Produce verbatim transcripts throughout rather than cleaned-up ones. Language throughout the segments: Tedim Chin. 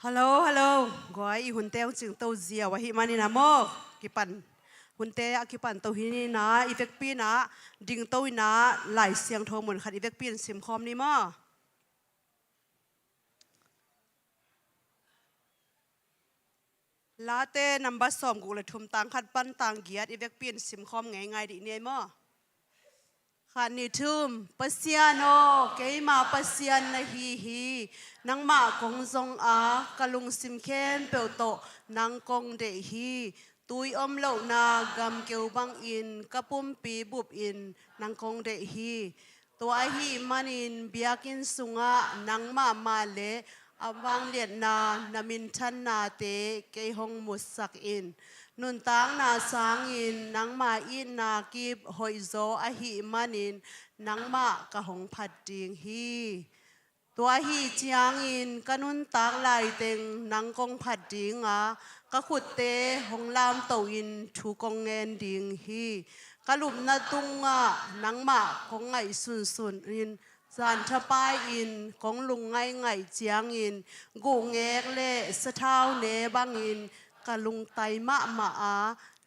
Hello, hello. Guai, i hunte hong cingto ziau ahih manin ah maw, kipan, hunte a kipanto hi ni in ah, i vekpi in ah dingto in ah Lai Siangtho mun khat i vekpi in simkhawm ni maw. Late number sawmguk le thum, tang khat pan tang giat i vekpi in simkhawm ngeingai dih ni ei maw. Khat, nih, thum. Pasian aw, keima Pasian na hi hi. Nangmah kong zong a, ka lungsim khempeuh tawh nang kong deih hi. Tui om lohna gamkeu bangin ka pumpi bupin nang kong deih hi. Tua ahih manin biakinn sungah nangmah mah le a vangliatna na minthannate kei hong musak in. Nuntakna sangin nangma itna kip hoihzaw ahih manin nangmah ka hong phat ding hi. Tua ahih ciangin ka nuntak laiteng nang kong phat ding a, ka khutte hong lamto in thu kong ngen ding hi. Ka lupna tungah nangmah kong ngaih sunsun in, zan thapai in kong lungngaih ngaih ciangin guhngek le sathau ne bangin ka lungtai mahmah a,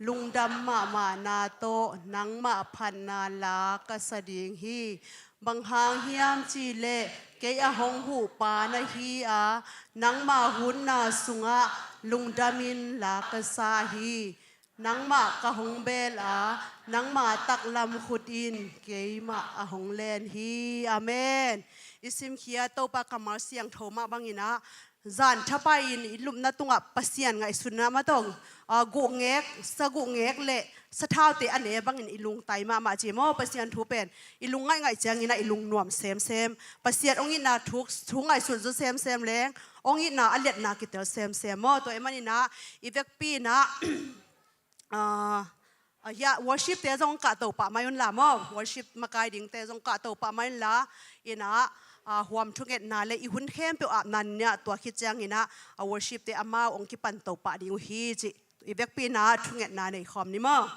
lungdam mahmahna tawh nangmah phatna la ka sa ding hi. Bang hang hiam cihleh kei a hong huhpa na hi a, nangma hunna sungah lungdamin la ka sa hi. Nangmah ka hong bel a, nangma taklam khut in keimah a hong len hi. Amen. I simkhia Topa kammal siangtho mah bangin ah, zan thapai in i lupna tungah Pasian ngaihsutna mah tawh, ah, guhngek, saguhngek le sathaute a ne bangin i lungtai mahmah ci maw. Pasian thu pen i lungngaih ngaih ciangin ah i lungnuam semsem. Pasian hong itna thu, thu ngaihsut zo semsem leng hong itna a liatna kitel semsem maw. Tua ahih manin ah i vekpi in ah, ah, ah, ya, worship te zong kahto pah mai unla maw. Worship makai dingte zong kahto pah mai unla. In ah, ah, huam thungetna le i hun khempeuh apna ni ah, tua khit ciangin ah, ah, worship te amau hong kipanto pah ding uh hi ci. I vekpi in ah thungetna nei khawm ni maw.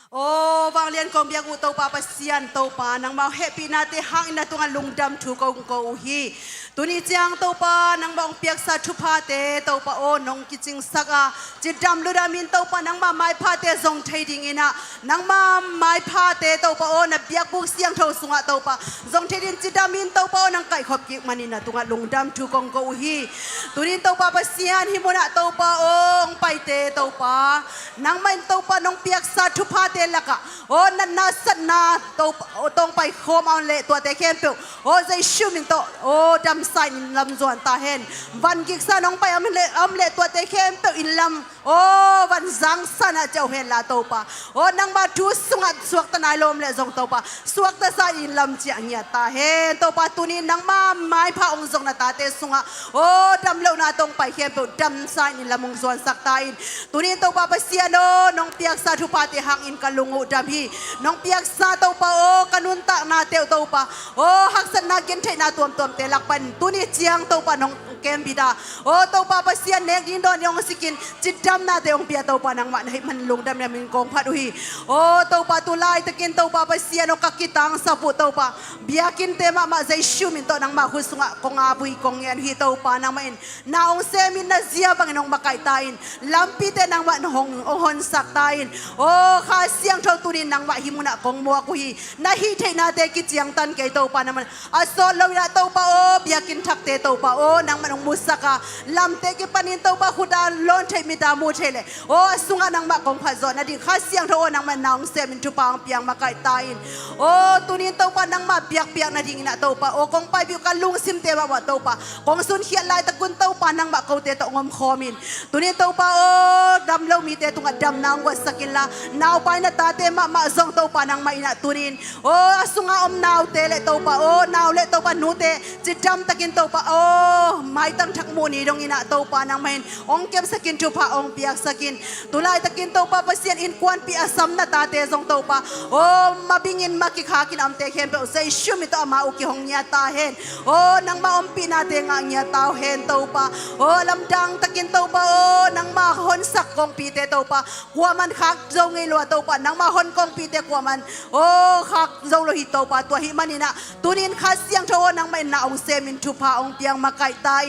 Aw, vanglian kong biak uh Topa Pasian, Topa nangmau hehpihnate hangin na tungah lungdam thu kong ko uh hi. Tuni ciang Topa nangmah hong piaksa thuphate Topa aw, nong kicingsak a, cidam ludamin Topa nangmah maiphate zong thei dingin ah, nangmah maiphate Topa aw, na biakbuk siangtho sungah Topa zong thei dingin cidamin Topa aw, nang kaihkhop kik manin na tungah lungdam thu kong ko uh hi. Tunin Topa Pasian, hih munah Topa aw, hong paite Topa, nangmah in Topa nong piaksa thuphate lakah aw, natna satna Topa aw, tawng paikhawm a om leh tuate khempeuh aw, Jesu min tawh aw, damsa in inn lam zuan ta hen. Van giksa nong pai a om leh, a om leh tuate khempeuh inn lam aw, van zangsa na ciau hen la Topa. Aw, nangma thu sungah suakta nai lo om leh zong Topa, suakta sa in lam ciah ngiat ta hen. Topa, tuni nangma maipha hong zong na tate sungah aw, damlohna tawng pai khempeuh damsa in lam hong zuansak ta in. Tuni Topa Pasian aw, nong piaksa thuphate hangin ka lung uh dam hi. Nong piaksa Topa aw, ka nuntakna teuh Topa aw, haksatna gentheihna tuamtuamte lak pan tuni ciang Topa nong kem bida. Aw Topa Pasian, nek ding dawn ding hong sikin cidamnate hong pia Topa nangmah na hih man lungdam na min kong phat uh hi. Aw Topa, tu laitakin Topa Pasian aw, ka kitangsap uh Topa, biakinnte mahmah Jesu min tawh nangmah khut sungah kong a vui kong ngen uh hi. Topa nangmah in na hong semin na zia bangin hong makaih ta in, lampite nangmah na hong, hong honsak ta in. Aw Kha Siangtho, tunin nangmah hih munah kong muak uh hi. Na hih theihnate kiciangtan kei Topa nangmah a sawt lo in ah Topa aw, biakinn thakte Topa aw, nangmah nong musak a, lamte kipanin Topa khut a lawn theih, mit a mu theih leh aw, a sungah nangmah kong phat zawh nading Kha Siangtho aw, nangmah na hong semin thupha hong piang makaih ta in. Aw tunin Topa nangmah biakpiak nadingin ah Topa aw, kong paipih uh ka lungsimte mahmah Topa kong sunkhiat laitakun Topa nangmah kote tawh hong omkhawm in. Tunin Topa aw, damlo mite tungah damna hong guatsak inla, naupai na tate mahmah zong Topa nangmah in ah tunin aw, a sungah om naute le Topa aw, nau le Topa nute cidamtakin Topa aw, maitang thak muh ni dongin ah Topa nangmah in hong kemsakin, thupha hong piaksakin. Tu laitakin Topa Pasian, innkuanpih a sam na tate zong Topa aw, mabingin makikhakin a omte khempeuh Jesu min tawh amau uh kihong ngiat ta hen. Aw nangmah ompihnate ngah ngiat ta uh hen Topa. Aw lamdang takin Topa aw, nangmah honsak kongpite Topa kuaman khak zo ngei lo a Topa, nangmah hon kongpite kuaman aw, khak zo lo hi Topa. Tua hih manin ah tunin Kha Siangtho aw, nangmah in na hong semin thupha hong piang makaih ta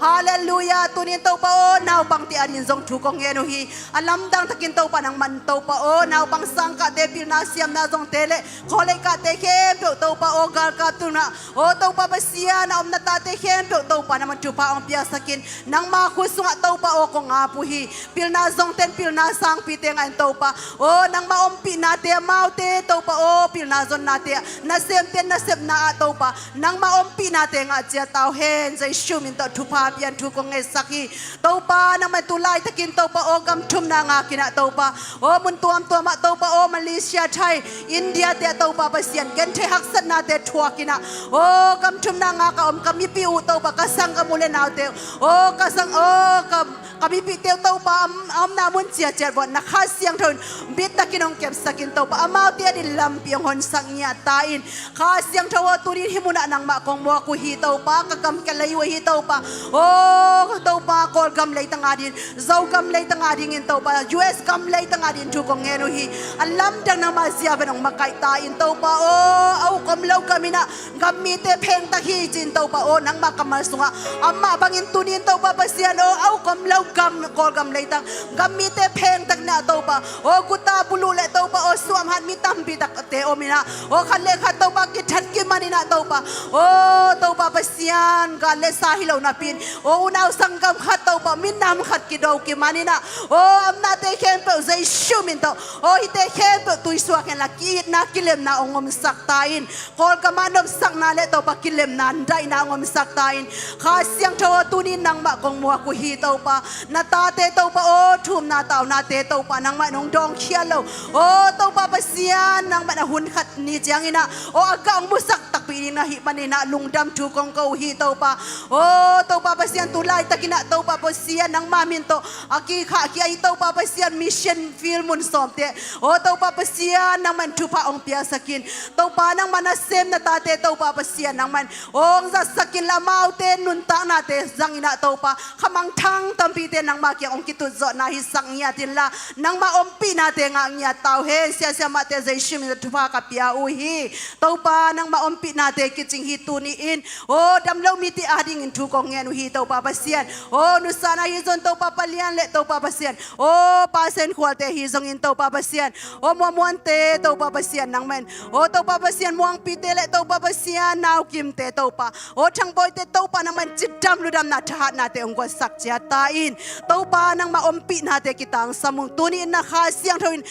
Halleluiah. Tunin Topa aw, naupangte adingin zong thu kong ngen uh hi. A lamdang takin Topa nangman Topa aw, naupang sangkahte pilna siamna zongte le kholehkahte khempeuh Topa aw, galkaptu na aw Topa Pasian, a om na tate khempeuh Topa nangman thupha hong piaksakin, nangma khut sungah Topa aw kong ap uh hi. Pilna zongten pilna sangpite ngah in Topa aw, nangma ompihnate amaute Topa aw, pilna zonnate ah, nasemten nasepna ah Topa nangma ompihnate ngah ciat ta uh hen. Jesu min tawh thupha pian thu kong ngetsak hi. Topa nangman tu laitakin Topa aw, gam thumna ngak in ah Topa aw, mun tuamtuam ah Topa aw, Malaysia, Thai, India te ah Topa Pasian, genthei haksatnate thuak in ah aw, gam thumna ngak a om ka mipi uh Topa, ka sanggam u le naute uh aw, ka sang aw, ka ka mipite uh Topa, a om, a omna mun ciatciat vuah na Kha Siangtho in bittakin hong kepsakin Topa, amaute adingin lampi hong honsak ngiat ta in. Kha Siangtho aw, tunin hih munah nangmah kong muak uh hi Topa, ka gam ka lei uh hi Topa aw, Topa Kawlgam leitang adingin, Zogam leitang adingin Topa, U S gam leitang adingin thu kong ngen uh hi. A lamdang nangma zia ven hong makaih ta in Topa aw, a uk om lo gam in ah gam mite phengtak hi ci-in Topa aw, nangma kammal sungah amah bangin tunin Topa Pasian aw, a uk om lo gam, Kawlgam leitang gam mite phengtak in ah Topa aw, guta buluh le Topa aw, suamhat mi tampi takte om in ah aw, khat le khat Topa kithat kiman in ah Topa aw, Topa Pasian, gal le sa hi lo napi in aw, unau sanggam khat Topa minam khat kido kiman in ah aw, a omnate khempeuh Jesu min tawh aw, hihte khempeuh tuisuak hen la, ki-itna kilemna hong omsak ta in. Kawlgam ah nopsakna le Topa kilemna, daihna hong omsak ta in. Kha Siangtho aw, tunin nangmah kong muak uh hi Topa, na tate Topa aw, thumna taunate Topa nangmah in hong dawngkhia lo aw, Topa Pasian, nangmah in a hun khat ni ciangin ah aw, a gah hong musak takpi ding na hih manin ah lungdam thu kong ko uh hi Topa aw, Topa Pasian, tu laitakin ah Topa Pasian, nangma min tawh a kikhah kia hi Topa Pasian, mission field mun sawmte aw, Topa Pasian, nangmah in thupha hong piaksakin. Topa nangmah nasem na tate Topa Pasian, nangmah in hong zatsakin la, amaute nuntaknate zangin ah Topa, khamangthang tampite nangma kiang hong kitutzawhna hisak ngiat inla, nangma ompihnate ngah ngiat ta uh hen. Siasiamahte Jesu min thupha ka pia uh hi. Topa nangma ompihnate kicing hi tuni in aw, dam lo mite adingin thu kong ngen uh hi Topa Pasian aw, Nusan ahi zong Topa Palian le Topa Pasian aw, Pasen Khualte ahi zongin Topa Pasian aw, Muamuante Topa Pasian nangmah in aw, Topa Pasian Muangpite le Topa Pasian Naukimte Topa aw, Thangbawite Topa nangmah in cidam ludamna thahatnate hong guansak ciat ta in. Topa nangma ompihnate kitangsam ung. Tuni in na Kha Siangtho in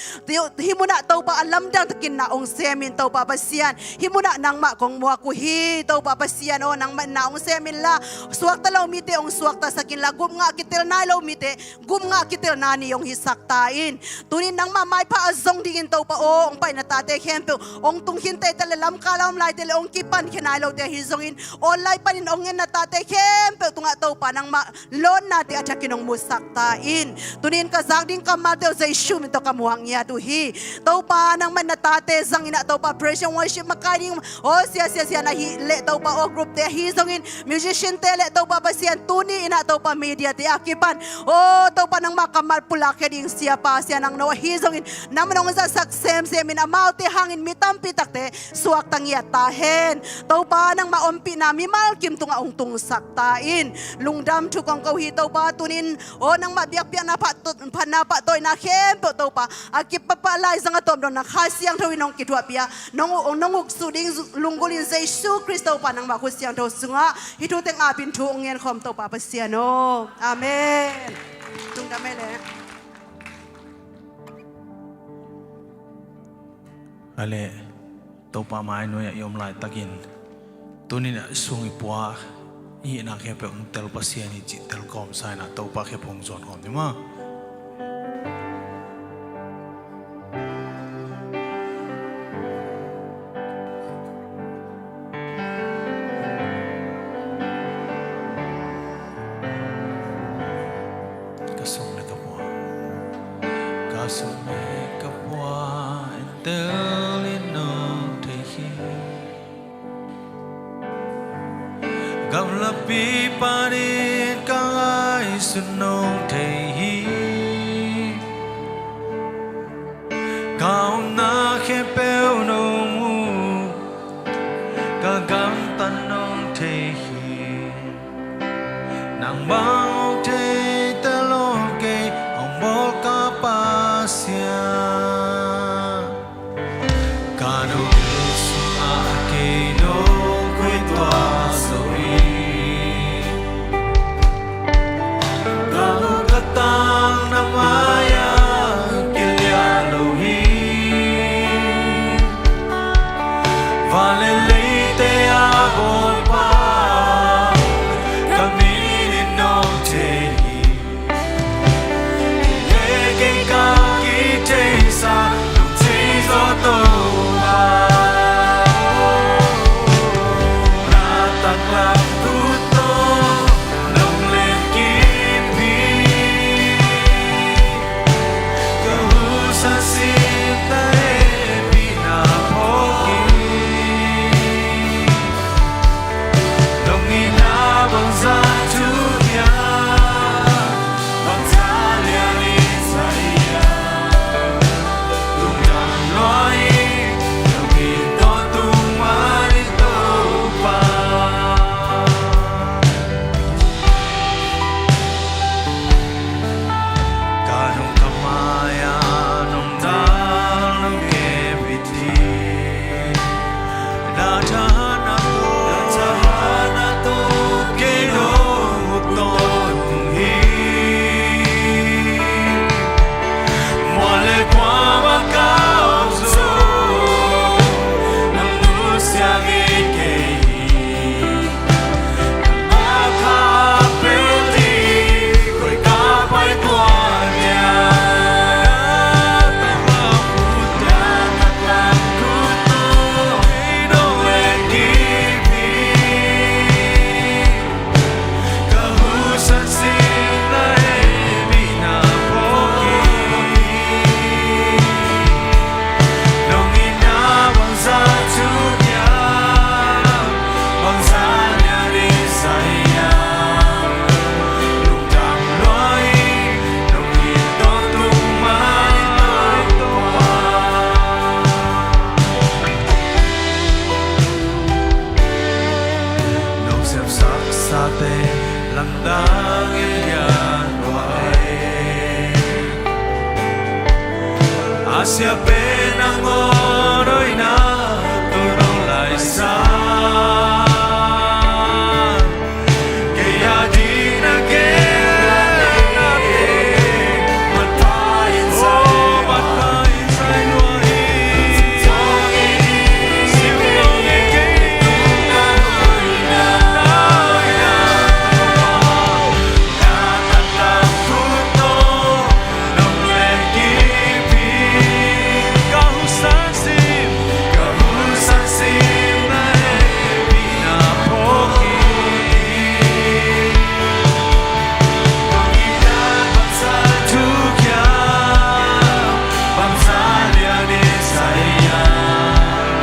hih munah Topa a lamdang takin na hong sem in Topa Pasian, hih munah nangmah kong muak uh hi Topa Pasian aw, nangmah in na hong sem inla, suakta lo mite hong suaktasak inla, gup ngah kitel nai lo mite gup ngah kitelna ni hong hisak ta in. Tunin nangmah maipha a zong dingin Topa aw, hong pai na tate khempeuh hong tung khin teitei le, lamkal a om laite le hong kipan khia nai lote ahi zongin online panin hong en na tate khempeuh tungah Topa nangmah lawnnate a thakin hong musak ta in. Tunin ka zak ding kammalte uh Jesu min tawh ka muak ngiat uh hi. Topa nangmah in na tate zangin ah Topa praise and worship makai ding aw, sia sia sia na hi le Topa aw, group te ahi zongin, musician te le Topa Pasian, tuni in ah Topa media te a kipan aw, Topa nangma kammal pulak khia ding siapa Sia Nang No ahi zongin, nangman hong zatsak semsem in, amaute hangin mi tampi takte suakta ngiat ta hen. Topa nangma ompihna mimal kim tungah hong tungsak ta in. Lungdam thu kong ko hi Topa, tunin aw, nangma biakpiakna phat, phatna pahtawina khempeuh Topa, a kipapa laizang a tawm dong na Kha Siangtho in hong kithuahpih a, nong, nong uksuh ding lunggulh in Jesu Khrist Topa nangma khut siangtho sungah hih thu teng apin thu hong ngen khawm Topa Pasian aw. Amen. Lungdam ei le. Ale, Topa mai nuai-ah i om laitakin, tunin a sung i pua, i hihna khempeuh hong tel Pasian hi cih telkawm sa in ah Topa khe phung zuan khawm ni maw. Ka sung le ka pua, ka sung le ka pua, en tel in nong thei hi. Gamlapi panin ka ngaihsun nong thei hi. Ka omna khempeuh nong mu, ka gamtat nong thei hi. Bang hong thei ta lo kei, hong bawl ka Pasian. Ka nung sungah kei nong khui tua zo hi. Ka bu ka tang na mai-ah kilian lo hi. Van le leite a bawlpa, ka min in nong thei hi. Kei ka kitheisa, nong thei zaw Topa. Na taklam khut tawh nong len kip hi. Ka husa sim na hehpihna phawk hi. Nong itna bangzah thupiang, bangzah lian in zai hiam. Lungdam lua ing, nong it tawntung man in Topa. Ka nung ka mai-ah nong dal nong kem bit hi. Na thahatna tawh, na thahatna tawh kei nong ut tawntung hi. Mual le kuamah ka om zong, nong nusia ngei kei hi. Nong itna bangzah thupiang, bangzah lian in zai hiam. Lungdam lua ing, nong it tawntung man in Topa. Nong sepsaksate lamdang in lian lua e. A sia pen a ngawn hoihna tawh nong laisan. Kei a ding na gen, na gen, manpha in zai, oh, manpha in zai lua hi. Sim zong hi kei, sim zong hi kei, tung na hoihna, na hoihna. Na taklam khut tawh nong len kip hi. Ka husa sim, ka husa sim na hehpihna phawk hi. Nong itna bangzah thupiang, bangzah lian in zai hiam.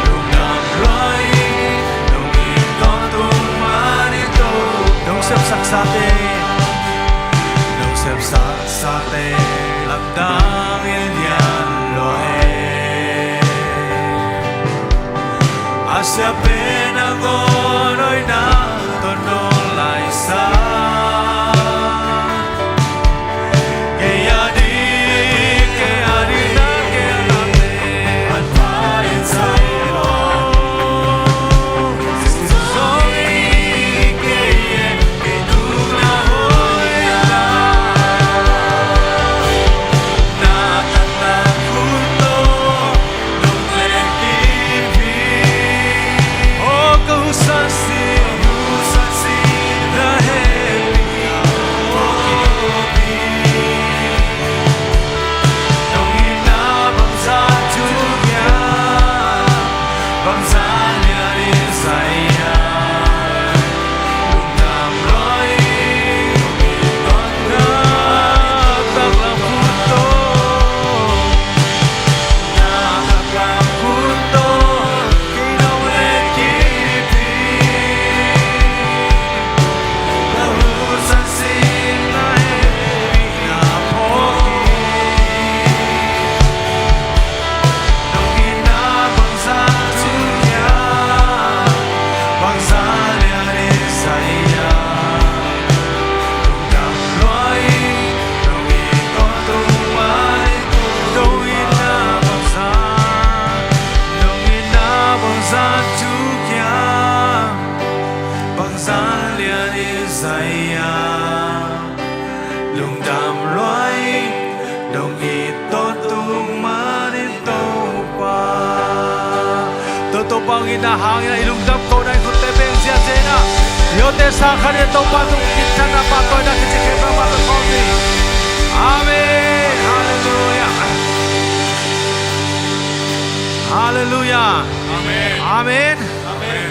Lungdam lua ing, nong it tawntung man in Topa. Nong sepsaksate, nong sepsaksate lamdang in lian lua e. A sia pen a ngawn hoihna tawh nong laisan. Kei a ding, kei a ding na gen, na gen, manpha in zai lua. Sim zong hi kei, kei tung na hoihna. Na taklam khut tawh nong len kip hi. Oh, ka husa sim, ka husa sim na hehpihna Ina hangin i lungdam kohna i khutte beng ziahziah ina, i awte sang khat in Topa tung minthanna pahtawina kici khempeuh mah pe khawm ni. Amen. Halleluiah. Halleluiah. Amen. Amen.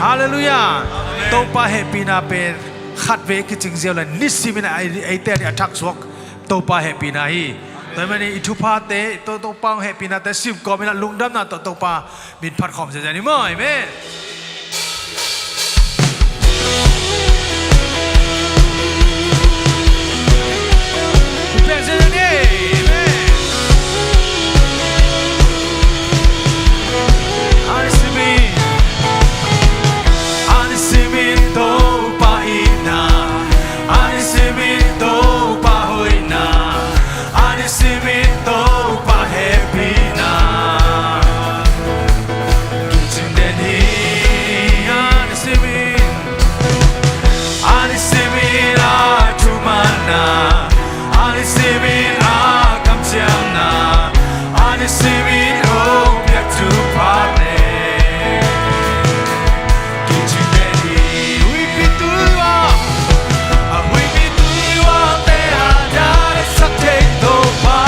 Halleluiah. Topa hehpihna pen khatvei kicing ziau le nisimin a, eite a thaksuak Topa hehpihna hi. Tua ahih manin i thuphate, To, Topa hong hehpihnate simkawmin a lungdamna tawh Topa min phat khawm ziahziah ni maw. Amen. Amen. Anisimin, anisimin Topa itna, anisimin Topa hoihna, anisimin Topa hehpihna kicing den hi. Anisimin, anisimin a thumanna, anisimin a kamciamna, anisimin hong piak thupha pen kicing den hi. Huipi tuihuah, a huipi tuihuahte a daisak thei Topa.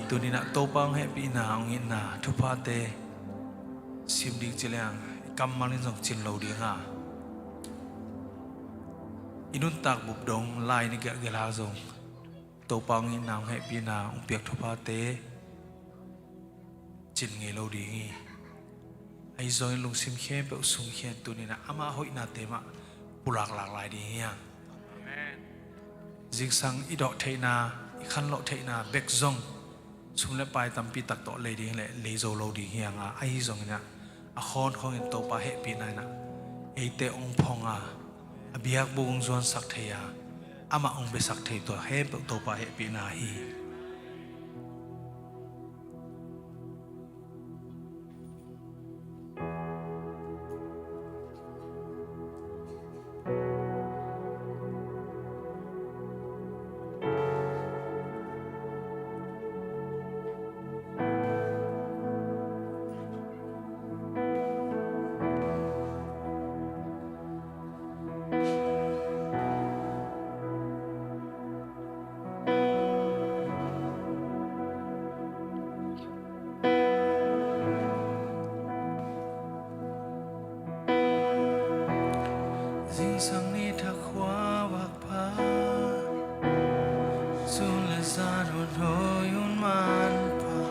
Tuni-in ah Topa hong hehpihna, hong itna thuphate sim ding ci leng i kammal in zong cin lo ding a, i nuntak bup dong, lai-in i gelhgelh hang zong Topa hong itna, hong hehpihna, hong piak thuphate cin ngei lo ding hi. Ahi zongin lungsim khempeuh sungkhia-in tuni-in ah ama hoihnate mah pulak lak lai ding hi hang. Amen. Zingsang i dawh theihna, i khanlawh theihna bek zong sum le pai tampi tak tawh lei ding leh lei zo lo ding hi hang a, ahi zongin ah a khawnkhong in Topa hehpihna in ah eite hong phong a, a biakbuk hong zuansak thei a, amah hong biasak thei, tua khempeuh Topa hehpihna hi. Zingsang ni thakhua vak pha, sun le zan hun hoi hun manpha,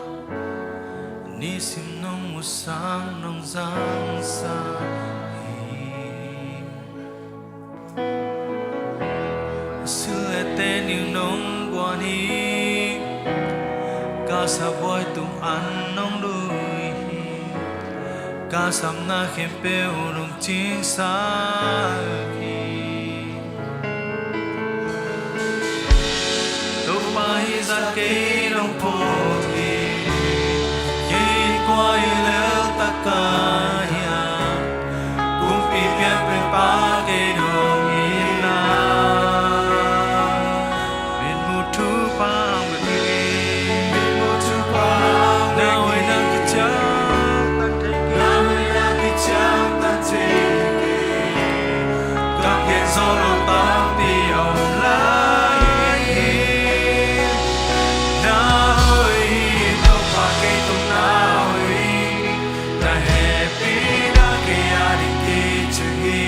nisim nong muhsang nong zangsa hi. Sil le teh ning nong guan hi, ka sabuai tung an nong lui hi, ka samna khempeuh nong cingsak hi. Topa hih zah kei nong phawk hi, kei kua hi lel tak ka hiam, kumpi pianpen pa kei nong hi na. Mitmuh thupha hong bek hi. Mitmuh thupha hong bek hi. Na hoihna kiciamteh, na hoihna kiciamteh, ka gen zo lo tampi om lai hi. Na hoih hi, Topa kei tung na hoih hi. Na hehpihna kei a ding kicing hi.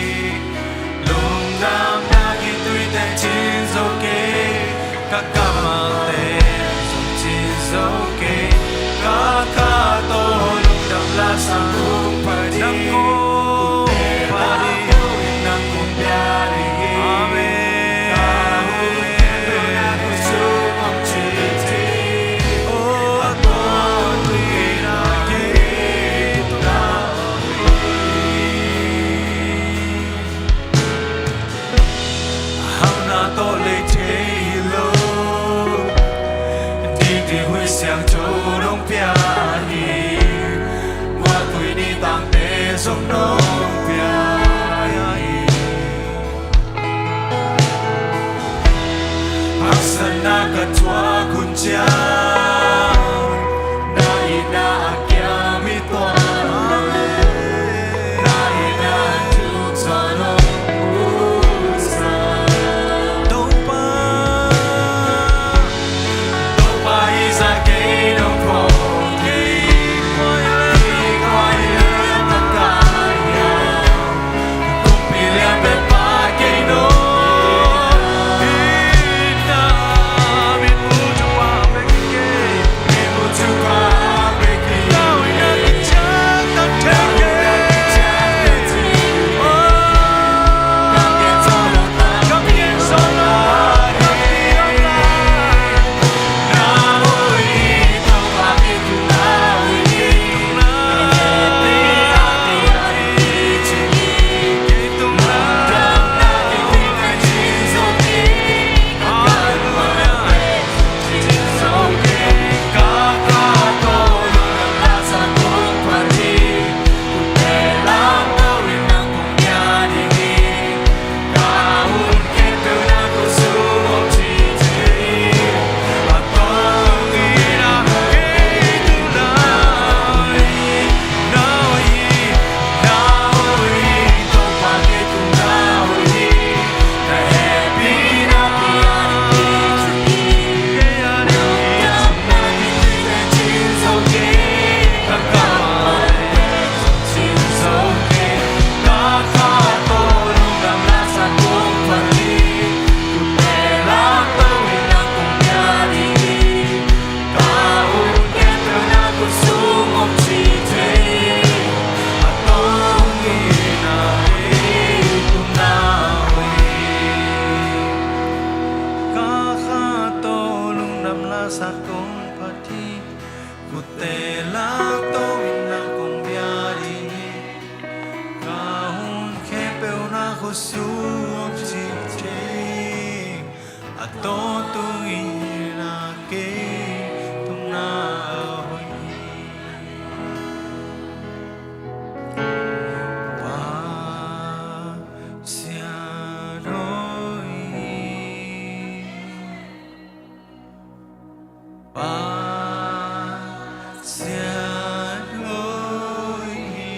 Lungdamna kituite cin zo kei, ka kammalte zong cin zo kei. Ka kha tawh lungdam la sang hong pha ding. Nang kong pia ding hi. Amen. Ka hong ken lo na kong sung hong cin hi. Oh, a kong hui na kei tung na hoih hi. Hauhna tawh lei thei hi lo, dingding huih siangtho nong pia hi. Guahtui ni tangte zong nong pia hi. Haksatna ka thuak hun ciang, na itna a kiam hi tua. Na itna a tung tua nong pusa. Topa, Topa hih zah kei nong phawk hi. Kei kua hi lel tak ka hiam, kumpi lianpen pa kei nong hi na. Mitmuh thupha hong bek hi. sak kong phat hi. Khutte lak to in nang kong bia ding hi. Ka hun khempeuh na khutsung hong cih thei. A tawntung in a kei tungah a hoih hi. Pasian hoih hi. Pasian hoih hi.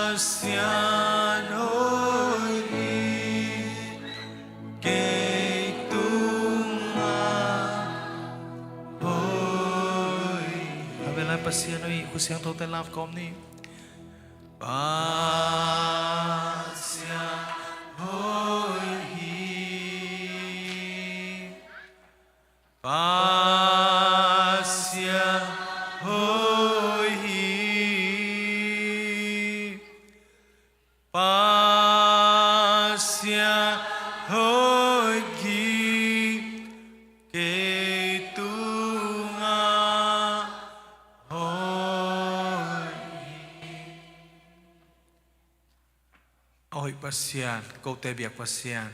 Pasian hoih hi. Kei tungah hoih hi. Amen. Pasian hoih hi. Khutsiangthote lam kawm ni. Pasian hoih hi. Pasian hoih hi. Pasian hoih hi. Kei tungah hoih hi. A hoih Pasian, kote biak Pasian,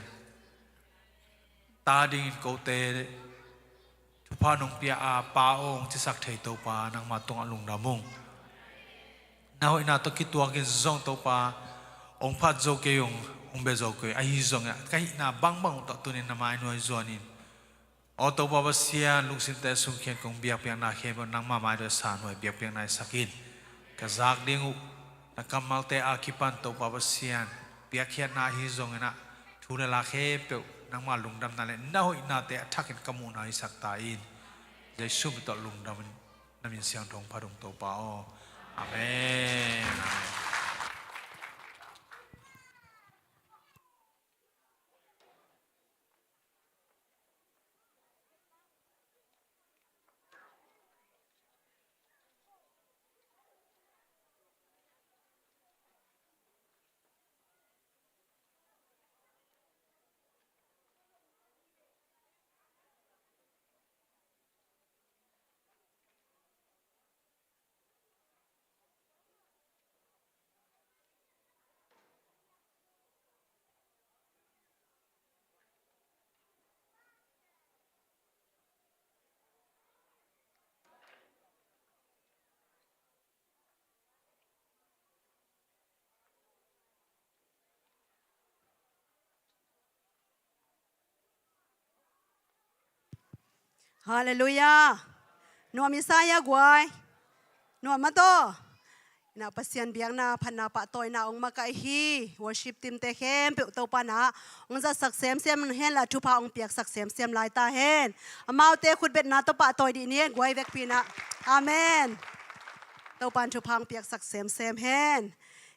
ta dingin kote thupha nong pia a, Pa aw, hong cisak thei Topa, nangma tungah lungdam ung. Na hoihna tawh kituakin zong Topa, hong phat zo kei ung, hong bia zo kei ung, ahi zongin ka hihna bangbang uh tawh tuni-in na mai nuai zuanin, aw Topa Pasian, lungsimte sung khempeuh kong biakpiakna khempeuh nangma mai tawh sa nuai biakpiakna hi sak in. Ka zak ding uh na kammalte a kipan Topa Pasian, biakpiakna ahi zongin ah, thu le la khempeuh nangma lungdamna le na hoihnate a thakin ka muhna hi sak ta in. Jesu min tawh lungdam in, na min siangtho hong phat ung Topa aw. Amen. Amen. Halleluiah. Nuam i sa hia guai? Nuam mah tawh. Inah Pasian biakna phatna pahtawina hong makaih hi. Worship team-te khempeuh Topa in ah hong zatsak semsem hen la, thupha hong piaksak semsem lai ta hen. Amaute khutbetna tawh pahtawi dih ni hen guai vekpi in ah. Amen. Topa in thupha hong piaksak semsem hen.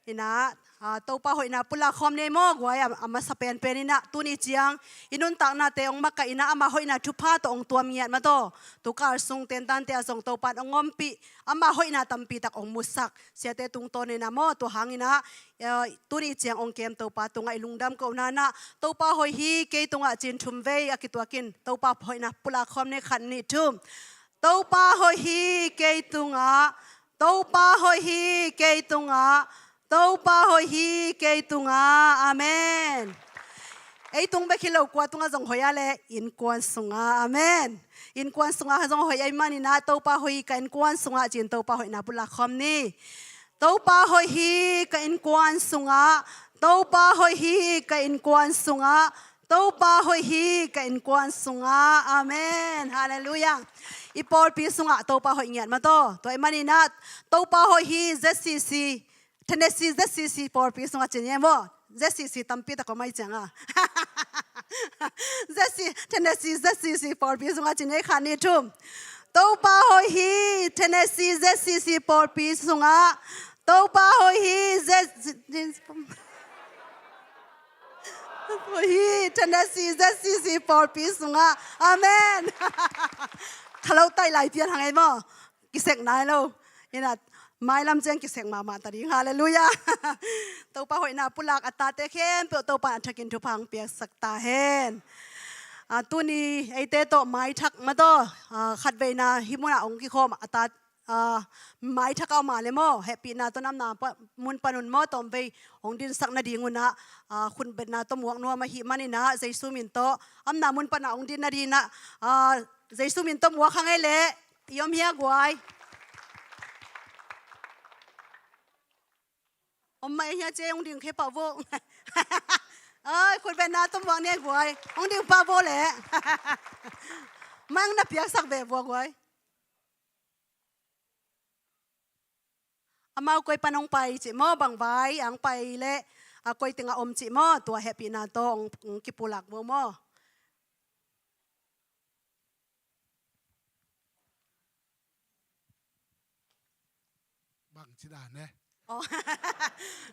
Inah, ah, Topa hoihna pulak khawm ni ei maw guai, a, a masa penpen inah tuni ciang i nuntaknate hong makaih inah ama hoihna thupha tawh hong tuam ngiat mah tawh. Tukal sung tentante ah zong Topa in hong ompih, ama hoihna tampi tak hong musak. Siate tungtawn inah maw, tua hang inah, eh, tuni ciang hong kem Topa tungah i lungdam kohna inah, Topa hoih hi kei tungah ci-in thum vei a kituakin Topa hoihna pulak khawm ni, khat nih thum. Topa hoih hi kei tungah, Topa hoih hi kei tungah, Topa hoih hi kei tungah. Amen. Ei tung bek hi lo, kua tungah zong hoih a leh, innkuan sungah. Amen. Innkuan sungah zong hoih ahih manin ah, Topa hoih hi ka innkuan sungah ci-in Topa hoihna pulak khawm ni. Topa hoih hi ka innkuan sungah, Topa hoih hi ka innkuan sungah, Topa hoih hi ka innkuan sungah. Amen. Halleluiah. I pawlpi sungah Topa hoih ngiat mah tawh. Tua ahih manin ah, Topa hoih hi Z C C, Tennessee Z C C pawlpi sungah ci ni ei maw. Z C C tampi tak om ahih ciangin. Z C, Tennessee Z C C pawlpi sungah ci ni ei, khat nih thum. Topa hoih hi Tennessee Z C C pawlpi sungah. Topa hoih hi Z, hoih hi Tennessee Z C C pawlpi sungah. Amen. Kha lo tai lai pian hang ei maw. Kisek nai lo. Inah, Mailam ciang kisek mahmah ta ding. Halleluiah. Topa hoihna pulak a tate khempeuh Topa in a thakin thupha hong piaksak ta hen. A, tuni eite tawh maithak mah tawh, a, khatveina hih munah hong kikhawm a tat, a, maithak a om a le maw, hehpihna tawh namna pa, mun panun maw, tawmvei hong dinsak nading unah, a, khutbetna tawh muak nuam ahih maninah Jesu min tawh amna mun panah hong din nadinah, a, Jesu min tawh muak hang ei leh. I om hia guai? Om mah ei hia, cia hong ding khe pah vo. Ai, khutbetna tawh muak ni ei guai. Hong ding pah vo leh. Mang na piaksak ve vua guai. Amau koi pan hong pai cih maw, bang vai a hong pai leh, a, koi tengah om cih maw, tua hehpihna tawh hong, hong kipulak vo maw. Bang ci dan e? Oh.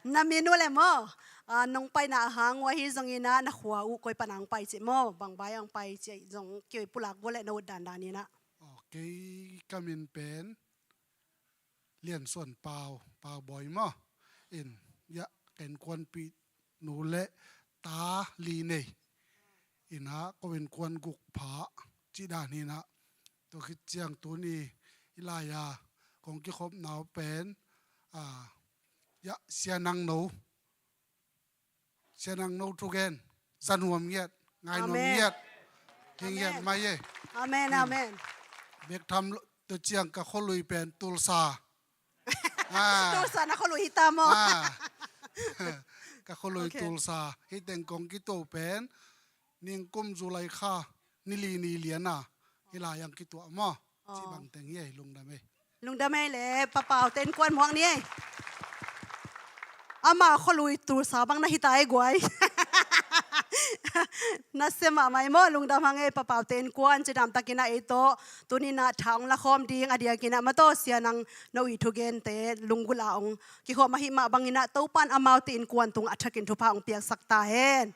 Na min uh le maw? A, nong paina a hang uh ahi zonginah na khua uh koi pan a hong pai cih maw, bang vai a hong pai cih zong kipulak vo leh na ut dandan inah. Okay, ka min pen Lian Suan Pau, Pau Bawi maw. In, ya, ka innkuanpih nu le ta li nei. Inah ko innkuan guk pha cih dan hinah. Tua khit ciang tuni i lai-a kong kikhopna uh pen, a, ya, Sia Nang No. Sia Nang No thugen, za nuam ngiat, ngai nuam ngiat. Hi ngiat mai e. Amen, amen. Bek tham lo, tua ciang ka khualui pen Tulsa. Ah. Tulsa na khualui hi ta maw? Ah. Ka khualui Tulsa. Hih teng kong kituah pen, ningkum July kha ni li ni lian a, hih lai-ah kituah maw? Cih bang teng hi ei, lungdam ei. Lungdam ei le, Pa Pau te innkuan muak ni ei. Ama khualui Tulsa bang na hi ta ei guai. Na sia mahmah ei maw, lungdam hang ei, Pa Pau te innkuan cidam takinah ei tawh tuninah tha hong lakhawm ding a diakinah mataw Sia Nang No i thugente lunggulh a hong kikhawm ahih mah banginah Topan amaute innkuan tungah a thakin thupha hong piaksak ta hen.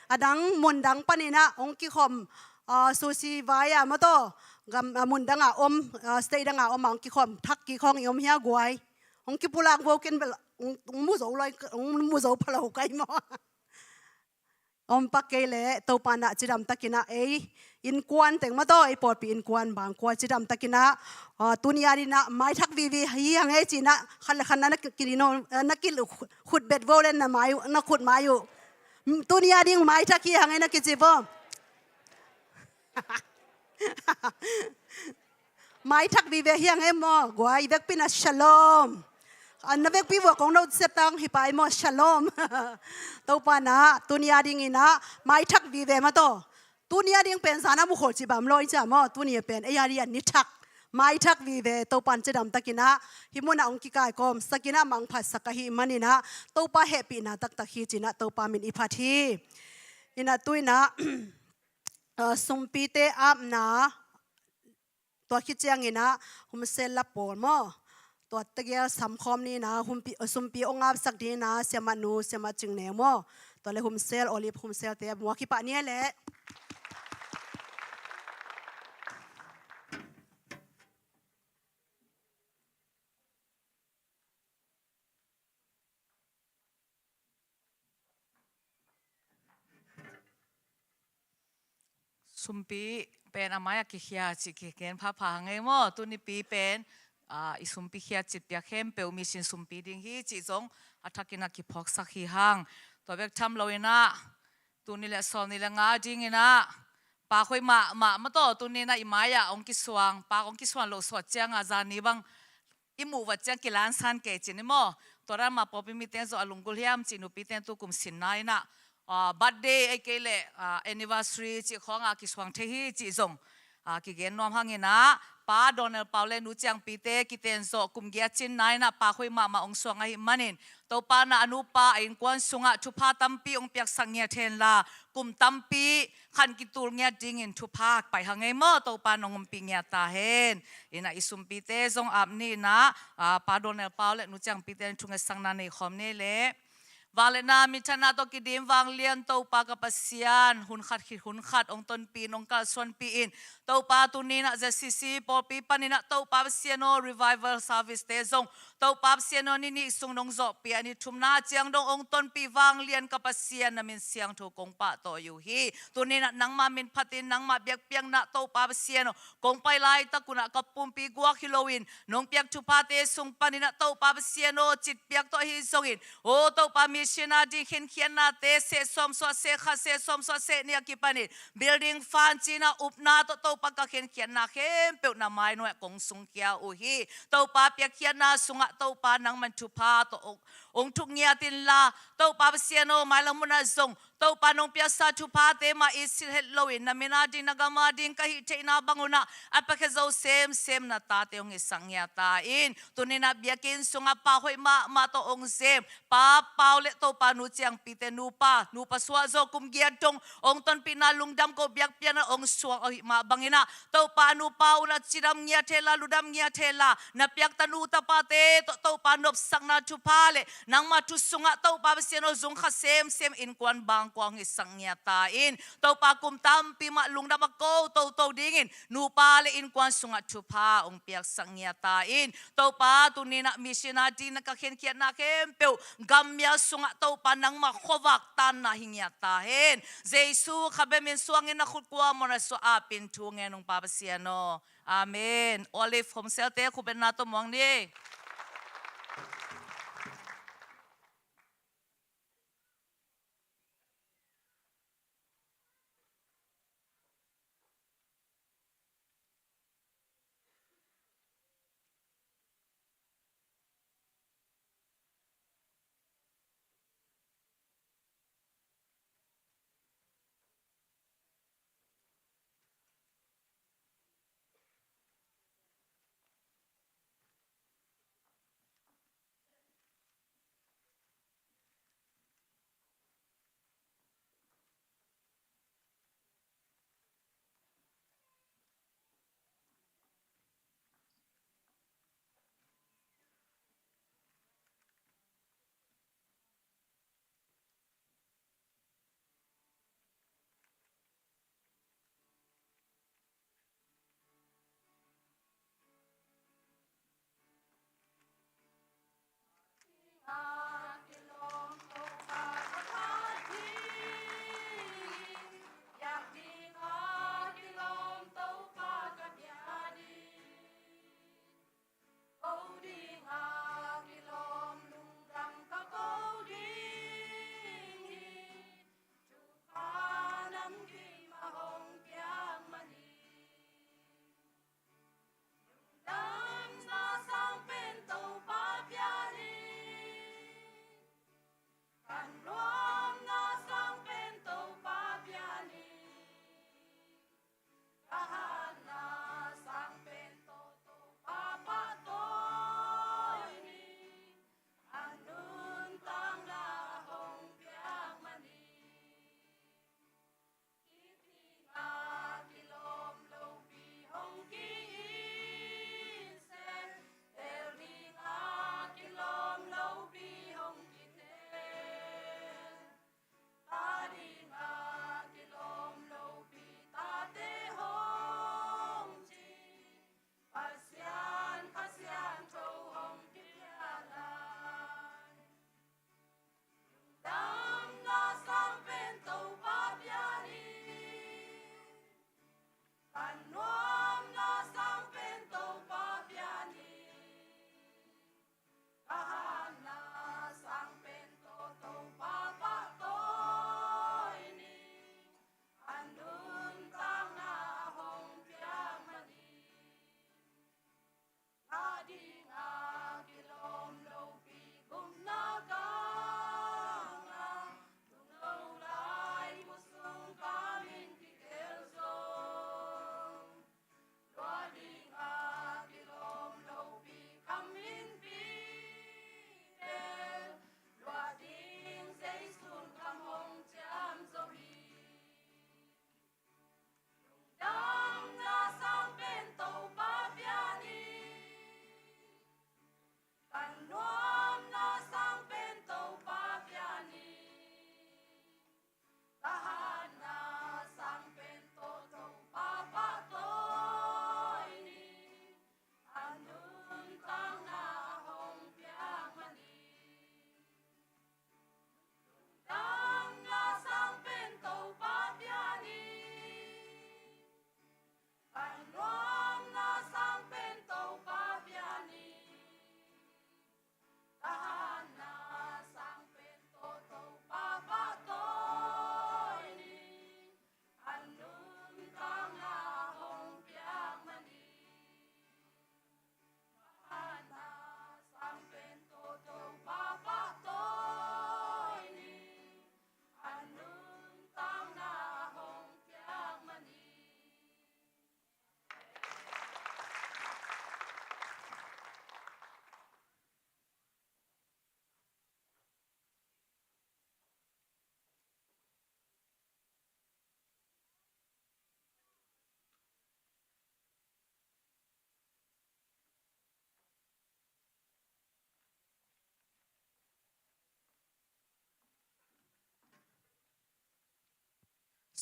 A dang mun dang paninah hong kikhawm, a, susi vai a mataw gam, a, mun dangah om, a, state dangah om a hong kikhawm thak kik hong i om hia guai? Hong kipulak vo ken bel hong, hong mu zo lai, hong mu zo pha lo kai maw? Om pak kei leh Topanah cidam takinah ei innkuan teng mataw ei pawlpi innkuan bangkua cidam takinah, a, tuni a dinah maithak vivi hi hang ei cinah khat le khat na, na kidino, na kikhut bet vo le na mai uh, na khut mai uh. Tuni a ding maithak hi hang ei na kici vo. Maithak vive hi hang ei maw guai, i vekpi na shalom. A, na vekpi vua kong no sia tang hi pai maw, shalom. Topanah tuni a dinginah maithak vive mataw. Tuni a ding pen zan a mukhol ci bam lawi cia maw, tuni a pen ei a ding a ni thak. Maithak vive Topan cidam takinah hih munah hong kikaikawm sakinah mangphatsak ahih maninah Topa hehpihna taktak hi cinah Topa min i phat hi. Inah tuinah, a, sumpite apna, tua khit cianginah humsel la pawl maw? Tua tegel samkhawm ninah humpi, sumpi hong apsak dinginah siamah nu, siamah Cing Neu maw? Tua le humsel, Olive humselte muak hi pah ni ei leh. Sumpi pen a mai-ah kikhia cih kigen phapha hang ei maw? Tunipi pen, a, i sumpi khia cih piak khempeuh mission sumpi ding hi cih zong a thakinah kiphawksak hi hang. Tua bek tham loinah tuni le sawm ni le nga dinginah pakhoih mahmah mataw tuninah i mai-ah hong kisuang, pak hong kisuang loh suah ciangah zani bang i muh vat ciang kilansan kei cin i maw? Tua dan mah pawlpi mite zong a lunggulh hiam cih nupite tu kum sinna inah, a, birthday ei kei leh, a, anniversary cih khawngah kisuang thei hi cih zong, a, kigen nuam hanginah Pa Donald Pau le Nu Ciangpite kiten zawh kum giat cinna inah pakhoih mahmah hong suang ahih manin Topanah a nupa a innkuan sungah thupha tampi hong piaksak ngiat henla kum tampi khan kitul ngiat dingin thupha pai hang ei maw? Topa nong umpih ngiat ta hen. Inah i sumpite zong ap ninah, a, Pa Donald Pau le Nu Ciangpite in thungetsakna nei khawm ni ei leh. Vangliatna minthanna tawh kidim vanglian Topa ka Pasian, hun khat khit hun khat hong tonpih in hong kalsuanpih in Topa, tuni-in ah Z C C pawlpi panin ah Topa Pasian aw, revival service te zong Topa Pasian aw, ni nih sung nong zawhpih a, ni thumna ciang dong hong tonpih vanglian ka Pasian, na min siangtho kong pahtawi uh hi. Tuni-in ah nangmah min phatin nangmah biakpiakna Topa Pasian aw, kong pai laitak un ah ka pumpi guak hi loin nong piak thuphate sung panin ah Topa Pasian aw, citpiak tawh ahi zongin, aw Topa, mission a ding khenkhiatnate seh sawmsuah seh khat, seh sawmsuah seh nih a kipanin building fund cih in ah upna tawh Topa, ka khenkhiatna khempeuh na mai nuai ah kong sungkhia uh hi. Topa, piakkhiatna sungah Topa nangman thupha tawh hong, hong thuk ngiat inla, Topa Pasian aw, mailam hun ah zong Topa, nong piaksa thuphate mah i silh het loin, na min a ding, na gam a ding ka hih theihna bang un ah a piakhia zo semsem na tate hong hisak ngiat ta in. Tuni-in ah biakinn sungah pa hoih mahmah tawh hong sem Pa Pau le Topa, nu Ciangpite nupa, nupa suahzaw kum giat dong hong tonpihna, lungdam ko biakpiakna hong suak ahih mah bangin ah, Topa, nupa un ah cidam ngiat hen la, ludam ngiat hen la, na piak tanu tapate tawh Topa, nopsakna thupha le nangma thu sungah Topa Pasian aw, zung kha semsem, innkuan bangkua hong hisak ngiat ta in. Topa, kum tampi mah lungdam a ko toto dingin nupa le innkuan sungah thupha hong piaksak ngiat ta in. Topa, tuni-in ah mission a ding na ka khenkhiatna khempeuh gammial sungah Topa, nangma khuavak tanna hi ngiat ta hen. Jesu kha bia min suangin na khut kuamah un ah suah, apin thu ngen ung Pa Pasian aw. Amen. Olive Home Cell te khut betna tawh muang ni.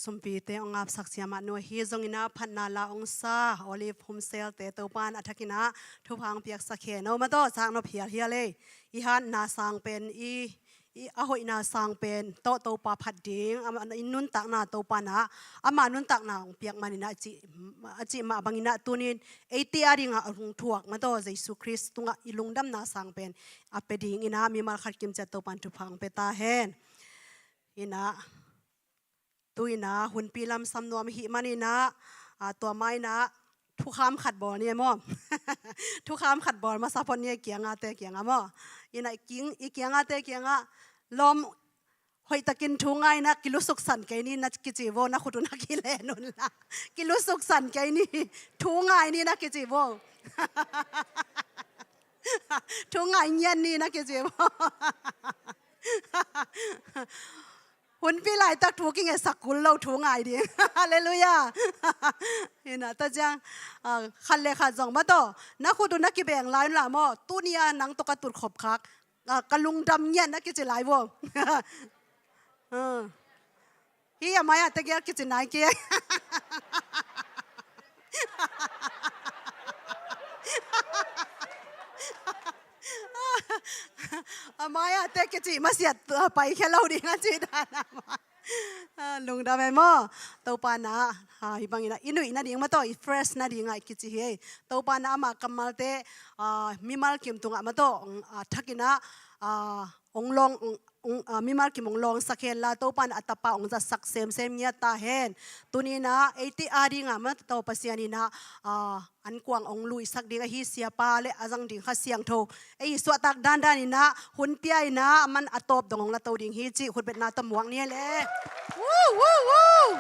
Tumpite hong ngapsak ciamah nuai hi zongin ah phatna la hong sa Olive Humselte Topa'n a thakin ah thupha hong piaksak hen. O mataw, zaknop hialhial ei. I hatna sang pen, i, i a hoihna sang pen tawh Topa phat ding, ama, i nuntakna Topa'n ah ama nuntakna hong piak manin ah a cih, a cih mah bangin ah tunin eite a dingah hong thuak mataw Jesu Khrist tungah i lungdamna sang pen a pia dingin ah mimal khat kim ciat Topa'n thupha hong pia ta hen. In ah tu in ah hunpi lam sam nuam ahih manin ah, a, tua ma in ah thukham khat bawl ni e maw? Thukham khat bawl masa phot ni e, kiangate kiangah maw? In ah i kiang, i kiangate kiangah lawm, hoihtakin thu ngai in ah kilusuk san kei ni na kici vo, na khut uh na kilen un la. Kilusuk san kei ni, thu ngai ni na kici vo. Thu ngai ngiat ni na kici vo. Hunpi laitak thu kingetsak kul lo, thu ngai ding. Halleluiah. In ah tua ciang, ah, khat le khat zong mataw, na khut uh na kibeng lai un la maw? Tuni a nang tawh ka tut khop khak, ah, ka lungdam ngiat na kici lai vo. Ah. Hi a mai-ah tegel kici nai kei. A mai-ah te kici masiat, ah, paikhia lo ding a ci dan a ma. Ah, lungdam ei maw? Topa'n ah, ah, hih bangin ah i nuih nading mataw, i fresh nading ah i kici hi ei. Topa'n ah ama kammalte, ah, mimal kim tungah mataw, ah, thakin ah, ah, hong lawng, hong, hong, ah, mimal kim hong lawngsak hen la, Topa'n a tapa hong zatsak semsem ngiat ta hen. Tuni in ah eite a dingah mataw Pasian in ah, ah, ankuang hong luihsak ding ahi siapa le a zang ding Kha Siangtho ei suahtak dandan in ah hun pia in ah aman a tawp dong hong la to ding hi cih khutbetna tawh muak ni e le. Woo, woo, woo.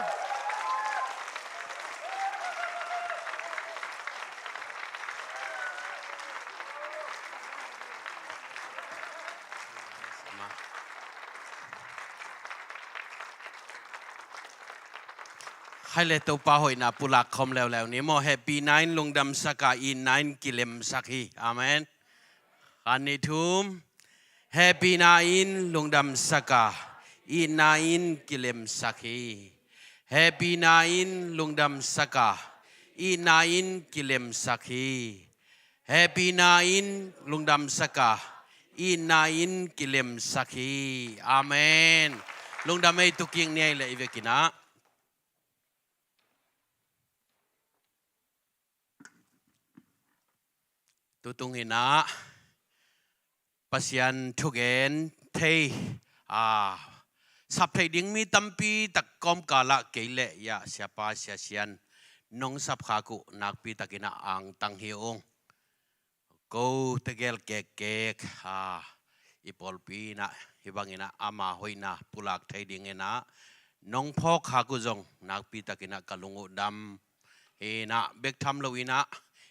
Khaile Topa hoihna pulak khawm leuleu ni maw? Hehpihna in lungdamsak a, itna in kilemsak hi. Amen. Khat, nih, thum. Hehpihna in lungdamsak a, itna in kilemsak hi. Hehpihna in lungdamsak a, itna in kilemsak hi. Hehpihna in lungdamsak a, itna in kilemsak hi. Amen. Lungdam ei, tukik ni ei le i vekin ah. Tutung in ah Pasian thugen thei, a, sap theih ding mi tampi tak kawmkal ah kei leh, ya, siapa, sia Sian, nong sapkhak uh nakpi takin ah angtang hi ung. Ko tegel kekkek, a, i pawlpi in ah hih bangin ah ama hoihna pulak thei dingin ah nong phawkkhak uh zong nakpi takin ah ka lung uh dam. Hi in ah bek tham lo in ah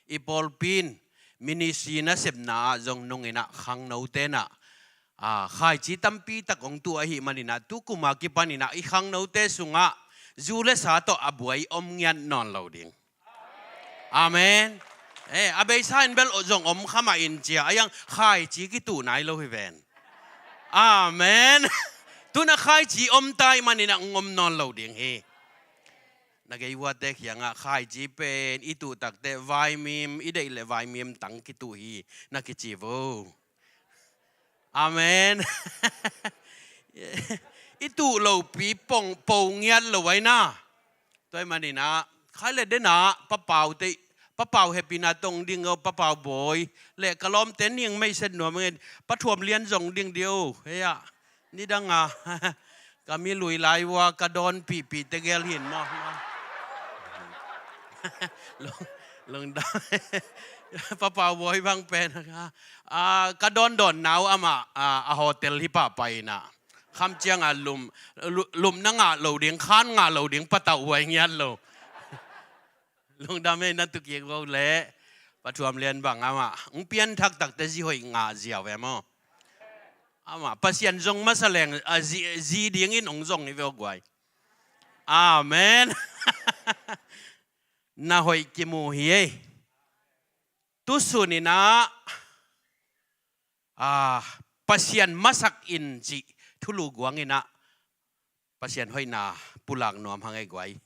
i pawlpi in ministry nasepna ah zong nung in ah khangnote in ah, a, khaici tampi tak hong tu ahih manin ah tu kum a kipan in ah i khangnote sungah zu le sa tawh a buai om ngiat nawn lo ding. Amen. Eh, a beisa in bel zong om kha mah in cia, a iang khaici kituh nai lo hi ven. Amen. Tu in ah khaici om ta ahih manin ah hong om nawn lo ding hi. Na gei uate kiangah khaici pen i tuh takteh vaimim, i deih leh vaimim tang kituh hi na kici vo. Amen. I tuh lopi pong, po ngiat lo ai na. Tua ahih manin ah khaile den ah Pa Pau te, Pa Pau hehpihna tawh ding o, Pa Pau Bawi le ka lawmte ning meiset nuam ngen, Pa Thuam Lian zong ding di o. Hei ah. Nidang a ka mi lui lai ua ka dawnpihpih tegel hi in maw? Lung, lungdam. Pa Pau Bawi bang pen, a, ka dawndawn nau amah, a, a hotel hi pahpah in ah kham ciang a lum, lu-, lum na ngah lo ding, khan ngah lo ding, patauh huai ngiat lo. Lungdam ei, na tukik vo le. Pa Thuam Lian bang amah hong pianthak takteh zi hoih ngah ziau ve maw? Amah Pasian zong masa leng, a, zi, zi dingin hong zong hi ve aw guai. Amen. Na hoih kimu hi ei. Tu sun in ah, a, Pasian masak in cih thulu guang in ah Pasian hoihna pulak nuam hang ei guai.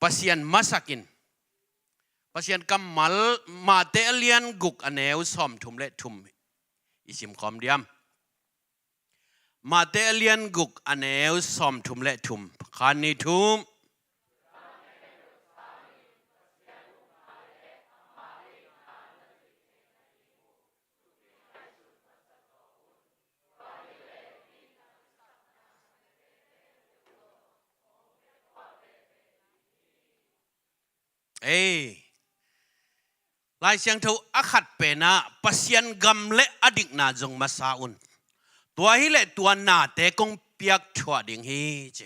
Pasian masakin, Pasian kammal, Mate a lian guk a neu sawmthum le thum i simkhawm diam? Mate a lian guk a neu sawmthum le thum. Khan ni thum. Ei, Lai Siangtho a khat penah Pasian gam le a dikna zong masa un. Tua hileh tua nate kong piak thuah ding hi ci.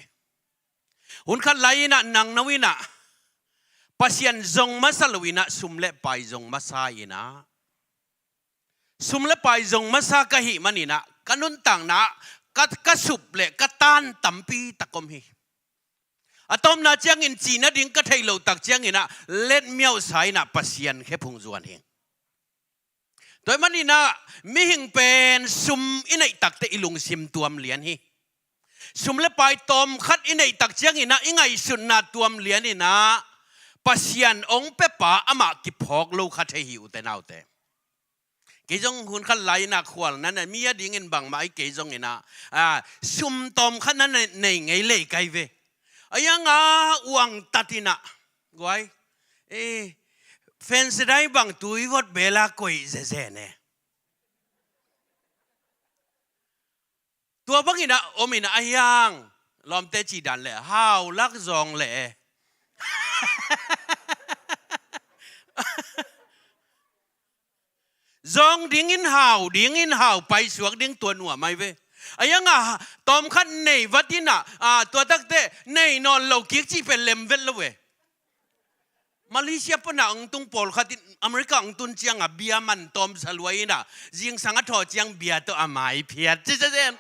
Hun khat lai inah nang no inah Pasian zong masa lo inah sum le pai zong masa inah, sum le pai zong masa ka hih maninah ka nuntakna ka, ka sup le ka tan tampi tak om hi. A tawpna ciangin cih nading ka theih loh tak cianginah letmiauhsa inah Pasian khephung zuan hi. Tua hih maninah mihing pen sum i neih takteh i lungsim tuam lian hi. Sum le pai tawm khat i neih tak cianginah i ngaihsutna tuam lianinah Pasian ong pepa amah kiphawk lo kha thei hi, ute naute. Kei zong hun khat lai inah khual na nei, mi a dingin bangmah ahi kei zong inah, a, sum tawm khat na nei, nei ngei lei kai ve. A ianga uang tat inah guai, e, fensidai bang tui vot bela koih zeze ne. Tua bangin ah om in ah a hiang lawmte cih dan le hau lak zawng le. Zawng dingin hau, dingin hau, paisuak ding tua nuam ai ve. A hiang ah tawmkhat nei vat in ah, ah, tua takte nei nawn lo kik cih pen lem vet lo ve. Malaysia pana ong tung pawlkhat in America ong tun cianga bia man tawm sa lua in ah, zingsang a thaw ciang bia tawh a mai phiat ci sa zen.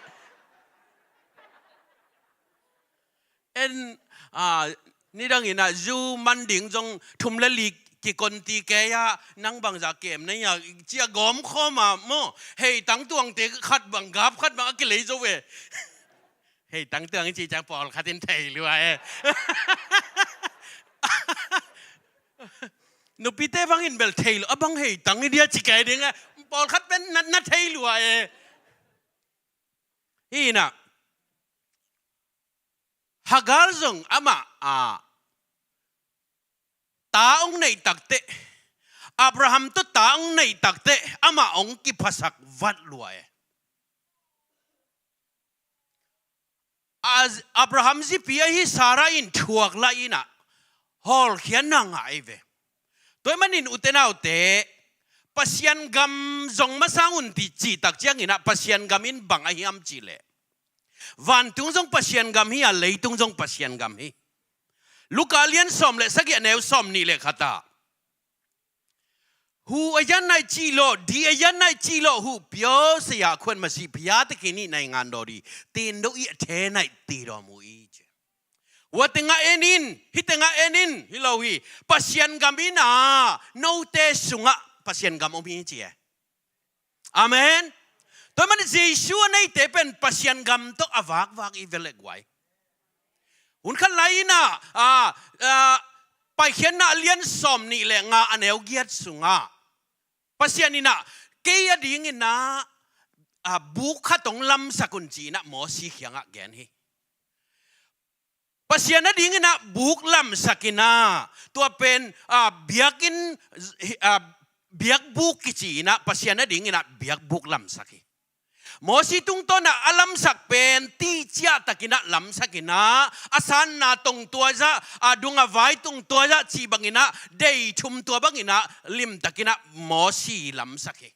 En, ah, nidang in ah zu man ding zong thum le li kikon ti kei ah, nang bangzah kem na hia cia gawm khawm ah maw, hei tang tuangte khat bang gap khat bang a kilei zo ve. Hei tang tuang i cih ciang pawlkhat in thei lua e. Nupite bangin bel thei lua, a bang hei tang i dia ci kei ding e. Pawlkhat pen na, na thei lua e. Hi in ah Hagar zong amah, a, ta ong neih takte, Abraham tawh ta ong neih takte amah ong kiphasak vat lua e. A, Abraham zipi ahi Sarah in thuak lah in ah hawlkhiatna ngah ei ve. Tua hih manin ute naute, Pasian gam zong masa un ti cih tak ciangin ah Pasian gam in bang a hiam cih leh, vantung zong Pasian gam hi a, leitung zong Pasian gam hi. Luka lian sawm le sagih a neu sawm nih le khat ah, หูอายันในจีโลดีอายันในจีโลหูเปียวสยาควรมาสิพยาตะกินี่ในงานดอดี ตีนโดอีเทในตีดอมูอีเจ ว่าแต่งาเอ็นิน ฮิแต่งาเอ็นิน ฮิโลฮี Pasian gam in ah note sungah Pasian gam om hi ci e. Amen. Tua hih manin Jesu a neite pen Pasian gam tawh a vakvak i ve le guai. Hun khat lai in ah, a, a, Paikhiatna a lian sawm nih le nga a neu giat sungah Pasian in ah kei a dingin ah, a, buk khat ong lamsak un ci in ah Mosi kiangah gen hi. Pasian a dingin ah buk lamsak in ah, tua pen, a, biakinn, a, biakbuk kici in ah Pasian a dingin ah biakbuk lamsak hi. Mosi tungtawn ah a lamsak pen ti ciahtakin ah lamsak in ah, a sanna tongtuai zah, a, dung a vai tongtuai zah cih bangin ah dei thum tua bangin ah limtakin ah Mosi lamsak hi.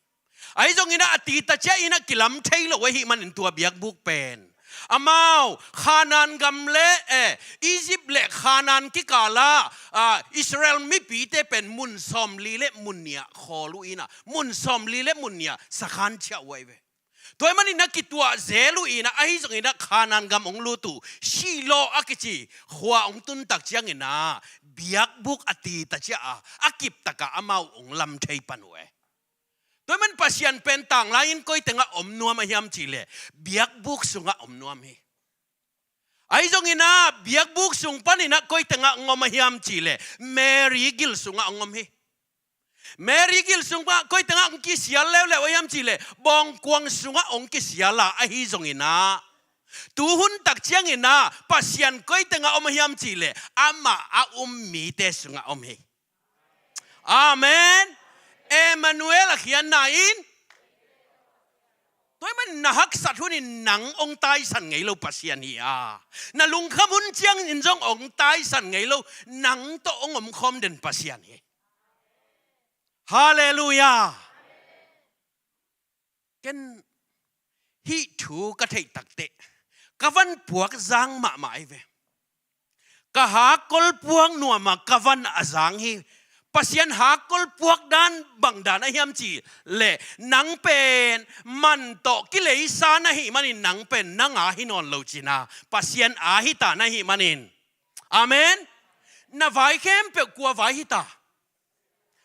Ahi zongin ah a tita ciah in ah kilam thei lo ahih manin tua biakbuk pen amau Khanaan gam le, eh, Egypt le Khanaan kikal ah, ah, Israel mipite pen mun sawmli le mun nih ah khawl uh in ah, mun sawmli le mun nih ah sakhan ciah uh ahi ve. Tua hih manin ah kituah zel uh in ah, ahi zongin ah Khanaan gam ong lut uh Shiloh a kici khua ong tun tak ciangin ah biakbuk a tita ciah a, a kiptak ah amau ong lam thei pan uh e. Tua hih man Pasian pen tanglai in koi tengah om nuam a hiam cih leh biakbuk sungah om nuam hi. Ahi zongin ah biakbuk sung panin ah koi tengah hong om a hiam cih leh Mary gil sungah hong om hi. Mary gil sungah koi tengah hong kisial leuleu a hiam cih leh bawngkuang sungah hong kisial a, ahi zongin ah tuhun tak ciangin ah Pasian koi tengah om a hiam cih leh amah a um mite sungah om hi. Amen. Emmanuel a khiatna in. Tua ahih manin na haksat hunin nang hong taisan ngei lo Pasian hi a, na lungkham hun ciangin zong hong taisan ngei lo, nang tawh hong omkhawm den Pasian hi. Halleluiah. Ken hih thu ka theih takteh ka van puak zang mahmah hi ve. Ka hakkol puak nuam a ka van a zang hi. Pasian hakkol puak dan bang dan a hiam cih leh nang pen man tawh kileisa na hih manin nang pen nang a hi nawn lo cihna, Pasian a hi ta na hih manin. Amen. Na vai khempeuh kua vai hi ta?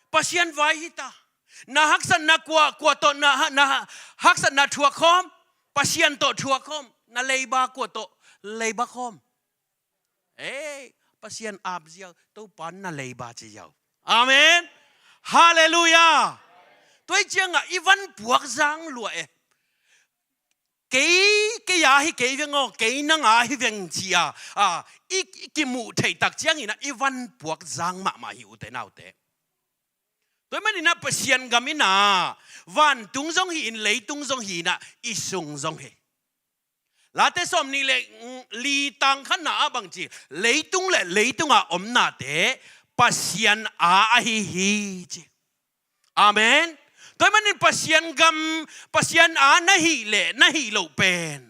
Pasian vai hi ta. Na haksatna kua, kua tawh na, na haksatna thuak khawm? Pasian tawh thuak khawm. Na leiba kua tawh leiba khawm? Ei, Pasian ap ziau, Topa na leiba ci ziau. Amen. Halleluiah. Tua ahih ciangah i van puak zang lua e. Kei, kei a hi kei veng aw, kei nang a hi veng ci a, a, i, i kimuh theih tak ciangin ah i van puak zang mahmah hi, ute naute. Tua ahih manin ah Pasian gam in ah vantung zong hi in, leitung zong hi in ah, i sung zong hi. Late sawmnih le li tang khatna ah bang ci, leitung le leitung a omnate Pasian a ahi hi ci. Amen. Tua ahih manin Pasian gam, Pasian a na hih leh na hih loh pen,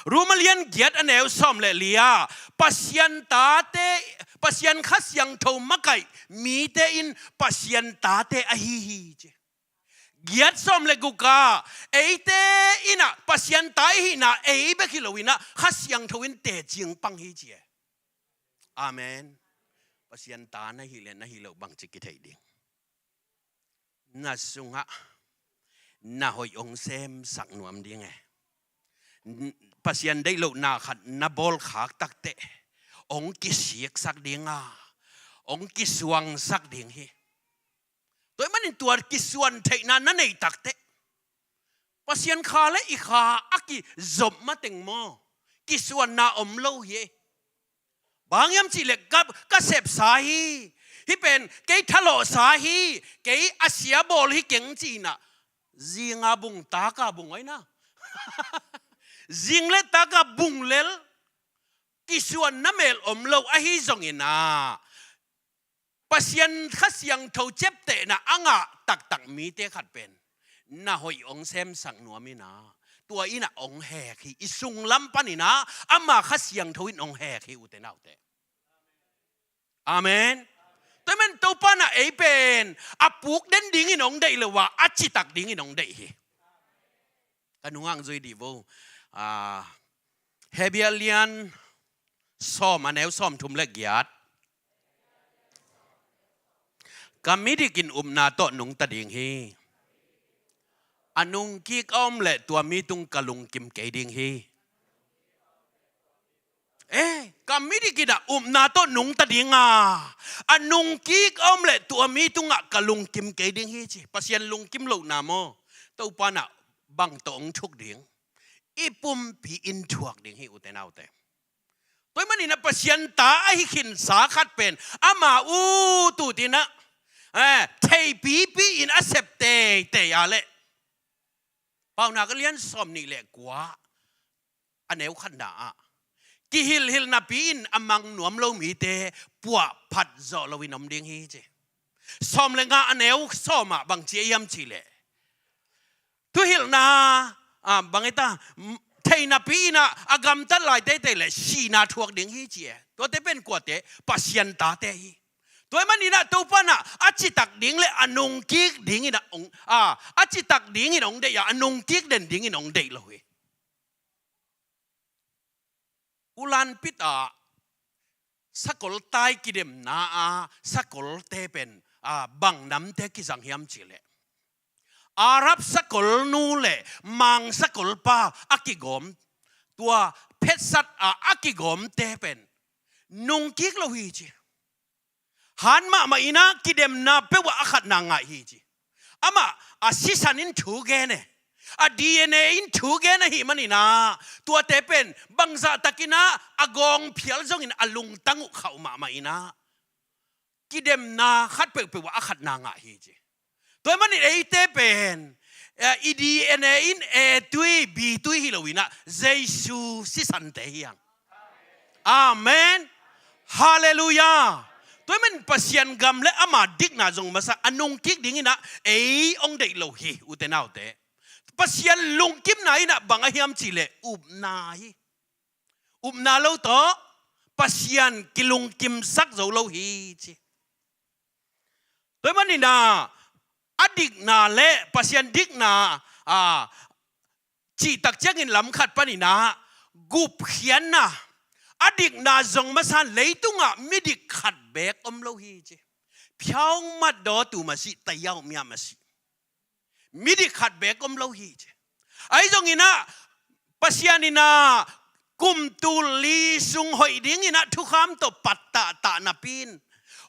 Rom a lian giat a neu sawm le li ah, Pasian tate, Pasian Kha Siangtho makaih mite in Pasian tate ahi hi ci. Giat sawm le guk ah, eite in ah Pasian ta i hihna ei bek hi lo in ah Kha Siangtho in teci hong pang hi ci e. Amen. Pasian ta na hih leh na hih loh bang ci kitheih ding? Na sungah na hoih hong semsak nuam ding e. Pasian deih lohna khat na bawlkhak takteh hong kisiksak ding a, hong kisuangsak ding hi. Tua ahih manin tua kisuan theihna na neih takteh Pasian kha le i kha a kizop mateng maw, kisuanna om lo hi. Bang hiam cih leh ka, ka sepsa hi. Hih pen kei thalawhsa hi. Kei a sia bawl hi keng ci in ah, zinga bung taka bung aina, zing le taka bung lel, kisuanna mel om lo ahi zongin ah, Pasian Kha Siangtho ciaptehna a ngah taktak mite khat pen na hoih hong semsak nuam in ah, tua in ah hong hek hi. I sunglam panin ah ama Kha Siangtho in hong hek hi, ute naute. Amen. Tua ahih manin Topa in ah ei pen a puk den dingin hong deih lo a, a citak dingin hong deih hi. Ka nungah zui dih vo. Ah, Hebrew lian sawm a neu sawmthum le giat. Ka midik in upna tawh nungta ding hi. A nungkik a om leh tua mi tung ka lungkim kei ding hi. Eh, ka midik in ah upna tawh nungta ding a, a nungkik a om leh tua mi tungah ka lungkim kei ding hi ci. Pasian lungkim lohna maw, Topa in ah bang tawh hong thuk ding? I pumpi in thuak ding hi, ute naute. Tua ahih manin ah Pasian ta ahi khinsa khat pen ama ut ut in ah, eh, theipipi in a sep teitei a leh, Paunak a lian sawmnih le kua a neu khatna ah, kihilhil napi in a mang nuam lo mite puahphat zawh loin om ding hi ci. Sawm le nga a neu sawm ah bang ci a hiam cih leh, thuhilhna, ah, bang hi ta, thei napi in ah a gamtat lai teitei leh sihna thuak ding hi ci e. Tuate pen kuate? Pasian tate hi. Tua ahih manin ah Topa in ah a citak ding le a nungkik dingin ah hong, ah, a citak dingin hong deih a, a nungkik den dingin hong deih lo hi. Ulanpit ah sakol tai kidemna ah sakolte pen, ah, bang namte kizang hiam cih leh, Arab sakolnu le Mang sakolpa a kigawm, tua phetsat a, a kigawmte pen nungkik lo hi ci. Han mahmah in ah kidemna peuh ah a khatna ngah hi ci. Amah a sisan in thu gen e, a D N A in thu gen ahih manin ah, tuate pen bangzah takin ah a gawng phial zongin a lungtang uh khauh mahmah in ah, kidemna khat peuhpeuh ah a khatna ngah hi ci. Tua ahih manin eite pen, eh, i D N A in A tui, B tui hi lo in ah, Jesu sisante hi hang. Amen. Halleluiah. Tua ahih manin Pasian gam le ama dikna zong masa a nungkik dingin ah ei hong deih lo hi, ute naute. Pasian lungkimna in ah bang a hiam cih leh upna hi. Upna lo tawh Pasian kilungkimsak zo lo hi ci. Tua ahih manin ah a dikna le Pasian dikna, a, cih tak ciangin lam khat panin ah gupkhiatna, a dikna zong masa in leitungah midik khat beek om lo hi ci. Phiau mat daw tu masi, tayau mia masi, midik khat beek om lo hi ci. Ahi zongin ah Pasian in ah kum tul li sung hoih dingin ah thukham tawh pattah tah napi in,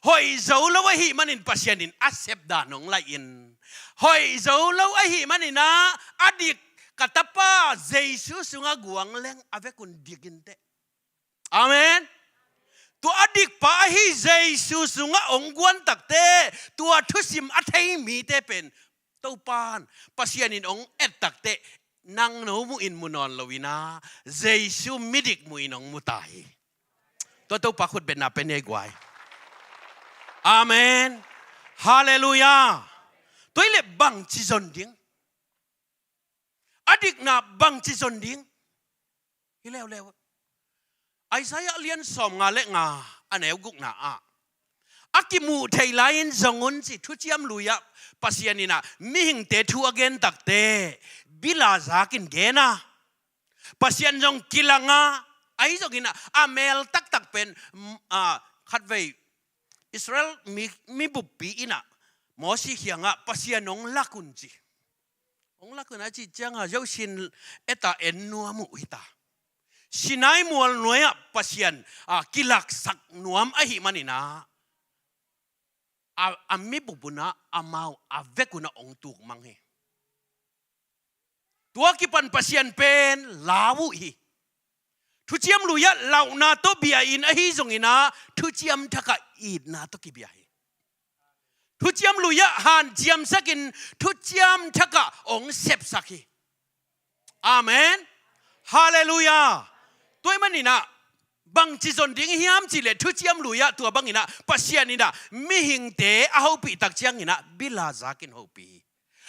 hoih zo lo ahih manin Pasian in a sep dan hong laih in, hoih zo lo ahih manin ah a dik ka tapa Jesu sungah guang leng a vekun dik inteh. Amen. Tua a dikpa ahi Jesu sungah hong guan takteh, tua thusim a thei mite pen Topa in, Pasian in hong et takteh, nang no muh in mu nawn lo in ah, Jesu midik muh in hong mu ta hi. Tua Topa khutbetna pe ni ei guai. Amen. Halleluiah. Tua ahih leh bangci zon ding? A dikna bangci zon ding? Hi leuleu. Isaiah lian sawmnga le nga, a neu gukna ah, a kimuh theih lai-in zong un ci. Thuciam Lui ah Pasian in ah mihingte thu a gen takteh, bil a zakin gen a, Pasian zong kilang a, ahi zongin ah a mel taktak pen, mm, a, khatvei Israel mi, mi buppi in ah Mosi kiangah Pasian hong lak un ci. Hong lak un a cih ciangah, zo Sin et a en nuam uh hi ta. Sinai mual nuai-ah Pasian, a, kilaksak nuam ahih manin ah, a, a mi bup un ah amau a vek un ah hong tukmang hi. Tua kipan Pasian pen lau uh hi. Thuciam Lui ah lauhna tawh bia in, ahi zongin ah Thuciam Thak ah itna tawh kibia hi. Thuciam Lui ah hanciamsakin Thuciam Thak ah hong sepsak hi. Amen. Halleluiah. Tua ahih manin ah bangci zon ding hiam cih leh, Thuciam Lui ah tua bangin ah Pasian in ah mihingte a hopih tak ciangin ah bil a zakin hopih hi.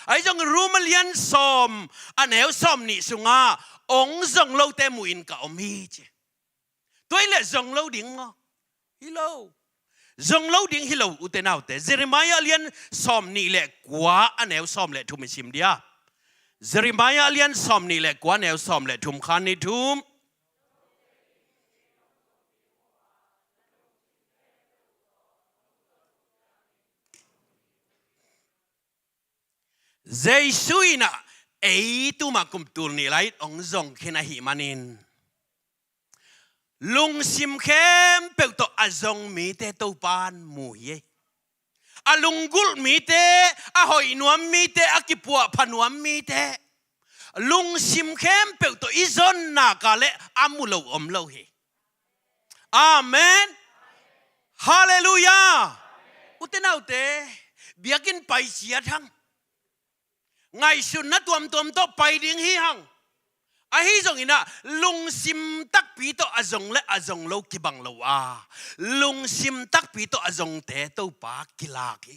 Ahi zongin Rom a lian sawm, a neu sawmnih sungah, hong zong lote muh in ka om hi ci. Tua ahih leh zong lo ding maw? Hi lo. Zong lo ding hi lo, ute naute. Jeremiah lian sawmnih le kua, a neu sawm le thum i sim dia. Jeremiah lian sawmnih le kua, neu sawm le thum, khan ni thum. Jesu in ah ei tuma kum tul nih lai hong zong khin ahih manin, lungsim khempeuh tawh a zong mite Topa in mu hi. A lunggulh mite, a hoih nuam mite, a kipuahpha nuam mite, lungsim khempeuh tawh i zon nak leh a mu lo om lo hi. Amen. Halleluiah. Ute naute, biakinn pai ciat hang. Ngaihsutna tuamtuam tawh pai ding hi hang. Ahi zongin ah lungsim takpi tawh a zong le a zong lo kibang lo a, lungsim takpi tawh a zongte Topa kilak hi.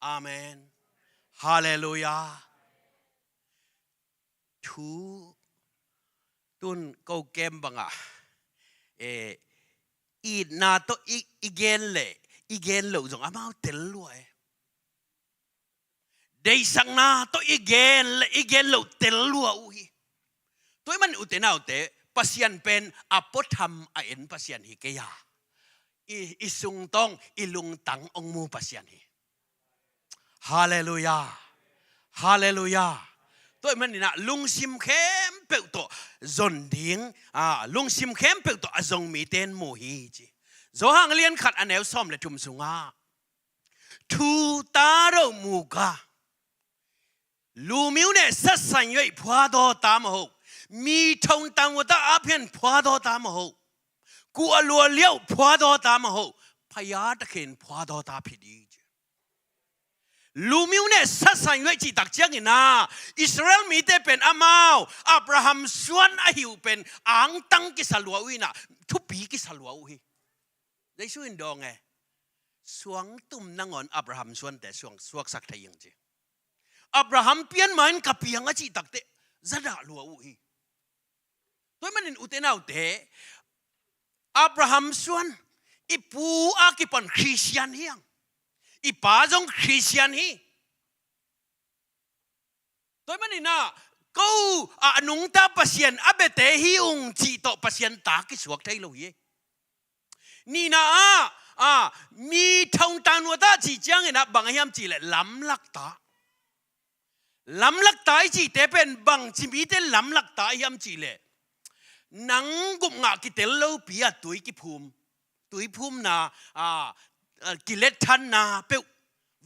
Amen. Halleluiah. Thu tun ko kem bangah, eh, itna tawh i, i gen le i gen loh zong amau tel lua e. Deihsakna tawh i gen le i gen loh tel lua uh hi. Tua ahih manin ute naute, Pasian pen a puatham a en Pasian hi kei a, i, i sungtawng, i lungtang hong mu Pasian hi. Halleluiah. Halleluiah. Tua ahih manin ah lungsim khempeuh tawh zon ding, ah, lungsim khempeuh tawh a zong mite in mu hi ci. Johan a lian khat a neu sawm le thum sungah, thu ta rau mu ka, လူမျိုးနဲ့ဆက်ဆံ၍ ဖွားသောသားမဟုတ်၊ မြေထုံတောင်ဝတအားဖြင့် ဖွားသောသားမဟုတ်၊ ကိုယ်အလိုအလျောက် ဖွားသောသားမဟုတ်၊ ဘုရားသခင် ဖွားသောသားဖြစ်သည်။ လူမျိုးနဲ့ဆက်ဆံ၍ ကျင့်တတ်ခြင်း Israel mite pen amau Abraham suan ahi uh pen angtang kisa lua uh hi-in ah, thupi kisa lua uh hi. Jesu in dawng e, suangtum nangawn Abraham suante suang suaksak thei ing ci. Abraham pian ma-in ka piang a cih takteh zadah lua uh hi. Tua ahih manin ute naute, Abraham suan, i pu a kipan Khristian hi hang, i pa zong Khristian hi. Tua ahih manin ah, ko a nungta Pasian a biate hi ung cih tawh Pasian ta kisuak thei lo hi. Nihna ah, a, မြေထုံတောင်ဝတ cih ciangin ah bang a hiam cih leh lamlak ta. Lamlak ta i cihte pen bangci mite lamlak ta a hiam cih leh, nang gupngah kitel lopi a tui kiphum, tui phumna, a, a, kilet thanna peuh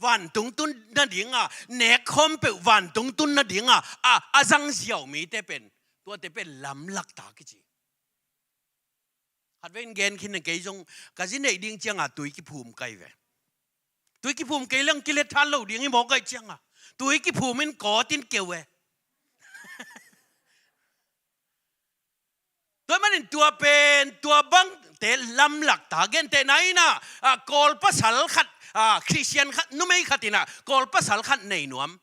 vantung tun nading a, nekkhawm peuh vantung tun nading a, a, a zang ziau mite pen, tuate pen lamlak ta kici. Khatvei in gen khin in, kei zong ka zi neih ding ciang a tui kiphum ka hi ve. Tui kiphum kei leng kilet than lo ding hi mawk ahih ciang a, tui kiphum in kawt in keu e. Tua ahih manin tua pen, tua bangte lamlak ta. Gentehna in ah, a, Kawl pasal khat, a, Khristian khat, numei khat in ah Kawl pasal khat nei nuam.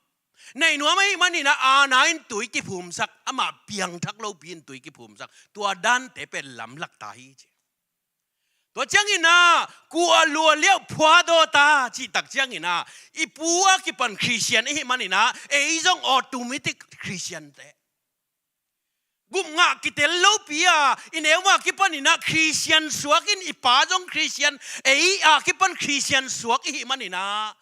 Nei nuam ahih manin ah, a na in tui kiphumsak, amah piangthak lopi in tui kiphumsak. Tua dante pen lamlak ta hi ci. Tua ciangin ah, ကိုယ်အလိုအလျောက် ဖွားသောသား cih tak ciangin ah, i pu a kipan Khristian i hih manin ah, ei zong automatic Khristian teh. Gupngah kitel lopi a, i neu ma kipanin ah Khristian suak in, i pa zong Khristian, ei a kipan Khristian suak i hih manin ah,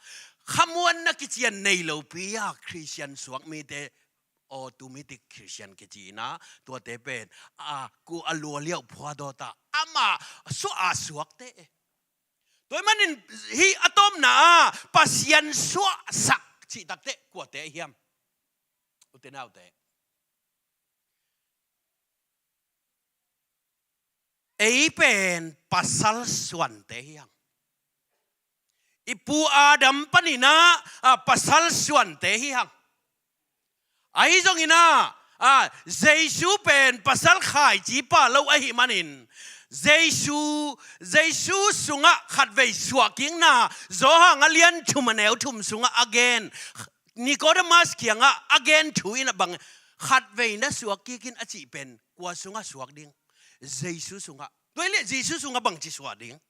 khamuanna kician nei lopi a Khristian suak mite automatic Khristian kici in ah, tuate pen, a, ကိုယ်အလိုအလျောက် ဖွားသောသား, amah suah a suakte. Tua ahih manin hih a tawpna ah Pasian suahsak cih takteh kuate ahi hiam? Ute naute, ei pen pasal suante hi hang. I pu Adam panin ah, a, pasal suante hi hang. Ahi zongin ah, a, Jesu pen pasal khaici pa lo ahih manin, Jesu, Jesu sungah khatvei suahkikna, Johan a lian thum a neu thum sungah a gen, Nicodemus kiangah a gen thu in ah bang, khatvei na suakkik in a cih pen kua sungah suak ding? Jesu sungah. Tua ahih leh Jesu sungah bangci suah ding?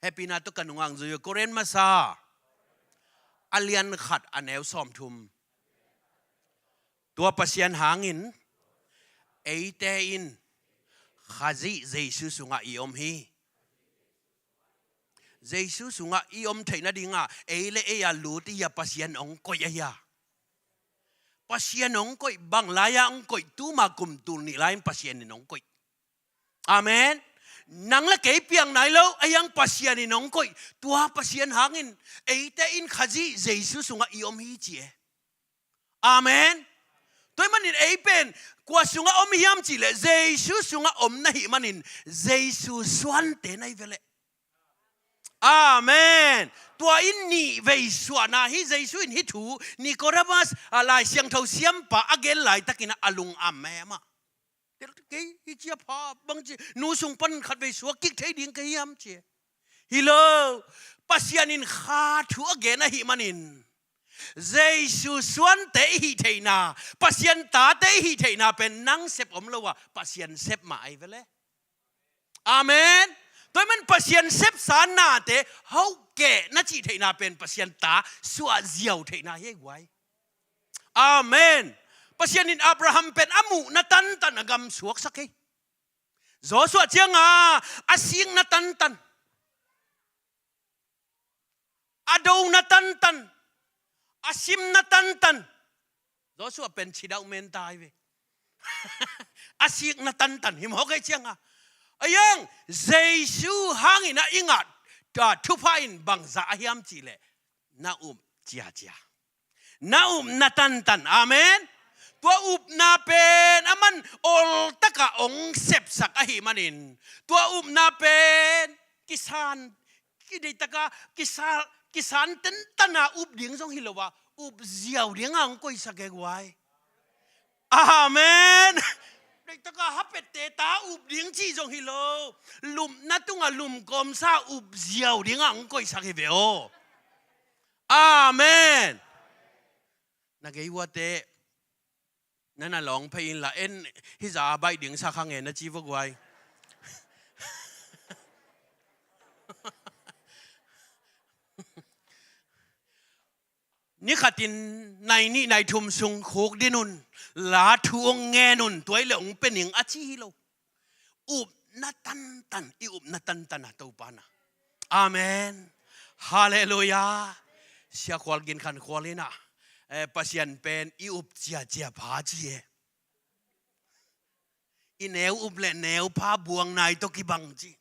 Hehpihna tawh ka nungah zui uh, Korin masa a lian khat a neu sawmthum. Tua Pasian hangin eite in Khazih Jesu sungah i om hi. Jesu sungah i om theih nadingah ei le ei a lut i hi a, Pasian hong koih ahi a. Pasian hong koih, bang lai-a hong koih? Tuma kum tul nih lai-in Pasian in hong koih. Amen. Nang le kei piang nai lo, ahi hang Pasian in hong koih. Tua Pasian hangin eite in Khazih Jesu sungah i om hi ci e. Amen. Tua ahih manin ei pen kua sungah om hiam cih leh Jesu sungah om na hih manin Jesu suante na hi ve leh. Amen. Tua in nih vei suahna hi. Jesu in hih thu Nicodemus, a, Lai Siangtho siampa a gen laitakin a lungam e amah. Tel kei hi cia pha bangci, nu sung pan khatvei suak kik thei ding ka hiam ci. Hi lo, Pasian in kha thu a gen ahih manin Jesu suante i hih theihna, Pasian tate i hih theihna pen nang sep om lo a, Pasian sep mah ahi ve leh. Amen. Tua ahih man Pasian sepsa nate hauh keh na cih theihna pen Pasian ta suah ziau theihna hi ei guai. Amen. Pasian in Abraham pen a muhna tantan a gam suaksak hi. Joshua cianga a sikna tantan, a dona tantan, a simna tantan. Tua sua pen cidauh menta hi ve. A sikna tantan hi mawk ei cianga. A yang, Jesu hangin a i ngah, ta thupha in bangza a hiam cihleh, na up ciacia. Na upna tantan. Amen. Tua upna pen a man oltaka ong sepsak ahi manin, tua upna pen kisan, kideitaka kisa, kisan tentana up ding zong hi lo a, up ziau dinga ong koisak e guai. Amen. Deitaka hapette ta up ding cih zong hi lo. Lupna tunga lumkawmsa up ziau dinga ong koisak hi ve aw. Amen. Na gei uate, na na lawng phei inla, en, hih za a baih ding sa kha nge na ci vua guai. Ni khatin nai nih nai thum sung khuk din un, la thu ong ngen un, tuai le ong pe ning a ci hi lo. Upna tantan, i upna tantan a Topa na. Amen. Halleluiah. Sia Khual Gin Khan Khual in ah, eh, Pasian pen i up ciacia pha ci e. I neu up le neu pha buang nai tawh kibang ci.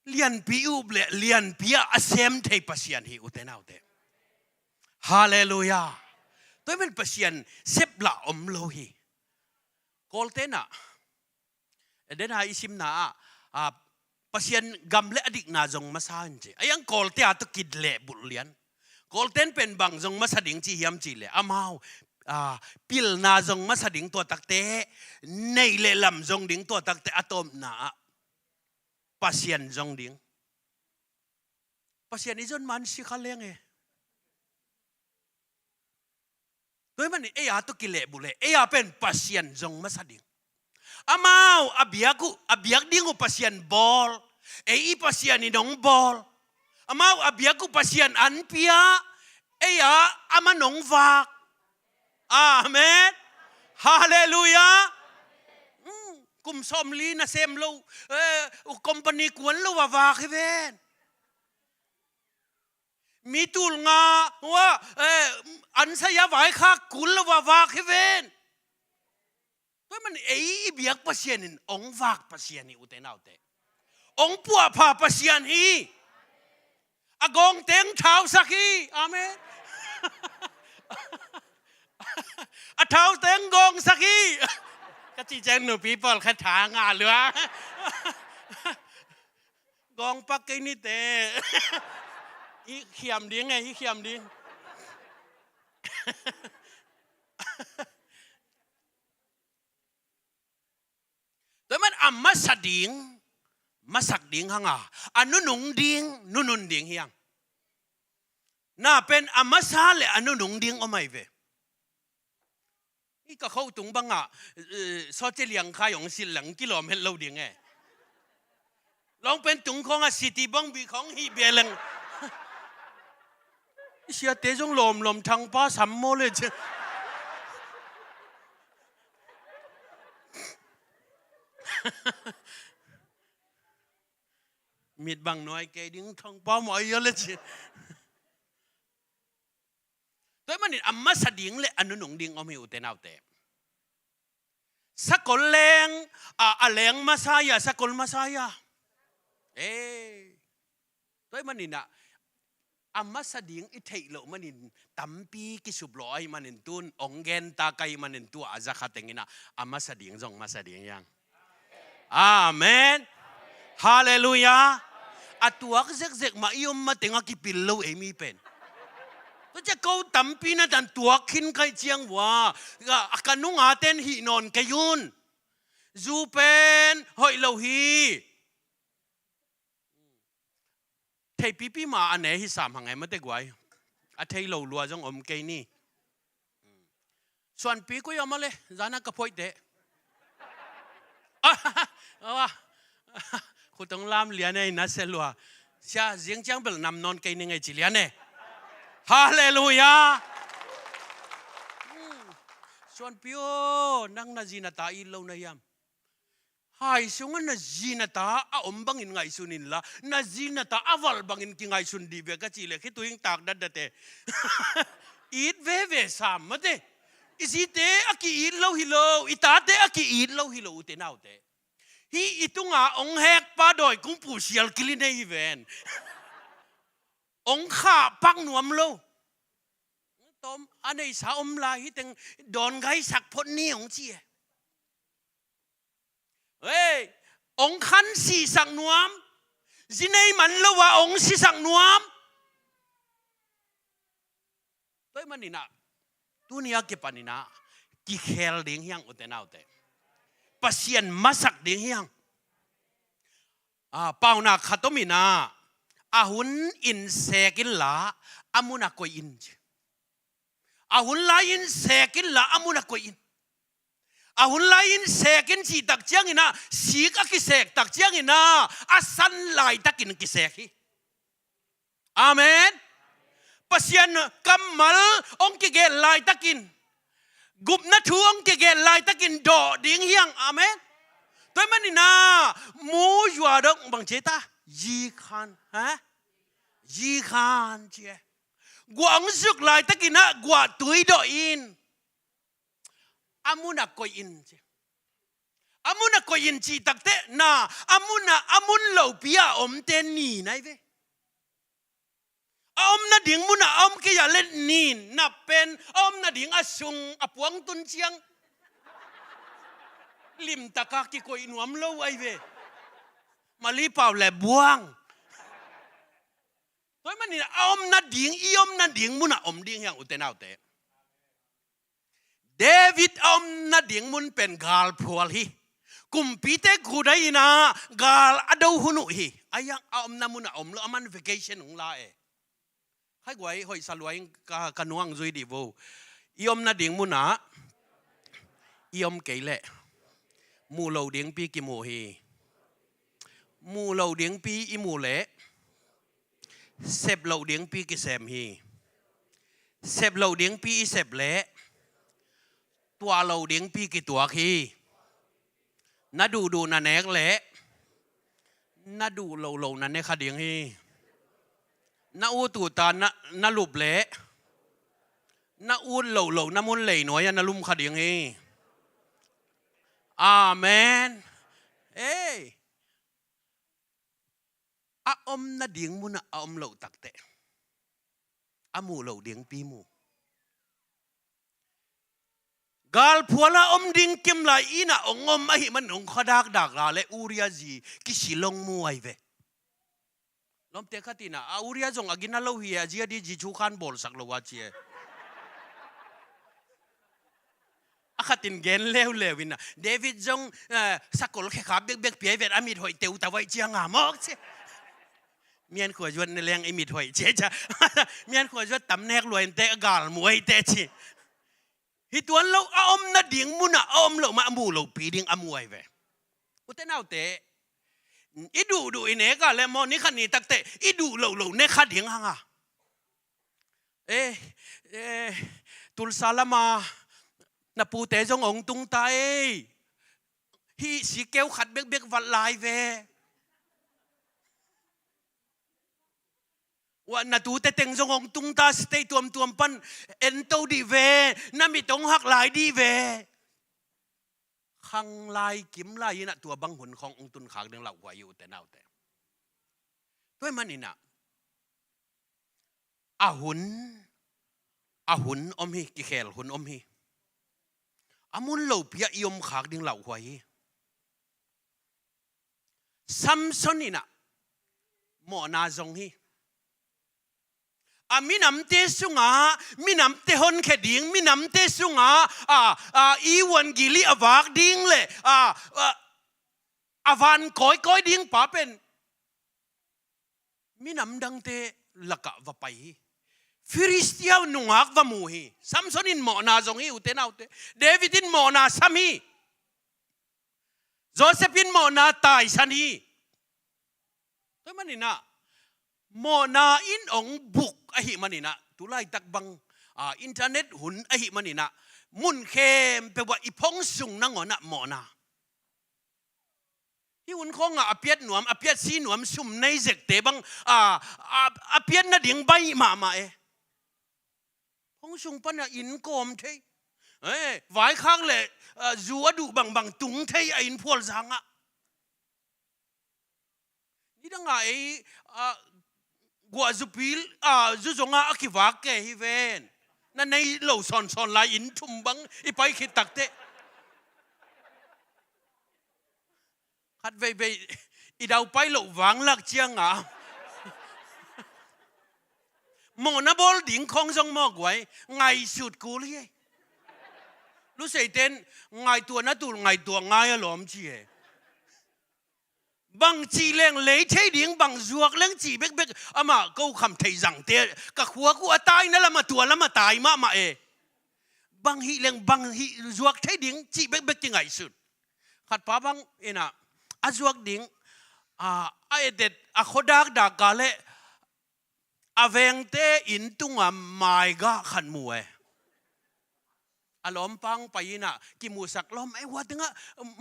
Lianpi i up le lianpi ah a sem thei Pasian hi ute naute. Halleluiah. Tua hi man Pasian sep lah om lo hi. Kawlte na, Eden a i simna ah, a, Pasian gam le a dikna zong masa in ci. A yang Kawlte a tawh kilehbulh lian. Kawlten pen bang zong masa ding ci hiam cihleh, amau, a, pilna zong masa ding tua takte, neih le lam zong ding tua takte, a tawpna ah Pasian zong ding. Pasian i zon man si kha leng e. Tua hi manin ei a tawh kilehbulh e, ei a pen Pasian zong masa ding. Amau a biak uh, a biak ding uh Pasian bawl, ei i Pasian in ong bawl. Amau a biak uh Pasian an pia, ei a aman ong vak. Amen. Halleluiah. Hmm, kum sawmli nasem lo, eh, company kuan lo a vak hi ven. Mi tul nga, ua, eh, an sai a vaikhak kul lo a vak hi ven. Tua hi man ei i biak Pasian in ong vak Pasian hi ute naute. Ong puahpha Pasian hi. A gawngte ong thausak hi. Amen. A thaute ong gawngsak hi. Ka cih ciang nupi pawlkhat tha ngah lua. Gawng pak kei nite. Hih khiam ding e, hih khiam ding. Tua hi man a masa ding, masak ding hang a, a nunung ding, nunun ding hi hang. Na pen a masa le a nunung ding om ahi ve. I ka khoh tung bangah, eh, sawce liangkhai hong silh leng kilawm het lo ding e. Lawng pen tung khawngah city bawngbi khawng hih bia leng. I siate zong lawmlawm thangpa sam maw le ci. Mit bang nuai kei ding thangpa maw ahi a le ci. Tua hi manin a masa ding le a nunung ding om hi ute naute. Sakol leng, a, a leng masa ia, sakol masa ia. Eh. Tua hi manin ah, a masa ding i theih loh manin tampi kisuplawh ahi manin tun, ong genta ka hi manin tua a zakha tengin ah, a masa ding zong masa ding hiang. Amen. Halleluiah. A tuak zekzek mah i om mateng a kipil lo ei mi pen. Tua ciah ko tampi na dan tuak khin kai ciang vua. A ka nunga ten hih nawn kei un. Zu pen hoih lo hi. Theipipi ma a ne hi sam hang e mate guai. A thei lo lua zong om kei ni. Suanpi koi om a le, zana ka phoihte. Awa. Khutong lam lian e, na se lua. Sia zing ciang bel nam nawn kei ni ngei ci lian e. Halleluiah. Hmm. Suanpi aw, nang na zi na ta it lo na hiam? Hai sungah na zi na ta a om bangin ngaihsun inla, na zi na ta a valh bangin kingaihsun dih ve ka cih leh, khitui in tak datdat e. It veve sam mate. I zite a ki-it lo hi lo, i tate a ki-it lo hi lo, ute naute. Hih i tunga ong hekpa dawi kungpu sial kili nei hi ven. Ong khahpak nuam lo. Tawm a neisa om lai hi teng dawn gaisak phot ni ong ci e. Hei, ong khan sisak nuam. Zi nei man lo a ong sisak nuam. Tua ahih manin ah, tuni a kipanin ah kikhel ding hi hang, ute naute. Pasian masak ding hi hang. Ah, paunak khat om in ah, a hun in sek inla a mun ah koih in ci. A hun lai in sek inla a mun ah koih in. A hun lai in sek in cih tak ciangin ah, sik a kisek tak ciangin ah, a san laitakin kisek hi. Amen. Pasian kammal ong kigen laitakin, gupna thu ong kigen laitakin dawh ding hi hang. Amen. Tua ahih manin ah, mu zua dong bang ci ta, zikhan, ha? Zikhan ci e. Guah ong zuk laitakin ah guahtui dawh in. A mun ah koih in ci. A mun ah koih in cih takteh na, a mun ah, a mun lopi a omte nin ahi ve. A om nading mun ah a om kei a leh nin, na pen a om nading a sung a puang tun ciang limtak a kikoih nuam lo ahi ve. Mali pau leh buang. Tua ahih manin a om nading, i om nading mun ah om ding hi hang, ute naute. David a om nading mun pen galphual hi. Kumpite khut ah in ah gal a do hun uh hi. A yang a omna mun ah om lo, aman vacation hong la e. Khai guai hoih sa lua in ka, ka nuang zui dih vo. I om nading mun ah i om kei leh muh loh dingpi kimu hi. Muh loh dingpi i muh leh sep loh dingpi kisem hi. Sep loh dingpi i sep leh tuah loh dingpi kituak hi. Na duhduh na nek leh na duh lohloh na ne kha ding hi. Na ut uh ta na, na lup leh na ut lohloh na mun leinuai ah na lum kha ding hi. Amen. Ei. A om nading mun ah a om loh takteh a muh loh dingpi mu. Galphual ah om ding kim lai in ah ong om ahih man ong khuadakdak la leh Uria zi kisi long mu ahi ve. Lawmte khat in ah, a Uria zong a gina lo hi e, a zi a di zi chu khan bawlsak lo a ci e. A khat in gen leuleu in ah, David zong, eh, sakol khekhap bekbek pia hi vet, a mit hoih teu ta vai ciang a mawk ci. Mian khua zuat ne leng i mit hoih ci cia. Mian khua zuat tam nek lua in teh a gal muai teh ci. Hi tuan lo, a om nading mun ah a om loh mah a muh lohpi ding a muh ahi ve. Ute naute, i duhduh i nek a leh maw, ni khat ni takteh i duh lohloh ne kha ding hang a. Eh, eh, Tulsa lam ah na pute zong ong tung ta ei. Hih sikeu khat bekbek vat lai ve. Ua, na tute teng zong ong tung ta, state tuamtuam pan en to dih ve, na mit ong hak lai dih ve. Khang lai kim lai in ah tua bang hun khawng ong tun khak ding lauhuai hi, ute naute. Tua ahih manin ah, a hun, a hun om hi, kikhel hun om hi. A mun lopi ah i om khak ding lauhuai hi. Samson in ah mawhna zong hi. A minamte sungah, minamte honkhia ding, minamte sungah, a, a, i uangil i a vak ding leh, a, a, a van kawikawi ding pa pen minam dangte lakah va pai hi. Filistia nungak va mu hi. Samson in mawhna zong hi, ute naute. David in mawhna sam hi. Joseph in mawhna taisan hi. Tua ahih manin ah, mawhna in ong buk ahih manin ah, tulaitak bang, ah, internet hun ahih manin ah, mun khempeuh ah i phone sung nangawn ah mawhna. Hih hun khawng ah a piat nuam, a piat si nuam, sum nei zekte bang, ah, a, a piat nading baih mahmah e. Kong sung pana inn kawm thei. Eh, vaikhak le, ah, zu a duh bangbang tung thei a inn phual zangah. Nidang a ei, ah, guah zupil, ah, zu zongah a kivak ke hi ven. Na nei lo sawnsawn lai inn thum bang i pai khit takteh. Khat veivei i daupai loh vanglak cianga mawhna bawl ding khawng zong mawh guai, ngaihsut kul hi. Luseiten ngaihtuahna tul ngaihtuah ngai a lawm ci he. Bang cih leng lei thei ding, bang zuak leng cih bekbek, amah ko kham thei zangte, ka khuak uh a taina lam a tua lam a tai mahmah e. Bang hih leng bang hih zuak thei ding cih bekbek kingaihsun. Khatpa bang inah a zuak ding, a, a etet a khuadakdak ka leh a vengte inn tungah maigah khat mu e. A lawmpang pai inah kimuhsak lawm, ei, hua tengah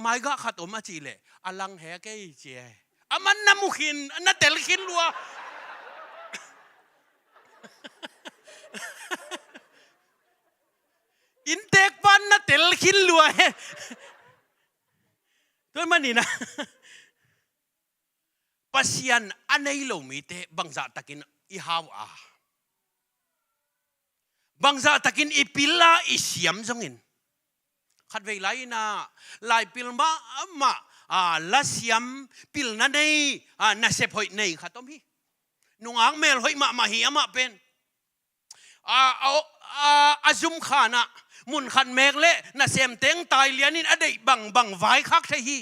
maigah khat om a cih leh a lang he kei ci e. A man na mu khin, na tel khin lua. Inntekpan na tel khin lua he. Tua maninah Pasian a nei lo mite bangzahtakin i hau a, bangzahtakin i pil a, i siam zongin, khatvei lai inah laipil mahmah, a, lasiam pilna nei, a, nasep hoih nei khat om hi. Nungak mel hoih mahmah hi amah pen. A, a, a, a zum khanah mun khat mek leh nasemteng tailianin a deih bangbang vaikhak thei hi.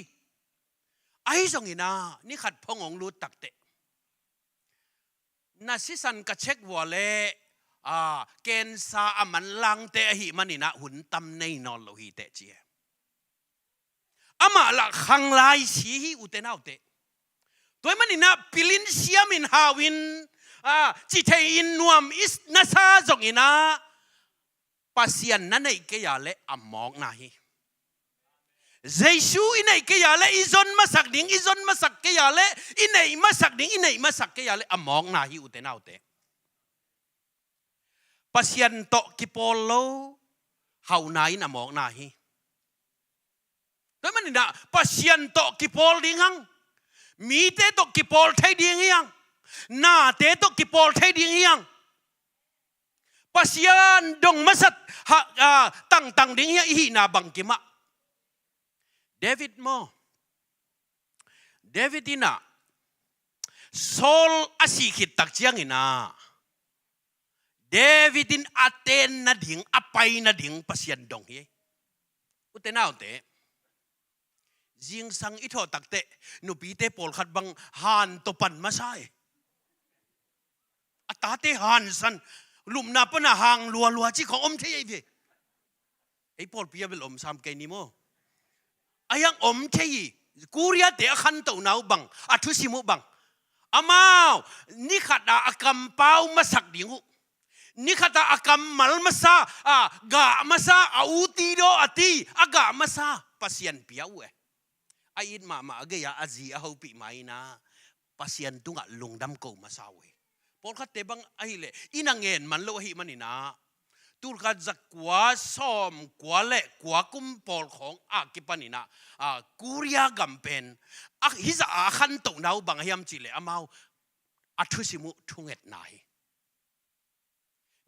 Ahi zonginah ni khat phong hong lut takteh, na sisan ka check vua leh, a, cancer a manlangte ahih maninah hun tam nei nawn lo hi teh ci e. Amah lah khanglai si hi, ute naute. Tua ahih maninah pilin siamin hauin, a, cithei-in nuam i s-, na sa zonginah Pasian na neih kei a leh a mawkna hi. Jesu i neih kei a leh i zon masak ding, i zon masak kei a leh i neih masak ding, i neih masak kei a leh a mawkna hi, ute naute. Pasian tawh kipawl lo hauhna in a mawkna hi. Tua maninah Pasian tawh kipawl ding hang, mite tawh kipawl thei ding hi hang, nate tawh kipawl thei ding hi hang. Pasian dong masat ha, a, tangtang ding hi hang i hihna bangkimah. David maw? David inah Saul a sih khit tak cianginah David in a ten nading, a pai nading Pasian dong hi. Ute naute, zingsang i thawh takteh nupite pawlkhat bang han tawh pan masa e. A tate hansan, lupna pana hang lualua ci khong om thei ei ve. Ei pawlpi a bel om sam kei ni maw? A hiang om thei hi. Korea-te a khantohna uh bang, a thusim uh bang, amau ni khatah a kampau masak ding uh, ni khatah a kammal masa, a gah masa, a uti daw a ti a gah masa Pasian pia uh e. A it mahmah a gei-ah a zi a hopih ma inah Pasian tungah lungdam ko masa uh hi. Pawlkhatte bang ahileh inn a ngen man lo ahih maninah, tulkhat zakua sawmkua le kua kum pawl khawng a kipaninah, a, Korea gam pen a hizah a khantohna uh bang a hiam cihleh amau a thusim uh thungetna hi.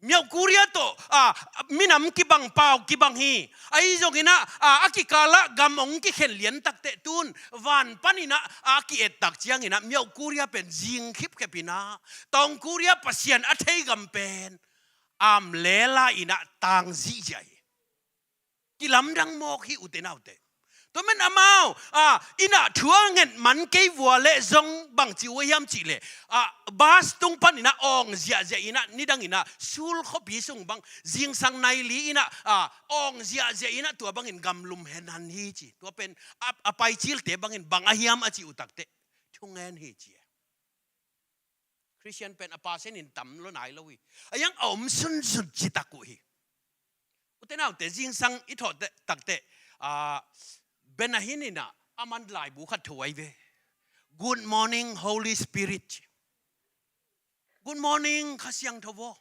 Myauk Korea tawh, a, minam kibang, pau kibang hi. Ahi zonginah, a, a kikalah gam hong kikhen lian takteh tun van paninah a ki-et tak cianginah Myauk Korea pen zing khipkhep inah, Tawng Korea Pasian a thei gam pen amlela inah tang zihziah hi. Kilamdang mawk hi, ute naute. Tua man amau, a, inah thu a nget man kei vua leh zong bangci uh a hiam cihleh, a, bus tung paninah awng ziahziah inah, nidanginah Seoul khuapi sung bang zingsang nai li inah, a, awng ziahziah inah tua bangin gamlum henan hi ci. Tua pen a, a pai cilte bangin bang a hiam a ci uh takteh thungen hi ci e. Khristian pen a pasenin tam lo nai lo hi. A hiang a om sunsun citak uh hi. Ute naute, zingsang i thawh te, takteh, a, Benny Hinn inah a man laibu khat tho ai ve. Good morning, Holy Spirit. Good morning, Kha Siangtho aw.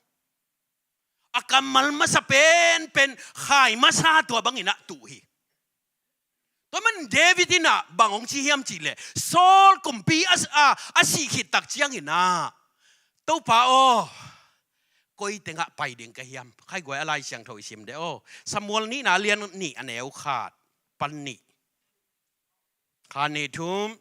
A kammal masa penpen khai masa tua bangin ah tuh hi. Tua man David in ah bang hong ci hiam cih leh, Saul kumpi a, a, a sih khit tak ciangin ah, Topa aw, koi tengah pai ding ka hiam? Khaiguai a Lai Siangtho i sim deuh aw. Samuel nihna lian nih a neu khat pan nih. Khat nih thum.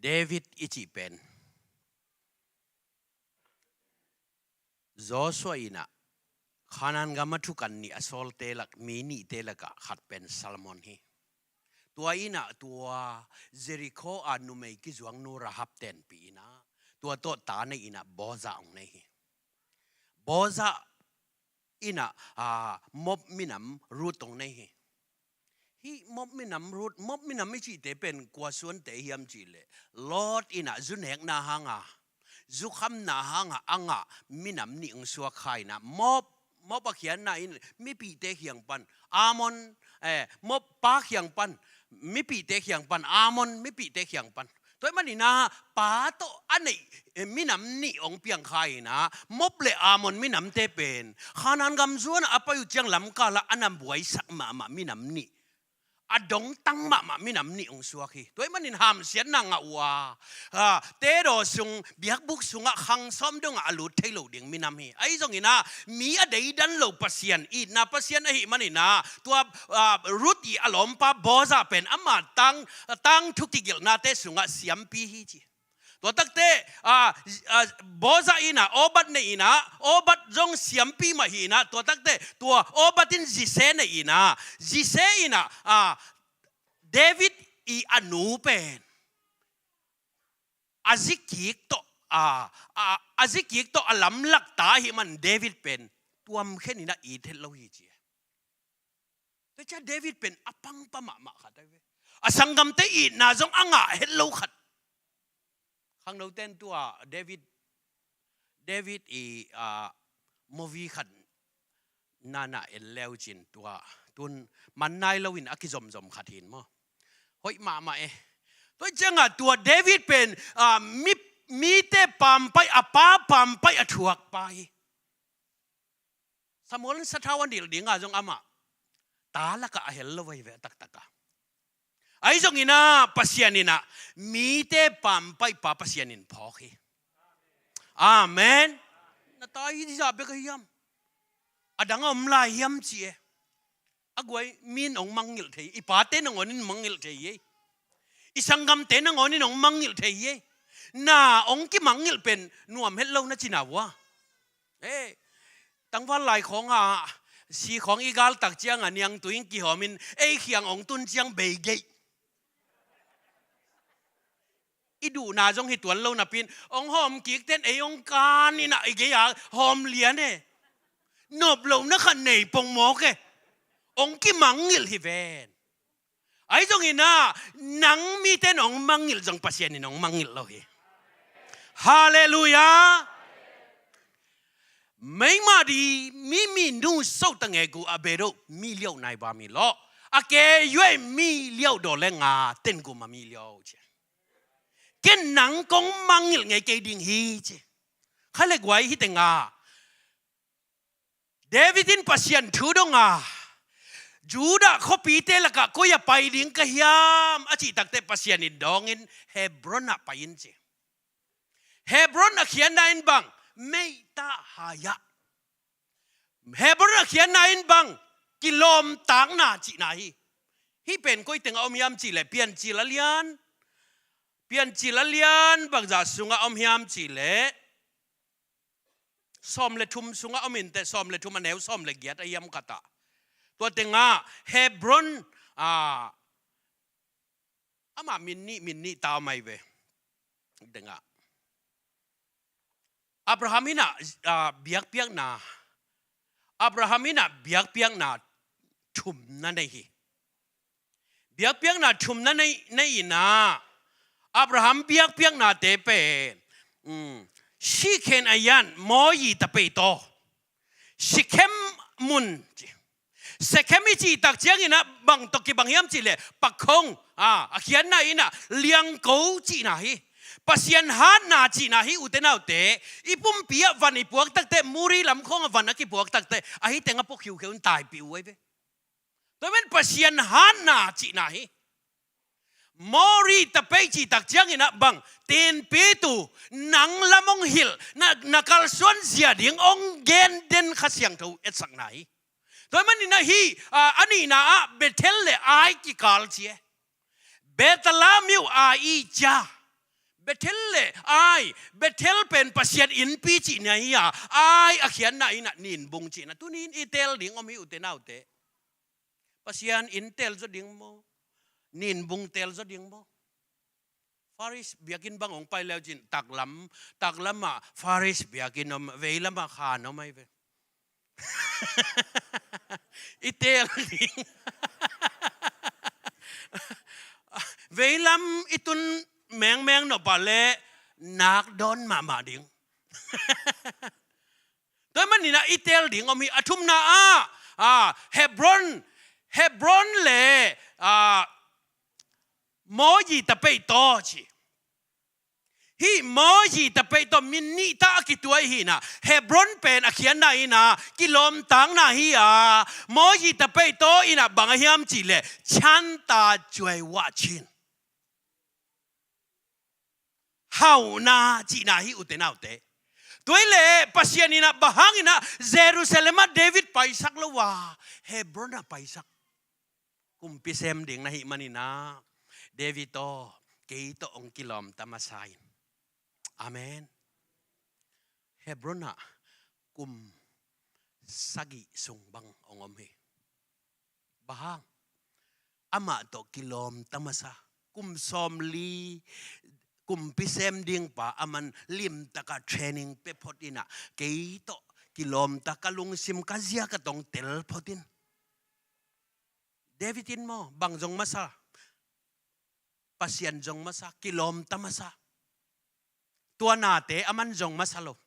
David i cih pen Joshua in ah Kanaan gam a thukan nih a sawlte lak, mi nihte lakah khat pen Solomon hi. Tua in ah tua Jericho a numei kizuang nu Rahab tenpih in ah, tua tawh ta nei in ah Boaz hong nei hi. Boaz in ah, a, Moab minam Ruth hong nei hi. Hih Moab minam Ruth, Moab minam i cihte pen kua suante hiam cih leh, Lot in ah zu nekna hanga, zu khamna hanga a ngah minam nih hong suak kha in ah, Moab, Moab a khiatna in mipihte kiang pan, Ammon, eh, Moab pa kiang pan, mipihte kiang pan, Ammon mipihte kiang pan. Tua ahih manin ah pa tawh a neih, eh, minam nih hong piang kha in ah, Moab le Ammon minamte pen Kanaan gam zuan ah a pai uh ciang lamkal ah a na buaisak mahmah minam nih, a dongtang mahmah minam nih hong suak hi. Tua ahih manin hamsiatna ngah uh a, a, tedaw sung, biakbuk sungah khang sawm dongah a lut thei lo ding minam hi. Ahi zongin ah mi a deidan lo Pasian, itna Pasian ahih manin ah, tua, a, Ruth i a lawmpa Boaz pen ama tang, tangthu kigelhnate sungah siampi hi ci. Tua takte, a, a, Boaz in ah Obed nei in ah, Obed zong siampi mah hi in ah, tua takte tua Obed in Jesse nei in ah, Jesse in ah, a, David i a nu pen a zi kik tawh, a, a, a zi kik tawh a lamlak ta ahih man David pen tuam khen in ah it het lo hi ci. Tua ciang David pen a pangpa mahmah khat ahi ve. A sanggamte itna zong a ngah het lo khat. Khangnote in tua David, David i, a, movie khat na na en le uh cin tua, tun man nai lo in a kizomzom khat hi in maw. Hoih mahmah e. Tua ciangah tua David pen, a, mi, mite pampai, a pa pampai a thuak pa hi. Samuel in sathau a nilh dingah zong amah ta lakah a hel lo ahi ve a taktakah. Ahi zongin ah Pasian in ah mite pampai pa Pasian in phawk hi. Amen. Na ta hi zah bek ahi hiam? A dang a om lai hiam ci e. A guai mi in hong mangngilh thei, i pate nangawn in mangngilh thei hi ei. I sanggamte nangawn in hong mangngilh thei hi ei. Na hong kimangngilh pen nuam het lo na ci na vua. Eh, tangval lai khawng ah si khawng i gal tak ciangah niangtui in kihawm in ei kiang hong tun ciang bei geih. I duhna zong hi tuan lo napi in hong hawm kik ten ei hong kan in ah i gei-a hawm lian e. Nop lohna khat nei pongmawk e. Hong kimangngilh hi ven. Ahi zongin ah nang mite in hong mangngilh zong Pasian in hong mangngilh lo hi. Halleluiah. မိန်းမသည် မိမိနူဆိုးသငယ်ကို အဘယ်သို့ မေ့လျော့နိုင်ပါမည်လဲၣ်။ အကယ်၍ မေ့လျော့သော်လည်း ငါသင့်ကို မမေ့လျော့။ က့ နန်းကောင်း မငိုက်ငယ် ကဲဒင်းဟီ ခါလဲၣ် ကွၢ်ဟီ တငါ David in Pasian thu dong a, Judah khuapite lakah koi ah pai ding ka hiam a cih takte Pasian in dawngin Hebron ah pai in ci. Hebron a khiatna in bang, meita haya. Hebron a khiatna in bang, kilawmtakna cihna hi. Hih pen koi tengah om hiam cihleh, Piancil a lian, Piancil a lian bangzah sungah om hiam cihleh, sawm le thum sungah om inteh, sawm le thum a neu sawm le giat a hiam khatah. Tua tengah Hebron, a, Amah min nih, min nih tau mai ve. Dengah Abraham in ah, ah, biakpiakna, Abraham in ah biakpiakna thumna nei hi. Biakpiakna thumna nei, nei in ah, Abraham biakpiaknate pen, um, Sikhen a yan Mawyi tapei taw, Sikhem mun ci. Sekhem i cih tak ciangin ah bang tawh kibang hiam cih leh, pakhong, a, a khiatna in ah liangko cihna hi. Pasian hatna cihna hi, ute naute. I pumpi ah van i puak takteh, Muri lam khawng ah van a kipuak takteh, ahi teng a pua khiukhiu in taipih uh ahi ve. Tua man Pasian hatna cihna hi. Mawyi tapei cih tak ciangin ah bang, tenpi tu, nang lam hong hilh, na, na kalsuan zia ding hong gen den Kha Siangtho etsakna hi. Tua manin ah hih, a, a nihna ah Bethel le Ai kikal ci e. Bethlehem miu Ai i cia. Bethel le Ai, Bethel pen Pasian innpi cihna hi a, Ai a khiatna in ah Ninbung cihna. Tuni in i teel ding om hi, ute naute. Pasian inn teel zaw ding maw? Ninbung teel zaw ding maw? Faris biakinn bang hong pai leu cin, taklam, taklam ah Faris biakinn om, veilam ah khan om ahi ve. I teel ding. Veilam i tun mengmeng nop ah leh nak dawn mahmah ding. Tua manin ah i teel ding om hi. A thumna ah, a, Hebron, Hebron le, a, Mawyi tapei taw ci. Hih Mawyi tapei taw min nih ta a kituak hi in ah, Hebron pen a khiatna in ah kilawmtatna hi a, Mawyi tapei taw in ah bang a hiam cih leh, chanta cuai wah cin. Hauhna cihna hi, ute naute. Tua hi leh Pasian in ah bang hangin ah Jerusalem ah David paisak lo a, Hebron ah paisak? Kumpi sem ding na hih manin ah, David aw, kei tawh hong kilawmta masa in. Amen. Hebron ah kum sagih sung bang hong om hi. Bang hang? Amah tawh kilawmta masa. Kum sawmli kumpi sem ding pa, aman limtak a training pia phot in ah, kei tawh kilawmta, ka lungsim ka zia ka tong tel phot in. David in maw, bang zong masa? Pasian zong masa, kilawmta masa. Tua nate aman zong masa lo.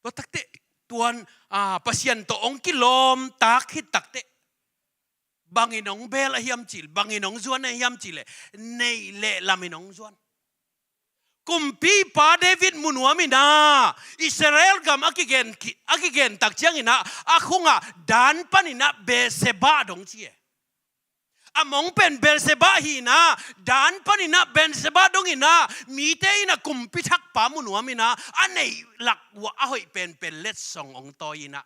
Tua takteh, tuan, a, Pasian tawh hong kilawmta khit takteh, bangin hong bel a hiam cih, bangin hong zuan a hiam cih leh, neih le lamin hong zuan. Kumpipa David mu nuam in ah, Israel gam a kigen, a kigen tak ciangin ah, a khung ah Dan panin ah Beersheba dong ci e. A mong pen Beersheba hi in ah, Dan panin ah Beersheba dong in ah, mite in ah kumpi thakpa mu nuam in ah, a neih lak uah a hoih penpen letsong hong tawi in ah,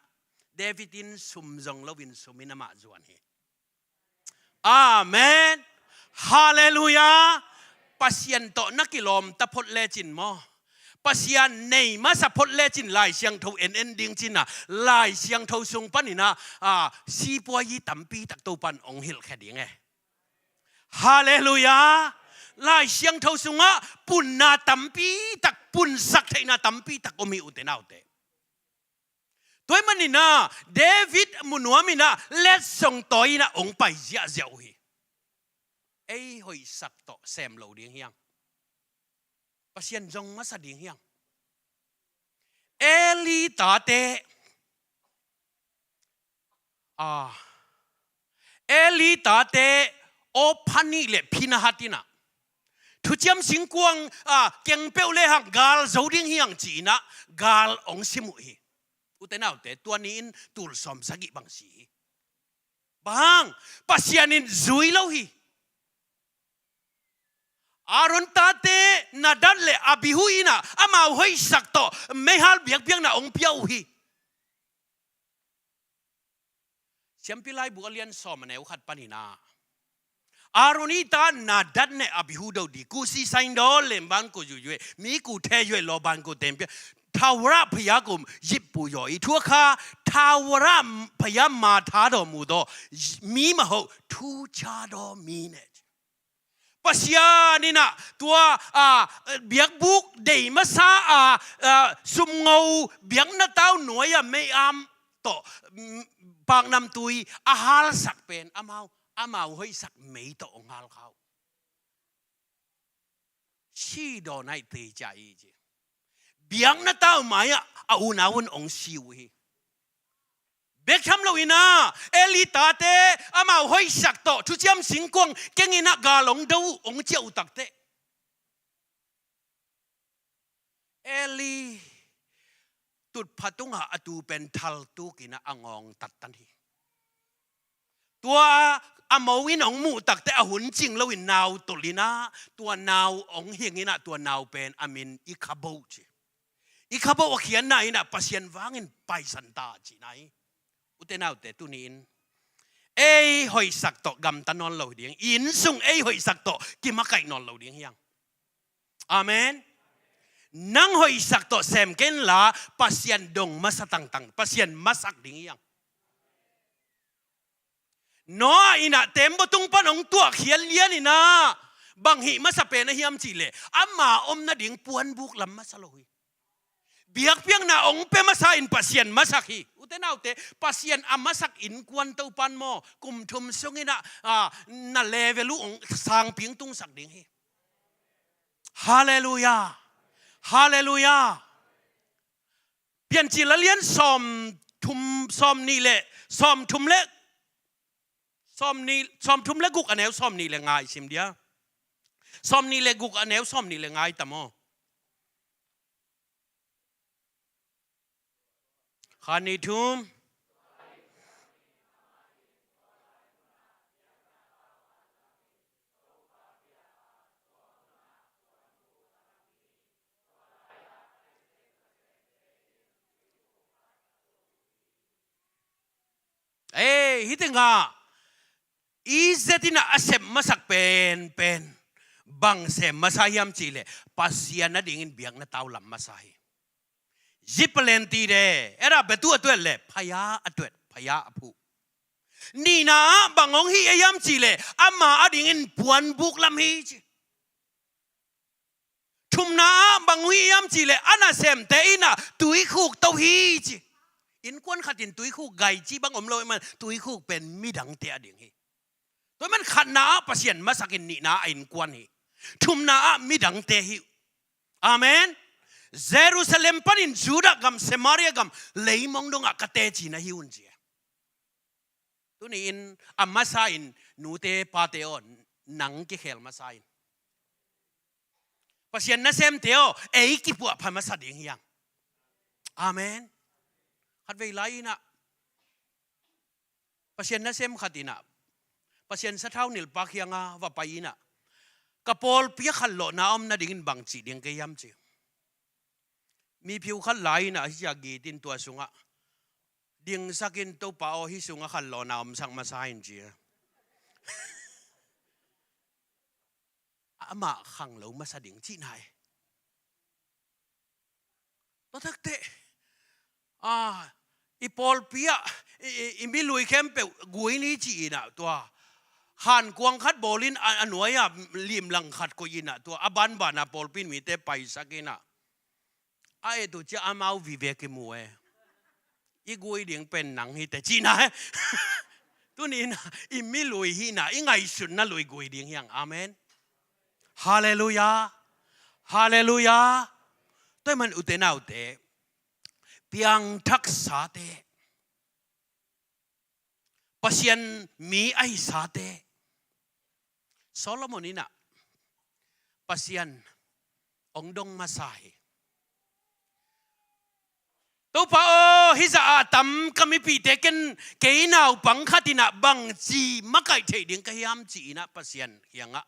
David in sum zong loin sum in amah zuan hi. Amen. Halleluiah. Pasian tawh na kilawmta phot lecin maw, Pasian nei masa phot lecin, Lai Siangtho en en ding cin ah, Lai Siangtho sung panin ah, a, sipuayi tampi tak Topan hong hilhkhia ding e. Halleluiah. Lai Siangtho sungah punna tampi tak, punsak theihna tampi tak om hi, ute naute. Tua ahih manin ah, David mu nuam in ah, letsong tawi in ah hong pai ziahziah uh hi. Ei hoihsak tawh sem lo ding hiang. Pasian zong masa ding hiang. Eli tate, a, Eli tate, Hophni le Phinehas in ah, thuciam singkuang, a, keng peuh lehang gal zo ding hiang ci in ah, gal hong sim uh hi. Ute naute, tua ni in tul sawm sagih bang si hi. Bang hang? Pasian in zui lo hi. Aaron tate Nadab le Abihu in ah, amau hoihsak tawh meihal biakpiakna hong pia uh hi. Siampi Laibu a lian sawm, a neu khat panin ah, Aaron i ta Nadab ne Abihu do di, ku si sain do lemban ku yu yue, mi ku the yue loban ku tempia, thawara phaya ku yip pu yo i, thua kha thawara phaya ma tha do mu do, mi ma ho thu cha do mi ne. Pasian in ah tua, a, biakbuk deih masa a, a, sumngo biakna tau nuai-a mei-am tawh, mm, paknamtui a halsak pen amau, amau hoihsak mei tawh hong hal kha uh. Si dawn aih tei cia i ci. Biakna tau mai-ah a unau un hong si uh hi. Bek tham lo in ah Eli tate amau hoihsak tawh thuciam singkuang keng in ah gal hong do uh hong ciah uh takteh, Eli tutpha tungah a tu pen thaltuk in ah a ngawng tattan hi. Tua a mo in hong muh takteh a hun cing loin nau tolh in ah tua nau hong hing in ah tua nau pen a min Ikhabod ci. Ikhabod a khiatna in ah Pasian vangin paisan ta cihna hi. Ute naute, tuni-in ei hoihsak tawh gamta nawn lo ding, innsung ei hoihsak tawh kimakaih nawn lo ding hi hang. Amen. Nang hoihsak tawh sem kei inla Pasian dong masa tangtang, Pasian masak ding hi hang. Noah in ah teembaw tung pan hong tuahkhiat lian in ah bang hih masa pen a hiam cihleh ama om nading puanbuk lam masa lo hi. Biakpiakna hong pia masa in Pasian masak hi. Ute naute, Pasian a masak innkuan Topan maw, kum thum sung in ah, a, na level uh hong sangpi hong tungsak ding hi. Halleluiah. Halleluiah. Piancil a lian sawm thum, sawm nih le, sawm thum le, sawm nih, sawm thum le guk a neu sawm nih le nga i sim dia. Sawm nih le guk a neu sawm nih le nga i tam aw. Khat, nih, thum. Ei, hih tengah i zet in ah a sep masak penpen bang sem masa hiam cihleh Pasian a dingin biakna tau lam masa hi. Zipalen ti de, era betu a tuet le, phaya a tuet, phaya a phuh. Nihna ah bang hong hih a hiam cihleh ama a dingin puanbuk lam hi ci. Thumna ah bang hong hih hiam cihleh a nasemte in ah tuikhuk to hi ci. Innkuan khat in tuikhuk gai ci bang om lo ahih man tuikhuk pen midangte a ding hi. Tua ahih man khatna ah Pasian masak in, nihna ah a innkuan hi. Thumna ah midangte hi. Amen. Jerusalem panin Judah gam, Samaria gam, leimong dongah ka teci na hi un ci. Tuni-in a masa in, nute pate aw, nang kikhel masa in. Pasian nasemte aw, ei kipuahpha masa ding hi hang. Amen. Khatvei lai in ah Pasian nasem khat in ah Pasian sathau nilhpa kiangah va pai in ah, ka pawlpi ah khanlawhna om nadingin bang cih ding ka hiam ci. Miphiu khat lai in ah hih ciang git in tua sungah dingsak in, Topa aw, hih sungah khanlawhna omsak masa in ci. Amah khanglo masa ding cihna hi. Tua takteh, a, i pawlpi ah i, i, i milui khempeuh gui ni ci in ah tua hankuang khat bawl in a, a nuai-ah limlang khat koih in ah tua a banban ah pawlpi in mite paisak in ah, a et uh ciang amau vive kimu e. I gui ding pen nang hi teh cihna hi. Tuni in ah i milui hihna, i ngaihsutna lui gui ding hi hang. Amen. Halleluiah. Halleluiah. Tua ahih man ute naute, piangthaksate, Pasian mi ahi sate, Solomon in ah Pasian hong dong masa hi. Topa aw, hih zah a tam ka mipihte ken, kei naupang khat in ah bangci makaih theih ding ka hiam ci in ah Pasian kiangah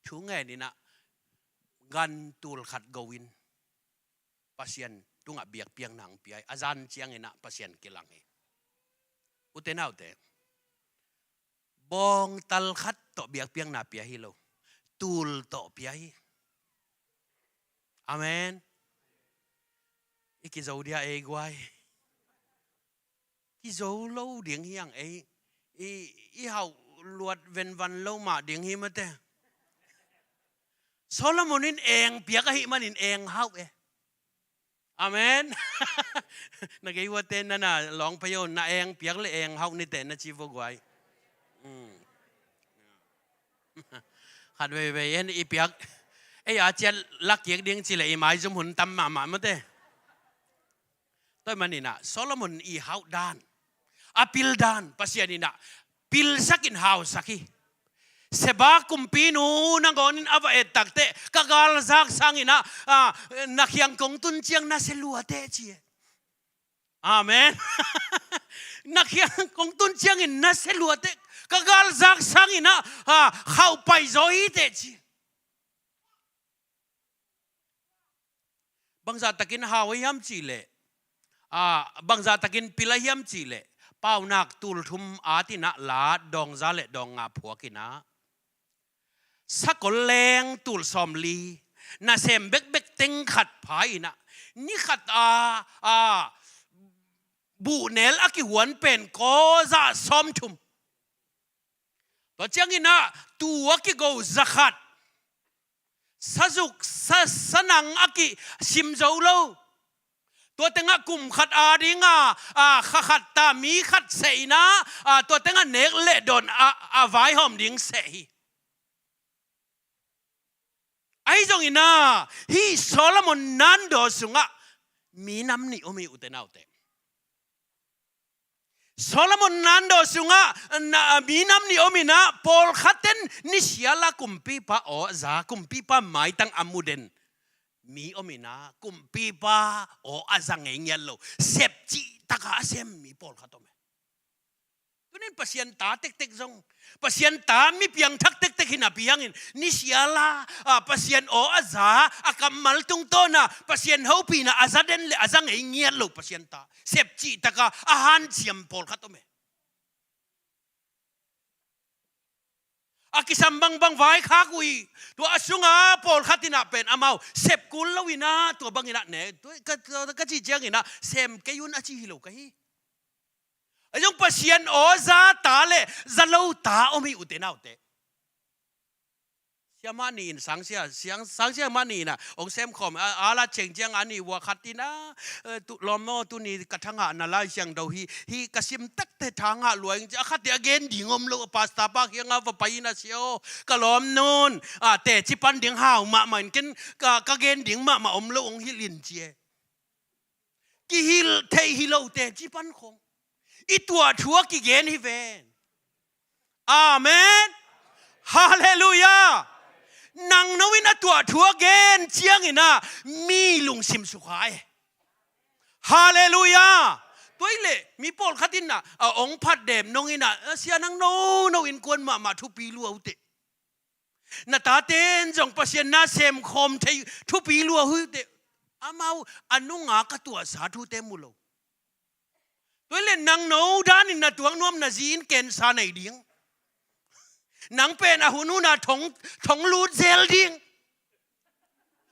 thu ngen in ah gan tul khat go in Pasian tungah biakpiakna hong pia hi. A zan ciangin ah Pasian kilang hi. Ute naute, bawngtal khat tawh biakpiakna pia hi lo, tul tawh pia hi. Amen. I kizo dia ei guai. Kizo lo ding hi hang ei. I, i hauh luat venvan lo mah ding hi mate. Solomon in eng piak ahih manin eng hauh e. Amen. Na gei uate na na lawng pei o, na eng piak le eng hauh nite na ci vo guai. Mm. Khat veivei en i piak. Ei a ciat lakkik ding ci le i maizum hun tam mahmah mate. Tua ahih manin ah Solomon i hauh dan, a pil dan Pasian in ah pilsak in hausak hi. Seba kumpinu nangawnin a va et takteh ka galzak sangin ah, ah, na kiang kong tun ciang na sia lua teh ci e. Amen. Na kiang kong tun ciangin na sia lua teh ka galzak sangin ah, ah, khauh pai zaw hi teh ci. Bangzah takin hau a hiam cih leh, ah, bangzah takin pil a hiam cih leh, Paunak tul thum at in ah la dawng za le dawng nga phuak in ah, sakol leng tul sawmli, nasem bekbek teng khat pha in ah, ni khat a, a, buhnel a kihuan pen kawza sawmthum. Tua ciangin ah tuu a kigo za khat, sazuk, sa, sanang a kisim zo lo. Tua tengah kum khat a ding a, a, kha khat ta mi khat seh in ah, a, tua tengah nek le dawn a, a vaihawm ding seh hi. Ahi zongin ah hih Solomon nandaw sungah minam nih om hi ute naute. Solomon nandaw sungah na, minam nih om in ah, pawlkhat ten ni siala kumpipa aw a za, kumpipa maitang a mu den mi om in ah, kumpipa aw a za ngei ngiat lo, sep cih taka a sem mi pawlkhat om e. Tunin Pasian ta tektek zong, Pasian ta mi piangthak tektek hi napi hangin, ni siala, ah, Pasian aw a za, a kammal tungtawn a Pasian hopihna a za den le a za ngei ngiat lo Pasian ta, sep cih taka a hanciam pawlkhat om e. A kisam bangbang vaikhak uh hi. Tua a sunga pawlkhat in ah pen amau sep kul lo in ah, tua bang in ah ne, tua ka, ka, ka cih ciangin ah sem kei un a ci hi lo ka hi. Ahi zong Pasian aw za ta le za lo ta om hi ute naute. Siamah nih in sangsia, siang, sangsia mah nih in ah hong semkhawm a, a la ceng ciang a nih ua khat in ah, eh, tu, lawm maw, tuni ka thangah na Lai Siangtho hi, hi ka sim takte thangah lua ing ci a, khatte a gen ding om lo, a pastor pa kiangah va pai in ah, sia aw, ka lawm nun, ah, teci pan ding hau mahmah in, ken ka, ka gen ding mahmah om lo hong hilh in ci e. Kihilh theih hi lo teci pan khong. I tuah thu a kigen hi ven. Amen. Halleluiah. Nangno in a tuah thu a gen ciangin ah mi lungsim sukha e. Halleluiah. Tua hi leh mi pawlkhat in ah, a hong phat dem nong in ah, a sia nangno, no innkuan mahmah thupi lua uh teh. Na taten zong Pasian na semkhawm thei thupi lua uh teh. Amau a nunga ka tuahsa thute mu lo. Tua hi leh nangno danin na tuak nuam na zi in cancer nei ding. Nang pen a hun huna thong, thong lut zel ding.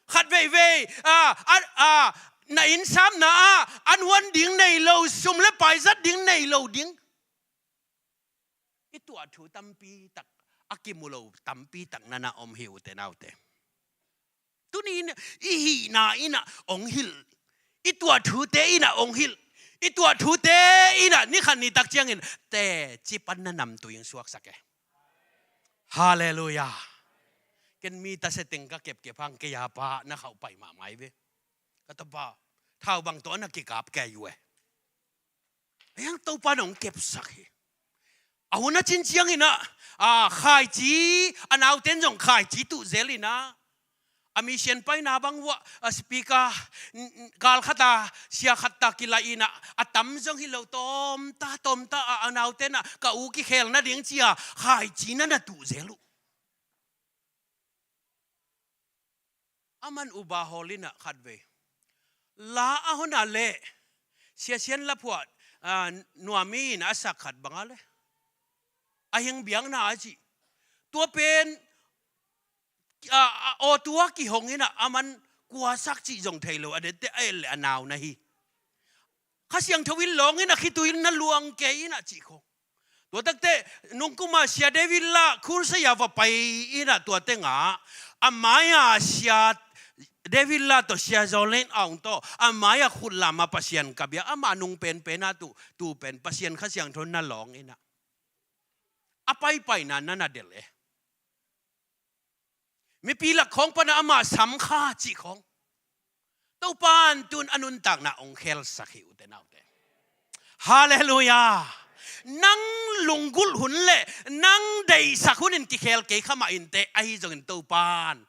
Khat veivei, a, a, a, na innsapna ah an huan ding nei lo, sum le pai zat ding nei lo ding. I tuah thu tampi tak, a kimu lo tampi tak na na om hi ute naute. Tuni in i hihna in ah hong hilh. I tuah thute in ah hong hilh. I tuah thute in ah ni khat ni tak ciangin teci pan na namtui in suaksak e. Halleluiah. Ken mi ta seteng ka kepkep hang kei a pa na khauh pai mahmah hi ve. Ka tapa thau bang tawh na kikap kei uh e. Ahi hang Topa in hong kepsak hi. A hun a cin ciangin ah, a, khaici, a nauten zong khaici tuh zel in ah, a mission paina bang uah, a, speaker, n-, n-, gal khat a sia khat ta kilaih in ah, a tam zong hi lo, tawmta, tawmta a, a nauten ah ka u kikhel nading ci a khaici na na tuh zel uh. A man uba hawl in ah khat vei la a hon a leh, Sia Sian Laphuah, a, nuam in a sak khat bang a leh, a hing biakna a cih. Tua pen, a, a, aw tua kihong in ah a man kua sak cih zong thei lo, a dette a et leh a nau na hi. Kha Siangtho in lawng in ah khitui na luang kei in ah cih khong. Tua takte, nungkum a Sia David lah Khur Saya va pai in ah tua tengah, a mai-a sia David la tawh, sia Jolene Aung tawh, a mai-a khut lam a Pasian ka bia, amah nung penpen a tu, tu pen Pasian Kha Siangtho na lawng inah, a paipaina na na delh e. Mipi lak khawng pana amah sam kha cih khawng, Topa in tun a nuntakna hong khelsak hi, ute naute. Halleluiah. Nang lunggulh hun le nang deihsak hunin kikhel kei kha mah inteh, ahi zongin Topa in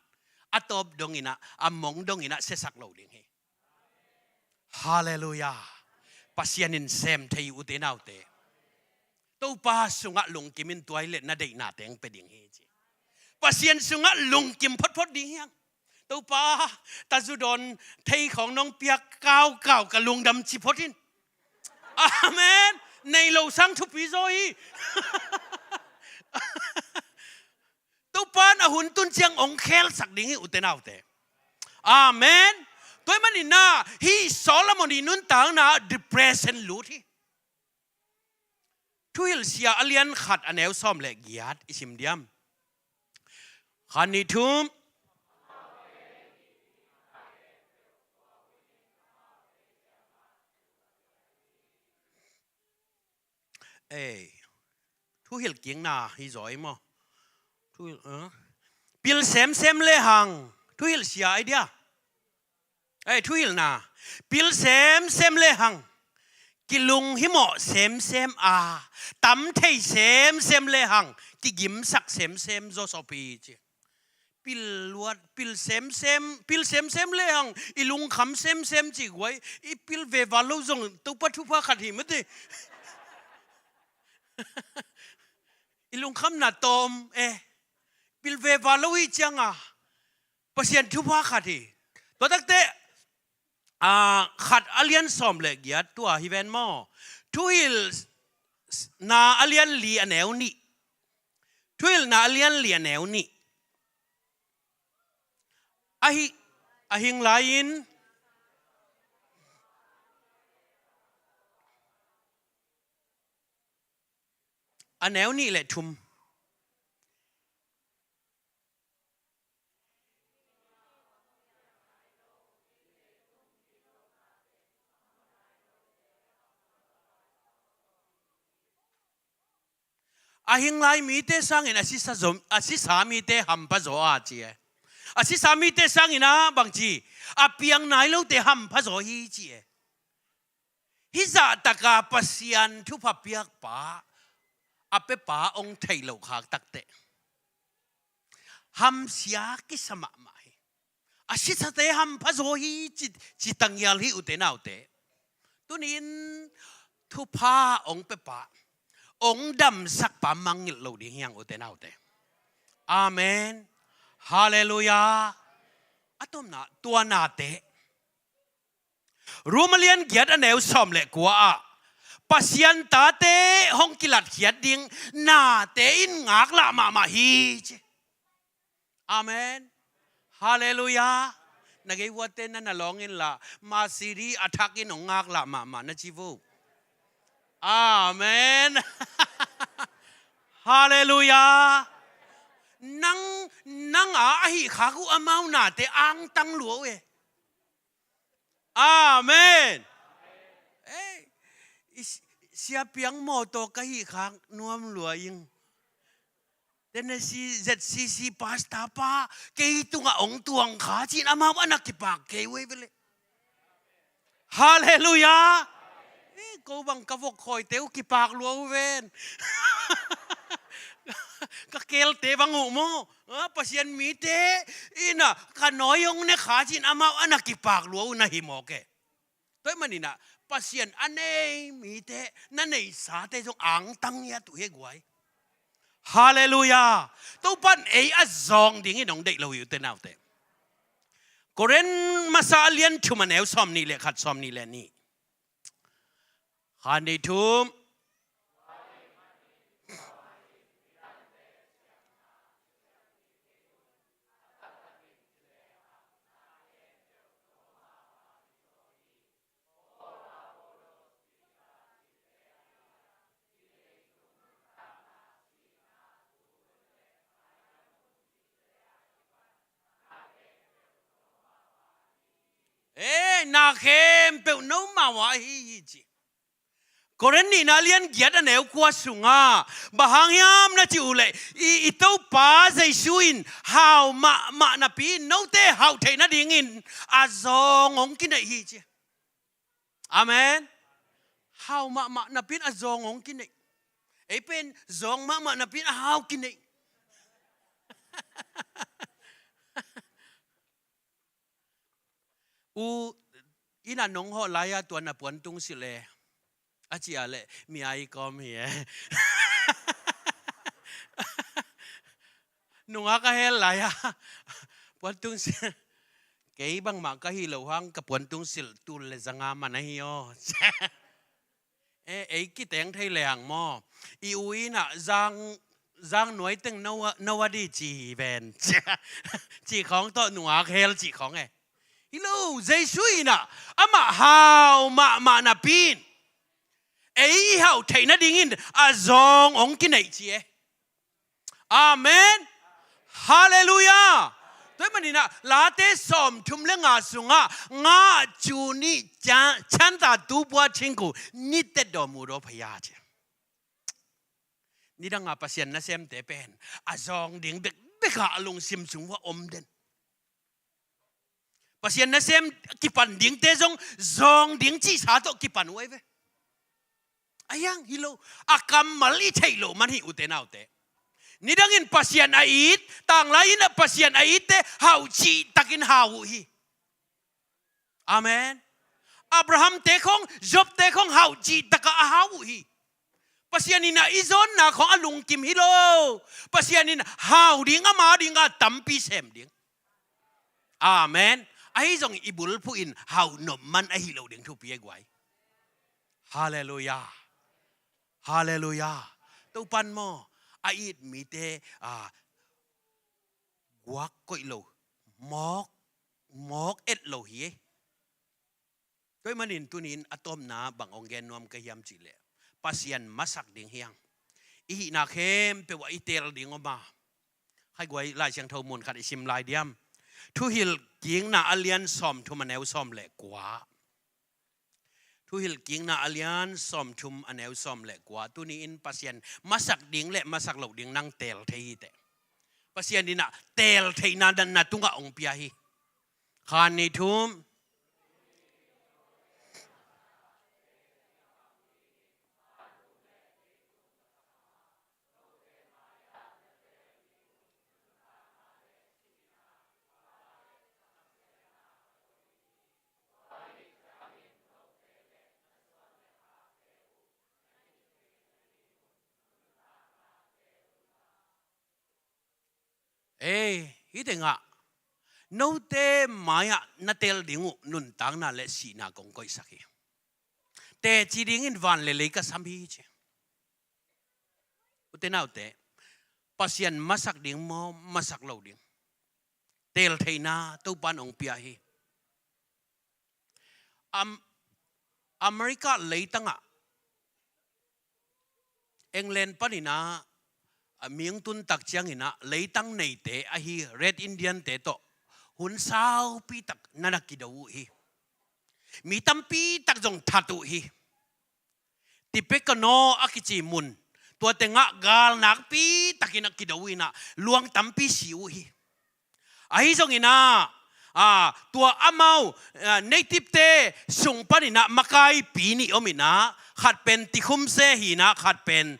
a tawp donginah, a mong donginah siasak lo ding hi. Halleluiah. Pasian in sem thei, ute naute. Topa sungah lungkim in, tua hi leh na deihna teng pia ding hi ci. Pasian sungah lungkim photphot ding hiang. Topa, tazu dawn thei khawng nong piak kaukau, ka lungdam ci phot in. Amen. Nei lo sang thupi zaw hi. Topa in a hun tun ciang hong khelsak ding hi, ute naute. Amen. Tua ahih maninah hih Solomon i nuntakna depression lut hi. Thuhilhsia a lian khat, a neu sawm le giat i sim diam? Khat, nih, thum. Ei, thuhilh kikna hi zaw ei maw? Thuhilh, eh? Pil semsem lehang, thuhilhsia ai dia. Ei, thuhilhna. Pil semsem lehang, kilung himawh semsem a, tam thei semsem lehang, kigimsak semsem zaw sawpi ci. Pil luat, pil semsem, pil semsem lehang, i lungkham semsem ci guai, i pil veva lo zong Topa thupha khat hi mati. I lungkhamna tawm e, pil veva lo hi cianga Pasian thupha khat hi. Tua takte, a, khat a lian sawm le giat tua hi ven maw? Thuhilhna a lian li, a neu nih. Thuhilhna a lian li, a neu nih. Ahi, a hing lai-in, a neu nih le thum. A hing lai mite sangin a sisa zom, a sisa mite hampha zaw a ci e. A sisa mite sangin a bangci, a piang nai lote hampha zaw hi ci e. Hih zahtaka Pasian thupha piakpa, a pepa hong theih loh khak takteh hamsia kisa mahmah hi. A sisate hampha zaw hi ci, ci tangial hi, ute naute. Tunin thupha hong pepa, hong damsakpa mangngilh lo ding hiang, ute naute. Amen. Halleluiah. A tomna, tua nate. Rom a lian giat, a neu sawm le kua ah, Pasian tate hong kilatkhiat ding nate in ngaklah mahmah hi ci. Amen. Halleluiah. Na gei vuate na na lawng inla, Mercedes a thak in hong ngaklah mahmah na ci vo. Amen. Halleluiah. Nang, nang a ahi khak uh amau nate angtang lua uh e. Amen. Ei, i si-, siapiang mawtaw ka hih khak nuam lua ing. Tennessee Z C C pastor pa, kei tungah hong tuang kha cin amau a na kipak kei uh ei vele. Halleluiah. Ei, ko bang ka vok khawite uh kipak lua uh ven. Ka kelte bang uh maw? Ah, Pasian mite ina ka nawi hong ne kha cin amau a na kipak lua uh na hi mawk e. Tua ahih maninah Pasian a nei mite, na neisate zong angtang ngiat uh hi guai. Halleluiah. Topan ei a zawng dingin hong deih lo hi, ute naute. Korin masa a lian thum, a neu sawm nih le khat, sawm nih le nih. Khat, nih, thum. na khempeuh nomau ah ahi hi ci. Korin nihna lian giat a neu kua sungah bang hang hiam na cih uh leh, i, i Topa Jesu in hau mahmah napi in note hauh theih nadingin a zawng hong kineih hi ci. Amen. Hau mahmah napi in a zawng hong kineih. Ei pen zawng mahmah napi in a hau kineih. U, inn ah nong hawh lai-a tua na puantung silh e, a cih leh, mi ai kawm hi e. Nungak a hel lai-a puantung silh. Kei bangmah ka hih loh hang ka puantung silh tul le zanga man ahi aw. E, ei kiteng thei leng maw? I u inn ah zang, zang nuai teng no, no a di ci hi ven. Ci khawng tawh nungak hel ci khawng e. Hi lo, Jesu in ah amah hau mahmah napi in ei i hauh theih nadingin a zawng hong kineih ci e. Amen. Halleluiah. Tua ahih manin ah Late sawmthum le nga sungah nga cu ni chan, chanta tu pua chingku ni tet daw mu daw phaya ci. Nidang a Pasian nasemte pen a zawng ding bekbek a a lungsim sung uh a om den. Pasian nasem kipan dingte zong zawng ding cihsa tawh kipan uh ahi ve. A hiang hi lo, a kammal i theih loh man hi ute naute. Nidangin Pasian a it, tanglai in ah Pasian a itte hauh cihtakin hau uh hi. Amen. Abraham te khong, Job te khong hauh cihtakah a hau uh hi. Pasian in ah i zawnna khong a lungkim hi lo. Pasian in hau ding, ama ding a tampi sem ding. Amen. Ahi zong i bulphuh in hau nop man ahi lo ding thupi e guai. Halleluiah. Halleluiah. Topan maw, a it mite, a, guak koih lo, mawk, mawk et lo hi e. Tua ahih manin tuni-in a tawpna bang hong gen nuam ka hiam cih leh, Pasian masak ding hi hang. I hihna khempeuh ah i teel ding om a. Khai guai, Lai Siangtho mun khat i sim lai diam? Thuhilhkikna a lian sawmthum a neu sawm le kua. Thuhilhkikna a lian sawmthum a neu sawm le kua. Tuni-in Pasian masak ding le masak loh ding nang teel thei hi teh. Pasian in ah teel theihna na, na tungah hong pia hi. Khan ni thum. Ei, hih tengah note mai-ah na teel ding uh nuntakna le sihna kong koihsak hi. Teci dingin van le lei ka sam hi ci. Ute naute, Pasian masak ding maw, masak lo ding? Teel theihna Topan hong pia hi. Am-, America leitangah, England panin ah, a mihing tun tak ciangin ah leitang neite ahi Red Indian te tawh hun saupi tak na na kido uh hi. Mi tampi tak zong that uh hi. Tipekono a kici mun, tua tengah gal nakpi takin a kido uh in ah luang tampi si uh hi. Ahi zongin ah, a, tua amau, a, native te sung panin ah makaipi nih om in ah, khat pen Tecumseh hi in ah, khat pen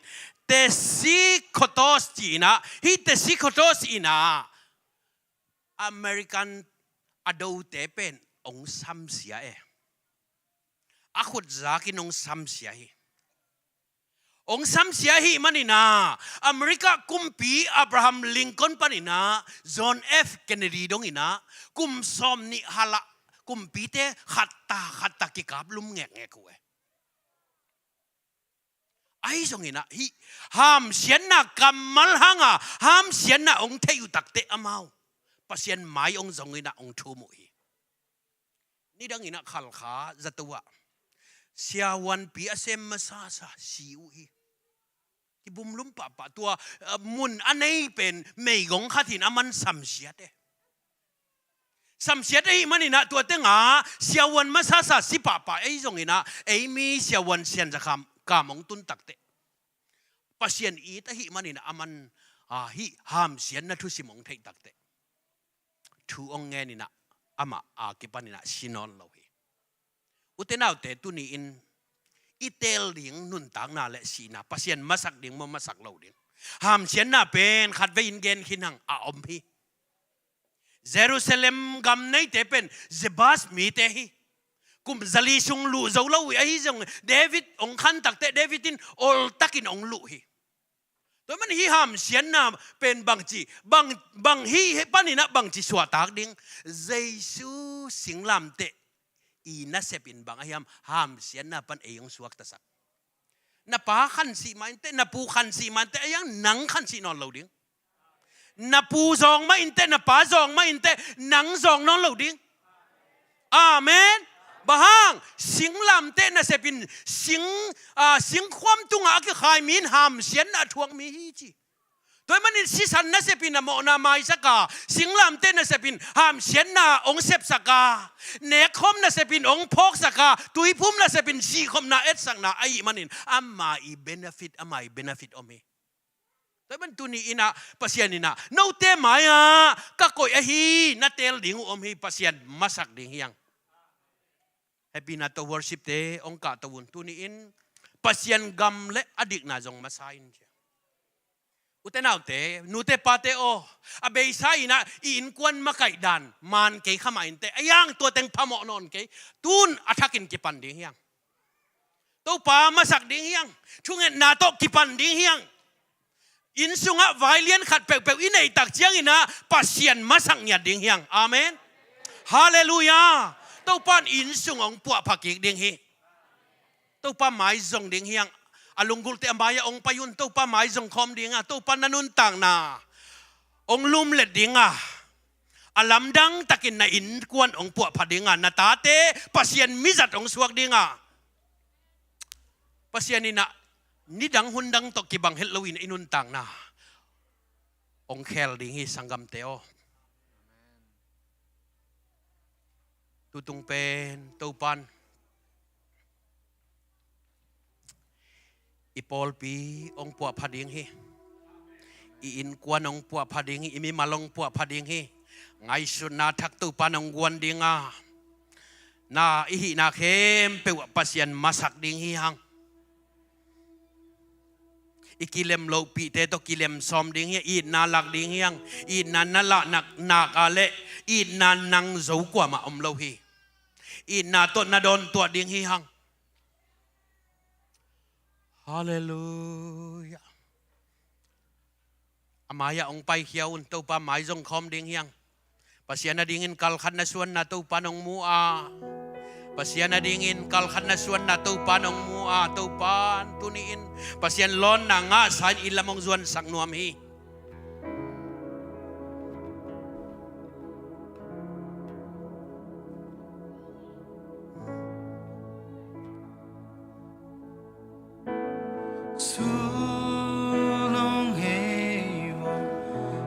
Tacitus ci in ah, hih Tacitus in ah American a dote pen hong samsia e. A khut zakin hong samsia hi. Hong samsia ahih manin ah, America kumpi Abraham Lincoln panin ah John F Kennedy dongin ah kum sawm nih hal ah kumpite khatta khatta kikap lum ngekngek uh e. Ahi zongin ah hih hamsiatna kammal hanga hamsiatna hong theih uh takteh amau Pasian mai hong zongin ah hong thum uh hi. Nidangin ah Khalkha zato ah siavuanpi a sem masasa si uh hi. Kibumlum pahpah, tua, a, mun a nei pen meigong khat in a man samsiat e. Samsiat ahih manin ah tua tengah siavuan masasa si pahpah ei zongin ah ei mi siavuan sianza kham kam hong tun takteh Pasian it ahih manin ah aman ah hih hamsiatna thusim hong theih takteh thu hong ngenin ah amah a kipanin ah si nawn lo hi. Ute naute, tuni-in i teel ding nuntakna le sihna Pasian masak ding maw, masak lo ding? Hamsiatna pen khatvei in gen khin hang, a om hi. Jerusalem gam neite pen Jebus mite hi. Kum zali sung luh zo lo uh hi. Ahi zong David hong khan takteh David in oltakin hong luh hi. Tua man hih hamsiatna pen bangci, bang, bang hih panin ah bangci suahtak ding? Jesu singlamteh i nasep in bang ahi hiam? Hamsiatna pan ei hong suaktasak. Na pa khansih mah inteh, na pu khansih mah inteh, ahi hang nang khansih nawn lo ding. Na pu zawng mah inteh, na pa zawng mah inteh, nang zawng nawn lo ding. Amen. Bang hang? Singlamteh nasep in sing, ah, singkhuam tungah a kikhai mi in hamsiatna a thuak mi hi ci. Tua ahih manin sisan nasep in a mawhna maisak a, singlamteh nasep in hamsiatna hong sepsak a, nekkhawm nasep in hong phawksak a, tuiphum nasep in sihkhopna etsakna ahih manin ama i benefit, ama i benefit om hi. Tua ahih manin tuni-in ah Pasian in ah note mai-ah ka koih ahi, na teel ding uh om hi, Pasian masak ding hi hang. Hehpihna tawh worship-te hong kahto un. Tuni-in Pasian gam le a dikna zong masa in ci. Ute naute, nute pate aw, a beisa in ah i innkuan makaih dan man kei kha mah inteh, ahi hang tua teng phamawh nawn kei. Tun a thakin kipan ding hi hang. Topa masak ding hi hang. Thungetna tawh kipan ding hi hang. Inn sungah vailian khat peuhpeuh i neih tak ciangin ah Pasian masak ngiat ding hi hang. Amen. Halleluiah. Topa in inn sung hong puahpha kik ding hi. Topa maizong ding hi hang. A lunggulhte a mai-ah hong pai un. Topa maizong khawm ding a, Topa na nuntakna hong lumlet ding a, a lamdang takin na innkuan hong puahpha ding a, na tate Pasian mizat hong suak ding a, Pasian in ah nidang hundang tawh kibang het loin i nuntakna hong khel ding hi, sanggamte aw. Tutung pen Topan i pawlpi hong puahpha ding hi. I innkuan hong puahpha ding hi. I mimal hong puahpha ding hi. Ngaihsutna thak Topan hong guan ding a, na i hihna khempeuh ah Pasian masak ding hi hang. I kilem lohpihte tawh kilem sawm ding hi. Itna lak ding hi hang. Itna na lah nak, nak ah leh itna nang zo kuamah om lo hi. Itna tawh na dawntuah ding hi hang. Halleluiah. A mai-ah hong paikhia un. Topa maizong khawm ding hi hang. Pasian adingin kalkhatna suanna Topan hong mu a, Pasian adingin kalkhatna suanna Topan hong mu a, Topan tuni-in Pasian lawnna ngahsa in inn lam hong zuansak nuam hi. Sulong hei vo,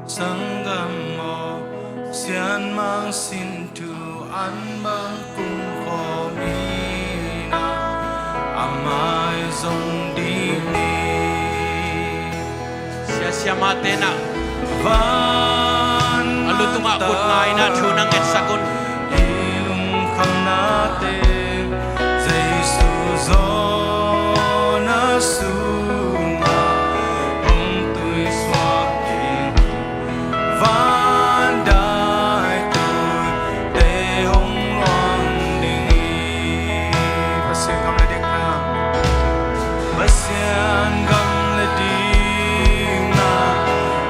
sanggam aw, Sian Mang Sin thu an bang kum khawm hi na, a mai zong ding hi. Sia, siamahte na, van a lu tungah kut ngaina thu na ngetsak un. I lungkhamnate Jesu zawn a sungah hong tuisuak ding, van daituite hong luang ding hi. Pasian gam le dikna, Pasian gam le dikna,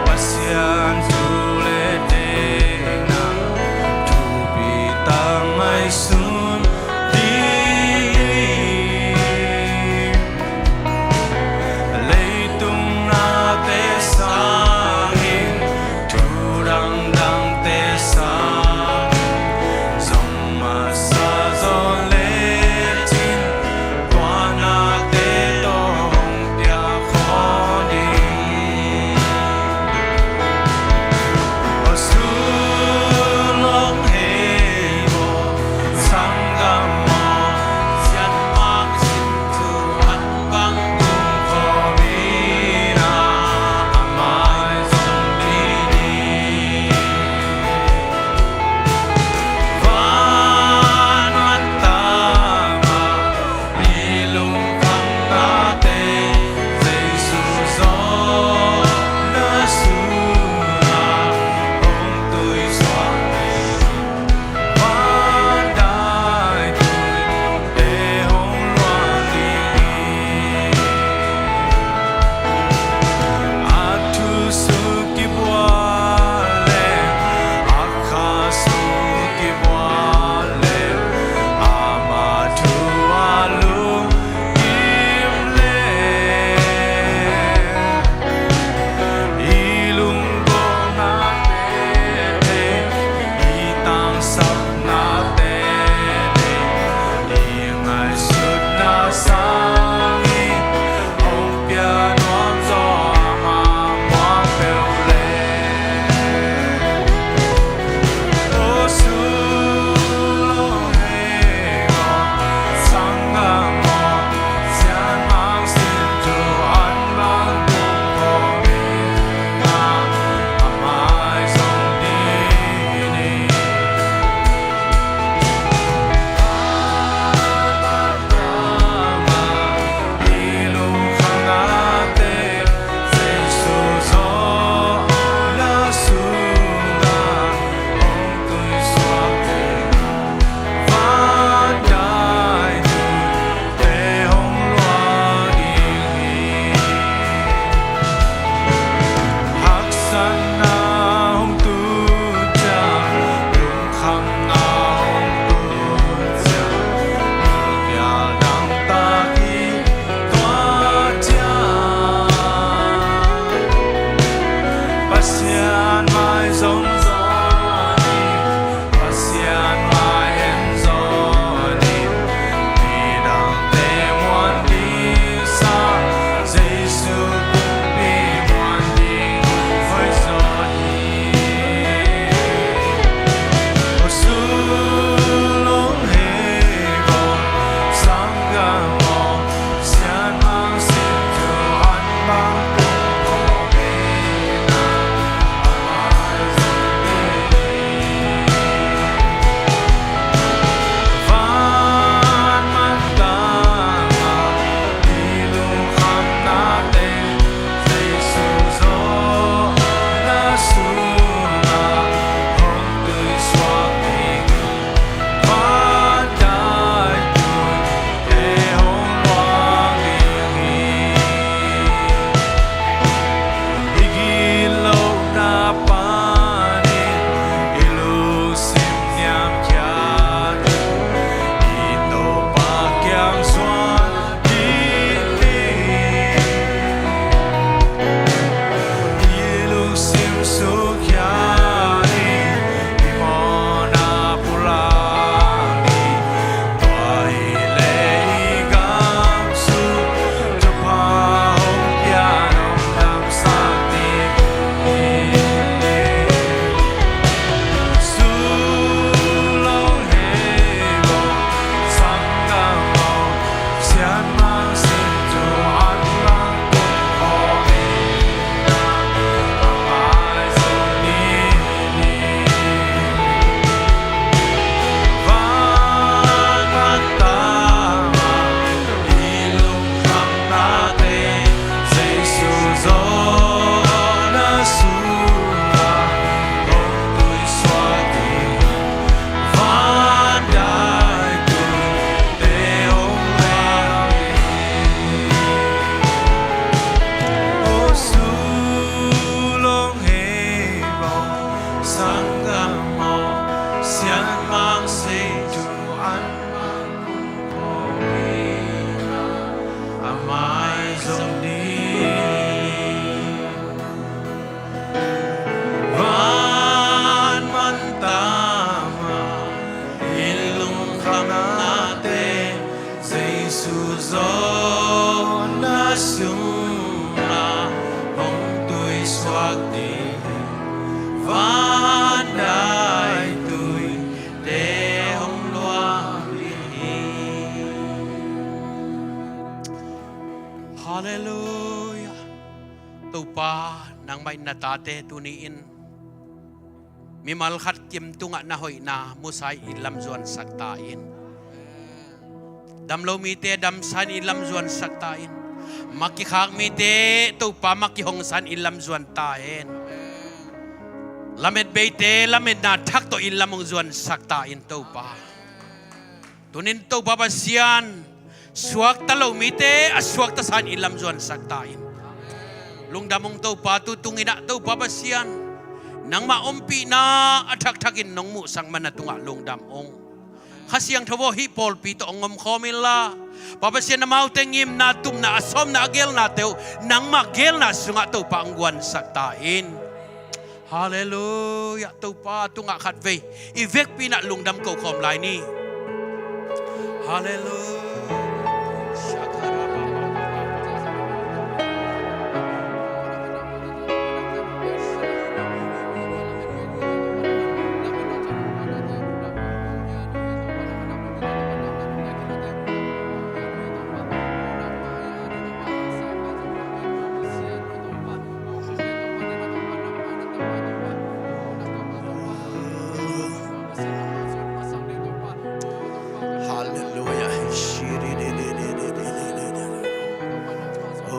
Pasian thu le teekna, thupi tak ngaihsun ding hi. Van man tama in lungkhamnate Jesu zawhna sungah hong tuisuak ding, van dai tuite hong luang ding hi. Halleluiah. Topa, nangmah in na tate tuni-in mimal khat kim tungah na hoihna musa in lamzuansak ta in. Damlo mite damsa in lamzuansak ta in. Mah kikhak mite Topa mah kihongsa in lamzuan ta in. Lamet beite lametna thak tawh in lam hong zuansak ta in Topa. Tunin Topa Pasian, suakta lo mite a suaktasa in lamzuansak ta in. Lungdam ung Topa, tu tunginah Topa Pasian, nangmah ompihna a thakthak in nong muhsak man a tungah lungdam ung. Kha Siangtho aw, hih pawlpi tawh hong omkhawm inla, Pa Pasian, amaute ngimna, tupna, a sawmna, a geelnate uh nangmah geelna sungah Topa hong guansak ta in. Halleluiah. Topa tungah khatvei i vekpi-in ah lungdam ko khawm lai ni. Halleluiah. Halleluiah. Oh,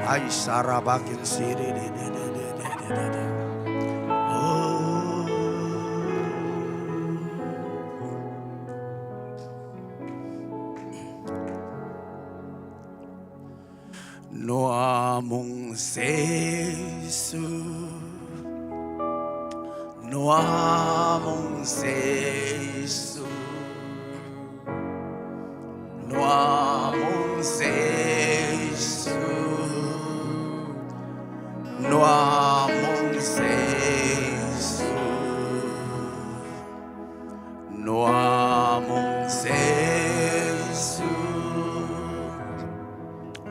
ai sarabakin. Oh. Nuam ung Jesu, nuam ung Jesu, nuam ung Jesu, nuam ung Jesu. Nuam ung Jesu,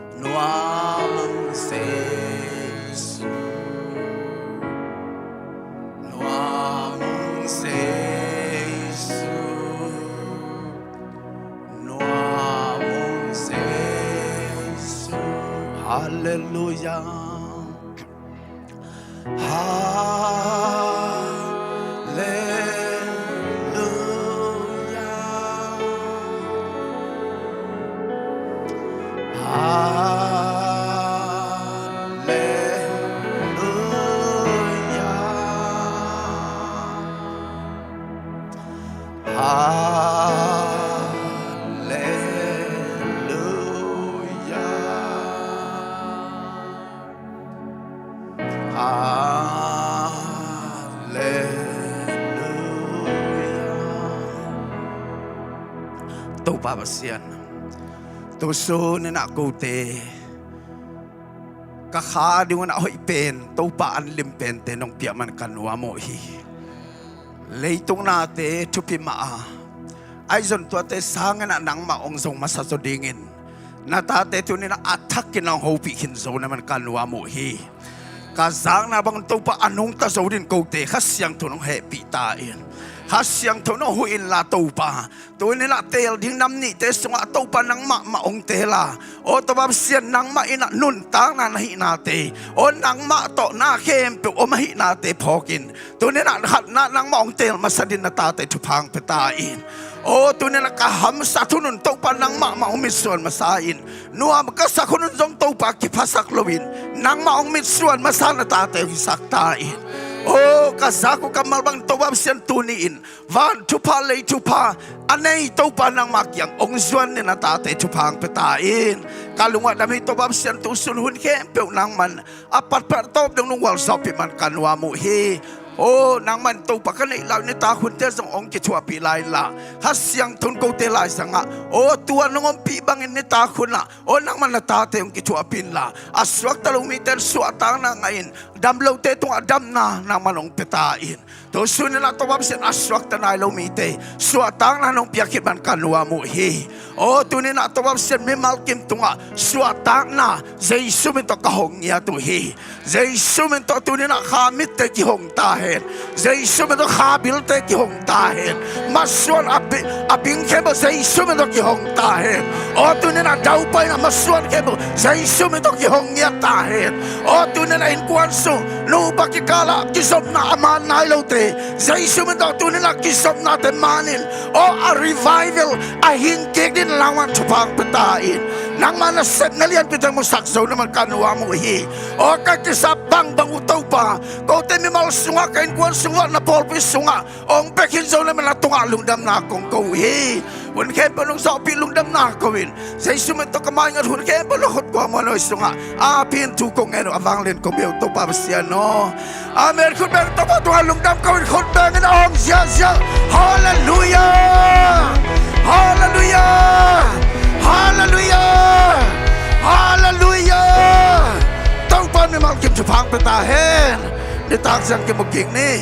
nuam ung Jesu, nuam ung Jesu, nuam ung Jesu. Halleluiah. Halleluiah. Halleluiah. Halleluiah. Halleluiah. Topa Pasian, tu sun in ah kote ka kha ding un ah hoih pen, Topa an lim pente nong piak man ka nuam uh hi. Leitung nate thupi mah a, ahi zong tuate sangin ah nangmah hong zo masa zaw dingin na tate tuni-in ah a thakin hong hopih khin zo na man ka nuam uh hi. Ka zakna bang Topa a nungta zo dingin kote Kha Siangtho in hong hehpih ta in. Kha Siangtho in hong huh inla Topa, tuni-in ah teel ding nam nihte sungah Topa nangmah mah hong teel a, aw Topa Pasian, nangmah in ah nuntakna na hihnate, aw nangmah tawh na khempeuh om ahihnate phawkin, tuni-in ah khatna nangmah hong teel masa dingin na tate thupha hong pia ta in. Aw tuni-in ah ka hamsat hun un Topa nangmah mah hong mitsuan masa in. Nuam ka sak hun un zong Topa kiphasak loin nangmah hong mitsuan masa na tate hong hisak ta in. Aw ka zak uh kammal bang Topa Pasian, tuni-in van thupha lei thupha a nei Topa nangmah kiang hong zuan dingin na tate thupha hong pia ta in. Ka lung ah dam hi Topa Pasian, tu sun hun khempeuh nangman a patpat tawp dong nong gualzawhpih man ka nuam uh hi. Aw nangman Topa ka neih lai uh nitak hunte zong hong kithuahpih lai inla, Kha Siangtho in kote laizangah aw tua nong ompih bangin nitak hunah aw nangman na tate hong kithuahpih inla, a suakta lo mite in suahtakna ngah in, dam lote tungah damna nangman hong pia ta in. Tua suninah Topa Pasian a suakta nai lo mite suahtakna nong piak khit man ka nuam uh hi. Aw tuninah Topa Pasian mimal kim tungah suahtakna Jesu min tawh ka hong ngiat uh hi. Jesu min tawh tuninah kha mitte kihong ta hen. Jesu min tawh kha bilte kihong ta hen. Masuan a bi-, a bing khempeuh Jesu min tawh kihong ta hen. Aw tuninah daupaina masuan khempeuh Jesu min tawh kihong ngiat ta hen. Aw tuninah innkuan sung nupa kikalah kizopna a man nai lote Jesu min tawh tuninah kizopnate manin aw a revival a hingkik dingin nangman thupha hong pia ta in. Nangma nasepna lianpite musak zo na man ka nuam uh hi. Aw ka kisap bangbang uh Topa, kote mimal sungah ka innkuan sungah na pawlpi sungah hong pia khin zo na man na tungah lungdamna kong ko uh hi. Hun khempeuh nong zawhpih lungdamna ko in Jesu min tawh ka maingat hun khempeuh na khut kua muanhuai sungah a phin thu kong ngen uh a vanglian kong bia uh Topa Pasian aw. Amen. Khut beng Topa tungah lungdam ko in khut bengin a hong ziahziah. Halleluiah. Halleluiah. Halleluiah. Halleluiah. Topa mimal kim thupha hong pia ta hen. Nitak zang kimu kik ni.